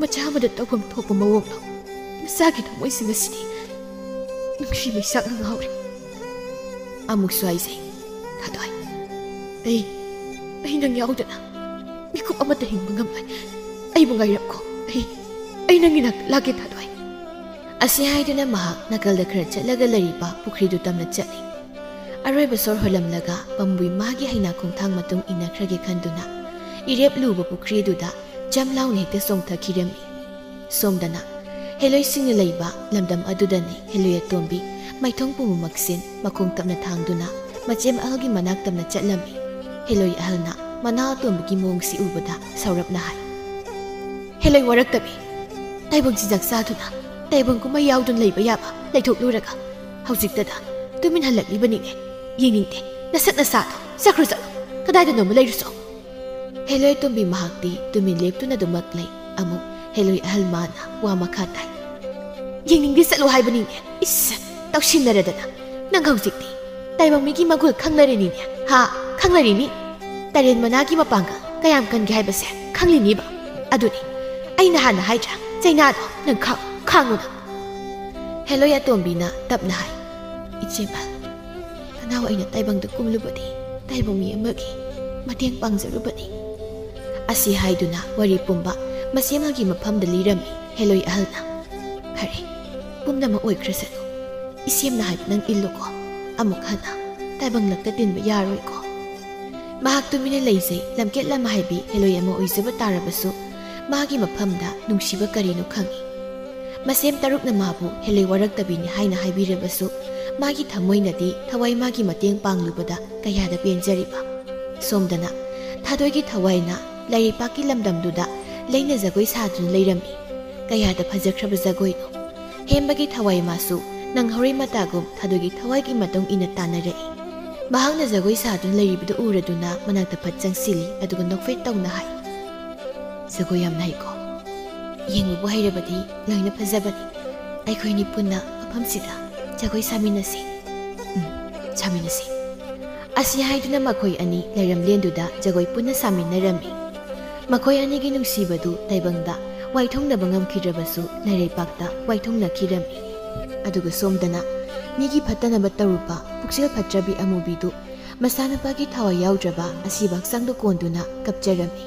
ꯃꯆꯥ ꯑꯃꯗ ꯇꯧꯐꯝ ꯊꯣꯛꯄ ꯃꯑꯣꯡꯗꯣ꯫ ꯃꯆꯥꯒꯤ ꯊꯃꯣꯏꯁꯤꯡ ꯑꯁꯤꯗꯤ ꯅꯨꯡꯁꯤ ꯃꯩꯁꯥꯛꯅ ꯉꯥꯎꯔꯦ꯫" ꯑꯃꯨꯛꯁꯨ ꯍꯥꯏꯖꯩ, ꯊꯥꯗꯣꯏ, ꯑꯩ, ꯑꯩ ꯅꯪ ꯌꯥꯎꯗꯅ ꯃꯤꯀꯨꯞ ꯑꯃꯠꯇ ꯍꯤꯡꯕ ꯉꯝꯂꯣꯏ꯫ ꯑꯩꯕꯨ ꯉꯥꯏꯔꯝꯈꯣ꯫ ꯑꯩ, ꯑꯩ ꯅꯪꯒꯤ ꯅꯥꯛꯇ ꯂꯥꯛꯀꯦ, ꯊꯥꯗꯣꯏ꯫ ꯑꯁꯤ ꯍꯥꯏꯗꯨꯅ ꯃꯍꯥꯛ ꯅꯥꯀꯜꯗ ꯈꯔ ꯆꯠꯂꯒ ꯂꯩꯔꯤꯕ ꯄꯨꯈ꯭ꯔꯤꯗꯨ ꯇꯝꯅ ꯆꯠꯂꯤ꯫ ꯑꯔꯣꯏꯕ ꯁꯣꯔ ꯍꯣꯜꯂꯝꯂꯒ ꯄꯥꯝꯕꯨꯏ ꯃꯥꯒꯤ ꯍꯩꯅꯥ ꯈꯣꯡꯊꯥꯡ ꯃꯇꯨꯡ ꯏꯟꯅꯈ꯭ꯔꯒꯦ ꯈꯟꯗꯨꯅ ꯏꯔꯦꯞ ꯂꯨꯕ ꯄꯨꯈ꯭ꯔꯤꯗꯨꯗ ꯖꯝ ꯂꯥꯎꯅ ꯍꯦꯛꯇ ꯆꯣꯡꯊꯈꯤꯔꯝꯃꯤ꯫ ꯁꯣꯝꯗꯅ ꯍꯦꯂꯣꯏꯁꯤꯡꯅ ꯂꯩꯕ ꯂꯝꯗꯝ ꯑꯗꯨꯗꯅꯤ ꯍꯦꯂꯣꯏ ꯑꯇꯣꯝꯕꯤ ꯃꯥꯏꯊꯣꯡ ꯄꯨꯝꯕꯃꯛꯁꯤꯟ ꯃꯈꯣꯡ ꯇꯞꯅ ꯊꯥꯡꯗꯨꯅ ꯃꯆꯦꯝ ꯑꯍꯜꯒꯤ ꯃꯅꯥꯛ ꯇꯞꯅ ꯆꯠꯂꯝꯃꯤ꯫ ꯍꯦꯂꯣꯏ ꯑꯍꯜꯅ ꯃꯅꯥꯎ ꯑꯇꯣꯝꯕꯤꯒꯤ ꯃꯑꯣꯡꯁꯤ ꯎꯕꯗ ꯁꯥꯎꯔꯞꯅ ꯍꯥꯏ, "ꯍꯦꯂꯣꯏ ꯋꯥꯔꯛꯇꯕꯤ, ꯇꯥꯏꯕꯪ ꯆꯤꯟꯖꯥꯛ ꯆꯥꯗꯨꯅ ꯇꯥꯏꯕꯪ ꯀꯨꯝꯍꯩ ꯌꯥꯎꯗꯨꯅ ꯂꯩꯕ ꯌꯥꯕ ꯂꯩꯊꯣꯛꯂꯨꯔꯒ ꯍꯧꯖꯤꯛꯇꯗ ꯇꯨꯃꯤꯟ ꯍꯜꯂꯛꯂꯤꯕꯅꯤꯅꯦ꯫ ꯌꯦꯡꯅꯤꯡꯗꯦ ꯅꯁꯛ ꯅꯁꯥꯗꯣ꯫ ꯆꯠꯈ꯭ꯔꯣ ꯆꯠꯂꯣ, ꯀꯗꯥꯏꯗꯅꯣꯃ ꯂꯩꯔꯨꯆꯣ꯫" ꯍꯦꯂꯣꯏ ꯑꯇꯣꯝꯕꯤ ꯃꯍꯥꯛꯇꯤ ꯇꯨꯃꯤꯟ ꯂꯦꯞꯇꯨꯅ ꯑꯗꯨꯃꯛ ꯂꯩ꯫ ꯑꯃꯨꯛ ꯍꯦꯂꯣꯏ ꯑꯍꯜ ꯃꯥꯅ ꯋꯥ ꯃꯈꯥ ꯇꯥꯏ, "ꯌꯦꯡꯅꯤꯡꯗꯦ ꯆꯠꯂꯣ ꯍꯥꯏꯕꯅꯤꯅꯦ꯫ ꯏꯁ, ꯇꯧꯁꯤꯟꯅꯔꯗꯅ꯫ ꯅꯪ ꯍꯧꯖꯤꯛꯇꯤ ꯇꯥꯏꯕꯪ ꯃꯤꯒꯤ ꯃꯒꯨꯜ ꯈꯪꯅꯔꯅꯤꯅꯦ꯫ ꯍꯥ? ꯈꯪꯅꯔꯤꯅꯤ? ꯇꯔꯦꯟ ꯃꯅꯥꯒꯤ ꯃꯄꯥꯡꯒꯜ ꯀꯌꯥꯝ ꯀꯟꯒꯦ ꯍꯥꯏꯕꯁꯦ ꯈꯪꯂꯤꯅꯤꯕ꯫ ꯑꯗꯨꯅꯤ ꯑꯩꯅ ꯍꯥꯟꯅ ꯍꯥꯏꯗ꯭ꯔꯥ, ꯆꯩꯅꯥꯗꯣ ꯅꯪ ꯈꯥꯡ-, ꯈꯥꯡꯉꯨꯅ꯫" ꯍꯦꯂꯣꯏ ꯑꯇꯣꯝꯕꯤꯅ ꯇꯞꯅ ꯍꯥꯏ, "ꯏꯆꯦꯃ, ꯅꯅꯥꯎ ꯑꯩꯅ ꯇꯥꯏꯕꯪꯗ ꯀꯨꯝꯂꯨꯕꯗꯤ ꯇꯥꯏꯕꯪ ꯃꯤ ꯑꯃꯒꯤ ꯃꯇꯦꯡ ꯄꯥꯡꯖꯔꯨꯕꯅꯤ꯫" ꯑꯁꯤ ꯍꯥꯏꯗꯨꯅ ꯋꯥꯔꯤ ꯄꯨꯝꯕ ꯃꯆꯦꯝ ꯑꯃꯒꯤ ꯃꯐꯝꯗ ꯂꯤꯔꯝꯃꯤ ꯍꯦꯂꯣꯏ ꯑꯍꯜꯅ꯫ "ꯐꯔꯦ, ꯄꯨꯝꯅꯃꯛ ꯑꯣꯏꯈ꯭ꯔꯁꯅꯨ꯫ ꯏꯆꯦꯝꯅ ꯍꯥꯏꯕ ꯅꯪ ꯏꯜꯂꯨꯀꯣ꯫ ꯑꯃꯨꯛ ꯍꯟꯅ ꯇꯥꯏꯕꯪꯂꯛꯇ ꯇꯤꯟꯕ ꯌꯥꯔꯣꯏꯀꯣ꯫" ꯃꯍꯥꯛ ꯇꯨꯃꯤꯟꯅ ꯂꯩꯖꯩ꯫ ꯂꯝꯀꯦꯠ ꯂꯝꯍꯥꯏꯕꯤ ꯍꯦꯂꯣꯏ ꯑꯃ ꯑꯣꯏꯖꯕ ꯇꯥꯔꯕꯁꯨ ꯃꯥꯒꯤ ꯃꯐꯝꯗ ꯅꯨꯡꯁꯤꯕ ꯀꯔꯤꯅꯣ ꯈꯪꯏ꯫ ꯃꯁꯦꯝ ꯇꯔꯨꯛꯅ ꯃꯥꯕꯨ ꯍꯦꯂꯣꯏ ꯋꯥꯔꯛꯇꯕꯤꯅꯤ ꯍꯥꯏꯅ ꯍꯥꯏꯕꯤꯔꯕꯁꯨ ꯃꯥꯒꯤ ꯊꯃꯣꯏꯅꯗꯤ ꯊꯋꯥꯏ ꯃꯥꯒꯤ ꯃꯇꯦꯡ ꯄꯥꯡꯂꯨꯕꯗ ꯀꯌꯥꯗ ꯄꯦꯟꯖꯔꯤꯕ꯫ ꯁꯣꯝꯗꯅ ꯊꯥꯗꯣꯏꯒꯤ ꯊꯋꯥꯏꯅ ꯂꯥꯏꯔꯩꯄꯥꯛꯀꯤ ꯂꯝꯗꯝꯗꯨꯗ ꯂꯩꯅ ꯖꯒꯣꯏ ꯁꯥꯗꯨꯅ ꯂꯩꯔꯝꯃꯤ꯫ ꯀꯌꯥꯗ ꯐꯖꯈ꯭ꯔꯕ ꯖꯒꯣꯏꯅꯣ꯫ ꯍꯦꯝꯕꯒꯤ ꯊꯋꯥꯏ ꯃꯥꯁꯨ ꯅꯪ ꯍꯧꯔꯩ ꯃꯇꯥꯒꯨꯝ ꯊꯥꯗꯣꯏꯒꯤ ꯊꯋꯥꯏꯒꯤ ꯃꯇꯨꯡ ꯏꯟꯅ ꯇꯥꯟꯅꯔꯛꯏ꯫ ꯃꯍꯥꯛꯅ ꯖꯒꯣꯏ ꯁꯥꯗꯨꯅ ꯂꯩꯔꯤꯕꯗꯨ ꯎꯔꯗꯨꯅ ꯃꯅꯥꯛꯇ ꯐꯠ ꯆꯪꯁꯤꯜꯂꯤ, ꯑꯗꯨꯒ ꯅꯣꯛꯐꯦꯠ ꯇꯧꯅ ꯍꯥꯏ, "ꯖꯒꯣꯏ ꯌꯥꯝꯅ ꯍꯩꯀꯣ꯫ ꯌꯦꯡꯕꯕꯨ ꯍꯩꯔꯕꯗꯤ ꯂꯣꯏꯅ ꯐꯖꯕꯅꯤ꯫ ꯑꯩꯈꯣꯏꯅꯤ ꯄꯨꯟꯅ ꯃꯐꯝꯁꯤꯗ ꯖꯒꯣꯏ ꯁꯥꯃꯤꯟꯅꯁꯤ꯫" "ꯎꯝ, ꯁꯥꯃꯤꯟꯅꯁꯤ꯫" ꯑꯁꯤ ꯍꯥꯏꯗꯨꯅ ꯃꯈꯣꯏ ꯑꯅꯤ ꯂꯩꯔꯝꯂꯦꯟꯗꯨꯗ ꯖꯒꯣꯏ ꯄꯨꯟꯅ ꯁꯥꯃꯤꯟꯅꯔꯝꯃꯤ꯫ ꯃꯈꯣꯏ ꯑꯅꯤꯒꯤ ꯅꯨꯡꯁꯤꯕꯗꯨ ꯇꯥꯏꯕꯪꯗ ꯋꯥꯏꯊꯣꯡꯅꯕ ꯉꯝꯈꯤꯗ꯭ꯔꯕꯁꯨ ꯂꯩꯔꯩꯄꯥꯛꯇ ꯋꯥꯏꯊꯣꯡꯅꯈꯤꯔꯝꯃꯤ꯫ ꯑꯗꯨꯒ ꯁꯣꯝꯗꯅ ꯃꯤꯒꯤ ꯐꯠꯇꯅꯕ ꯇꯧꯔꯨꯕ ꯄꯨꯛꯆꯦꯜ ꯐꯠꯇ꯭ꯔꯕꯤ ꯑꯃꯨꯕꯤꯗꯨ ꯃꯆꯥꯅꯨꯄꯥꯒꯤ ꯊꯋꯥꯏ ꯌꯥꯎꯗ꯭ꯔꯕ ꯑꯁꯤꯕ ꯍꯛꯆꯥꯡꯗꯨ ꯀꯣꯟꯗꯨꯅ ꯀꯞꯆꯔꯝꯃꯤ꯫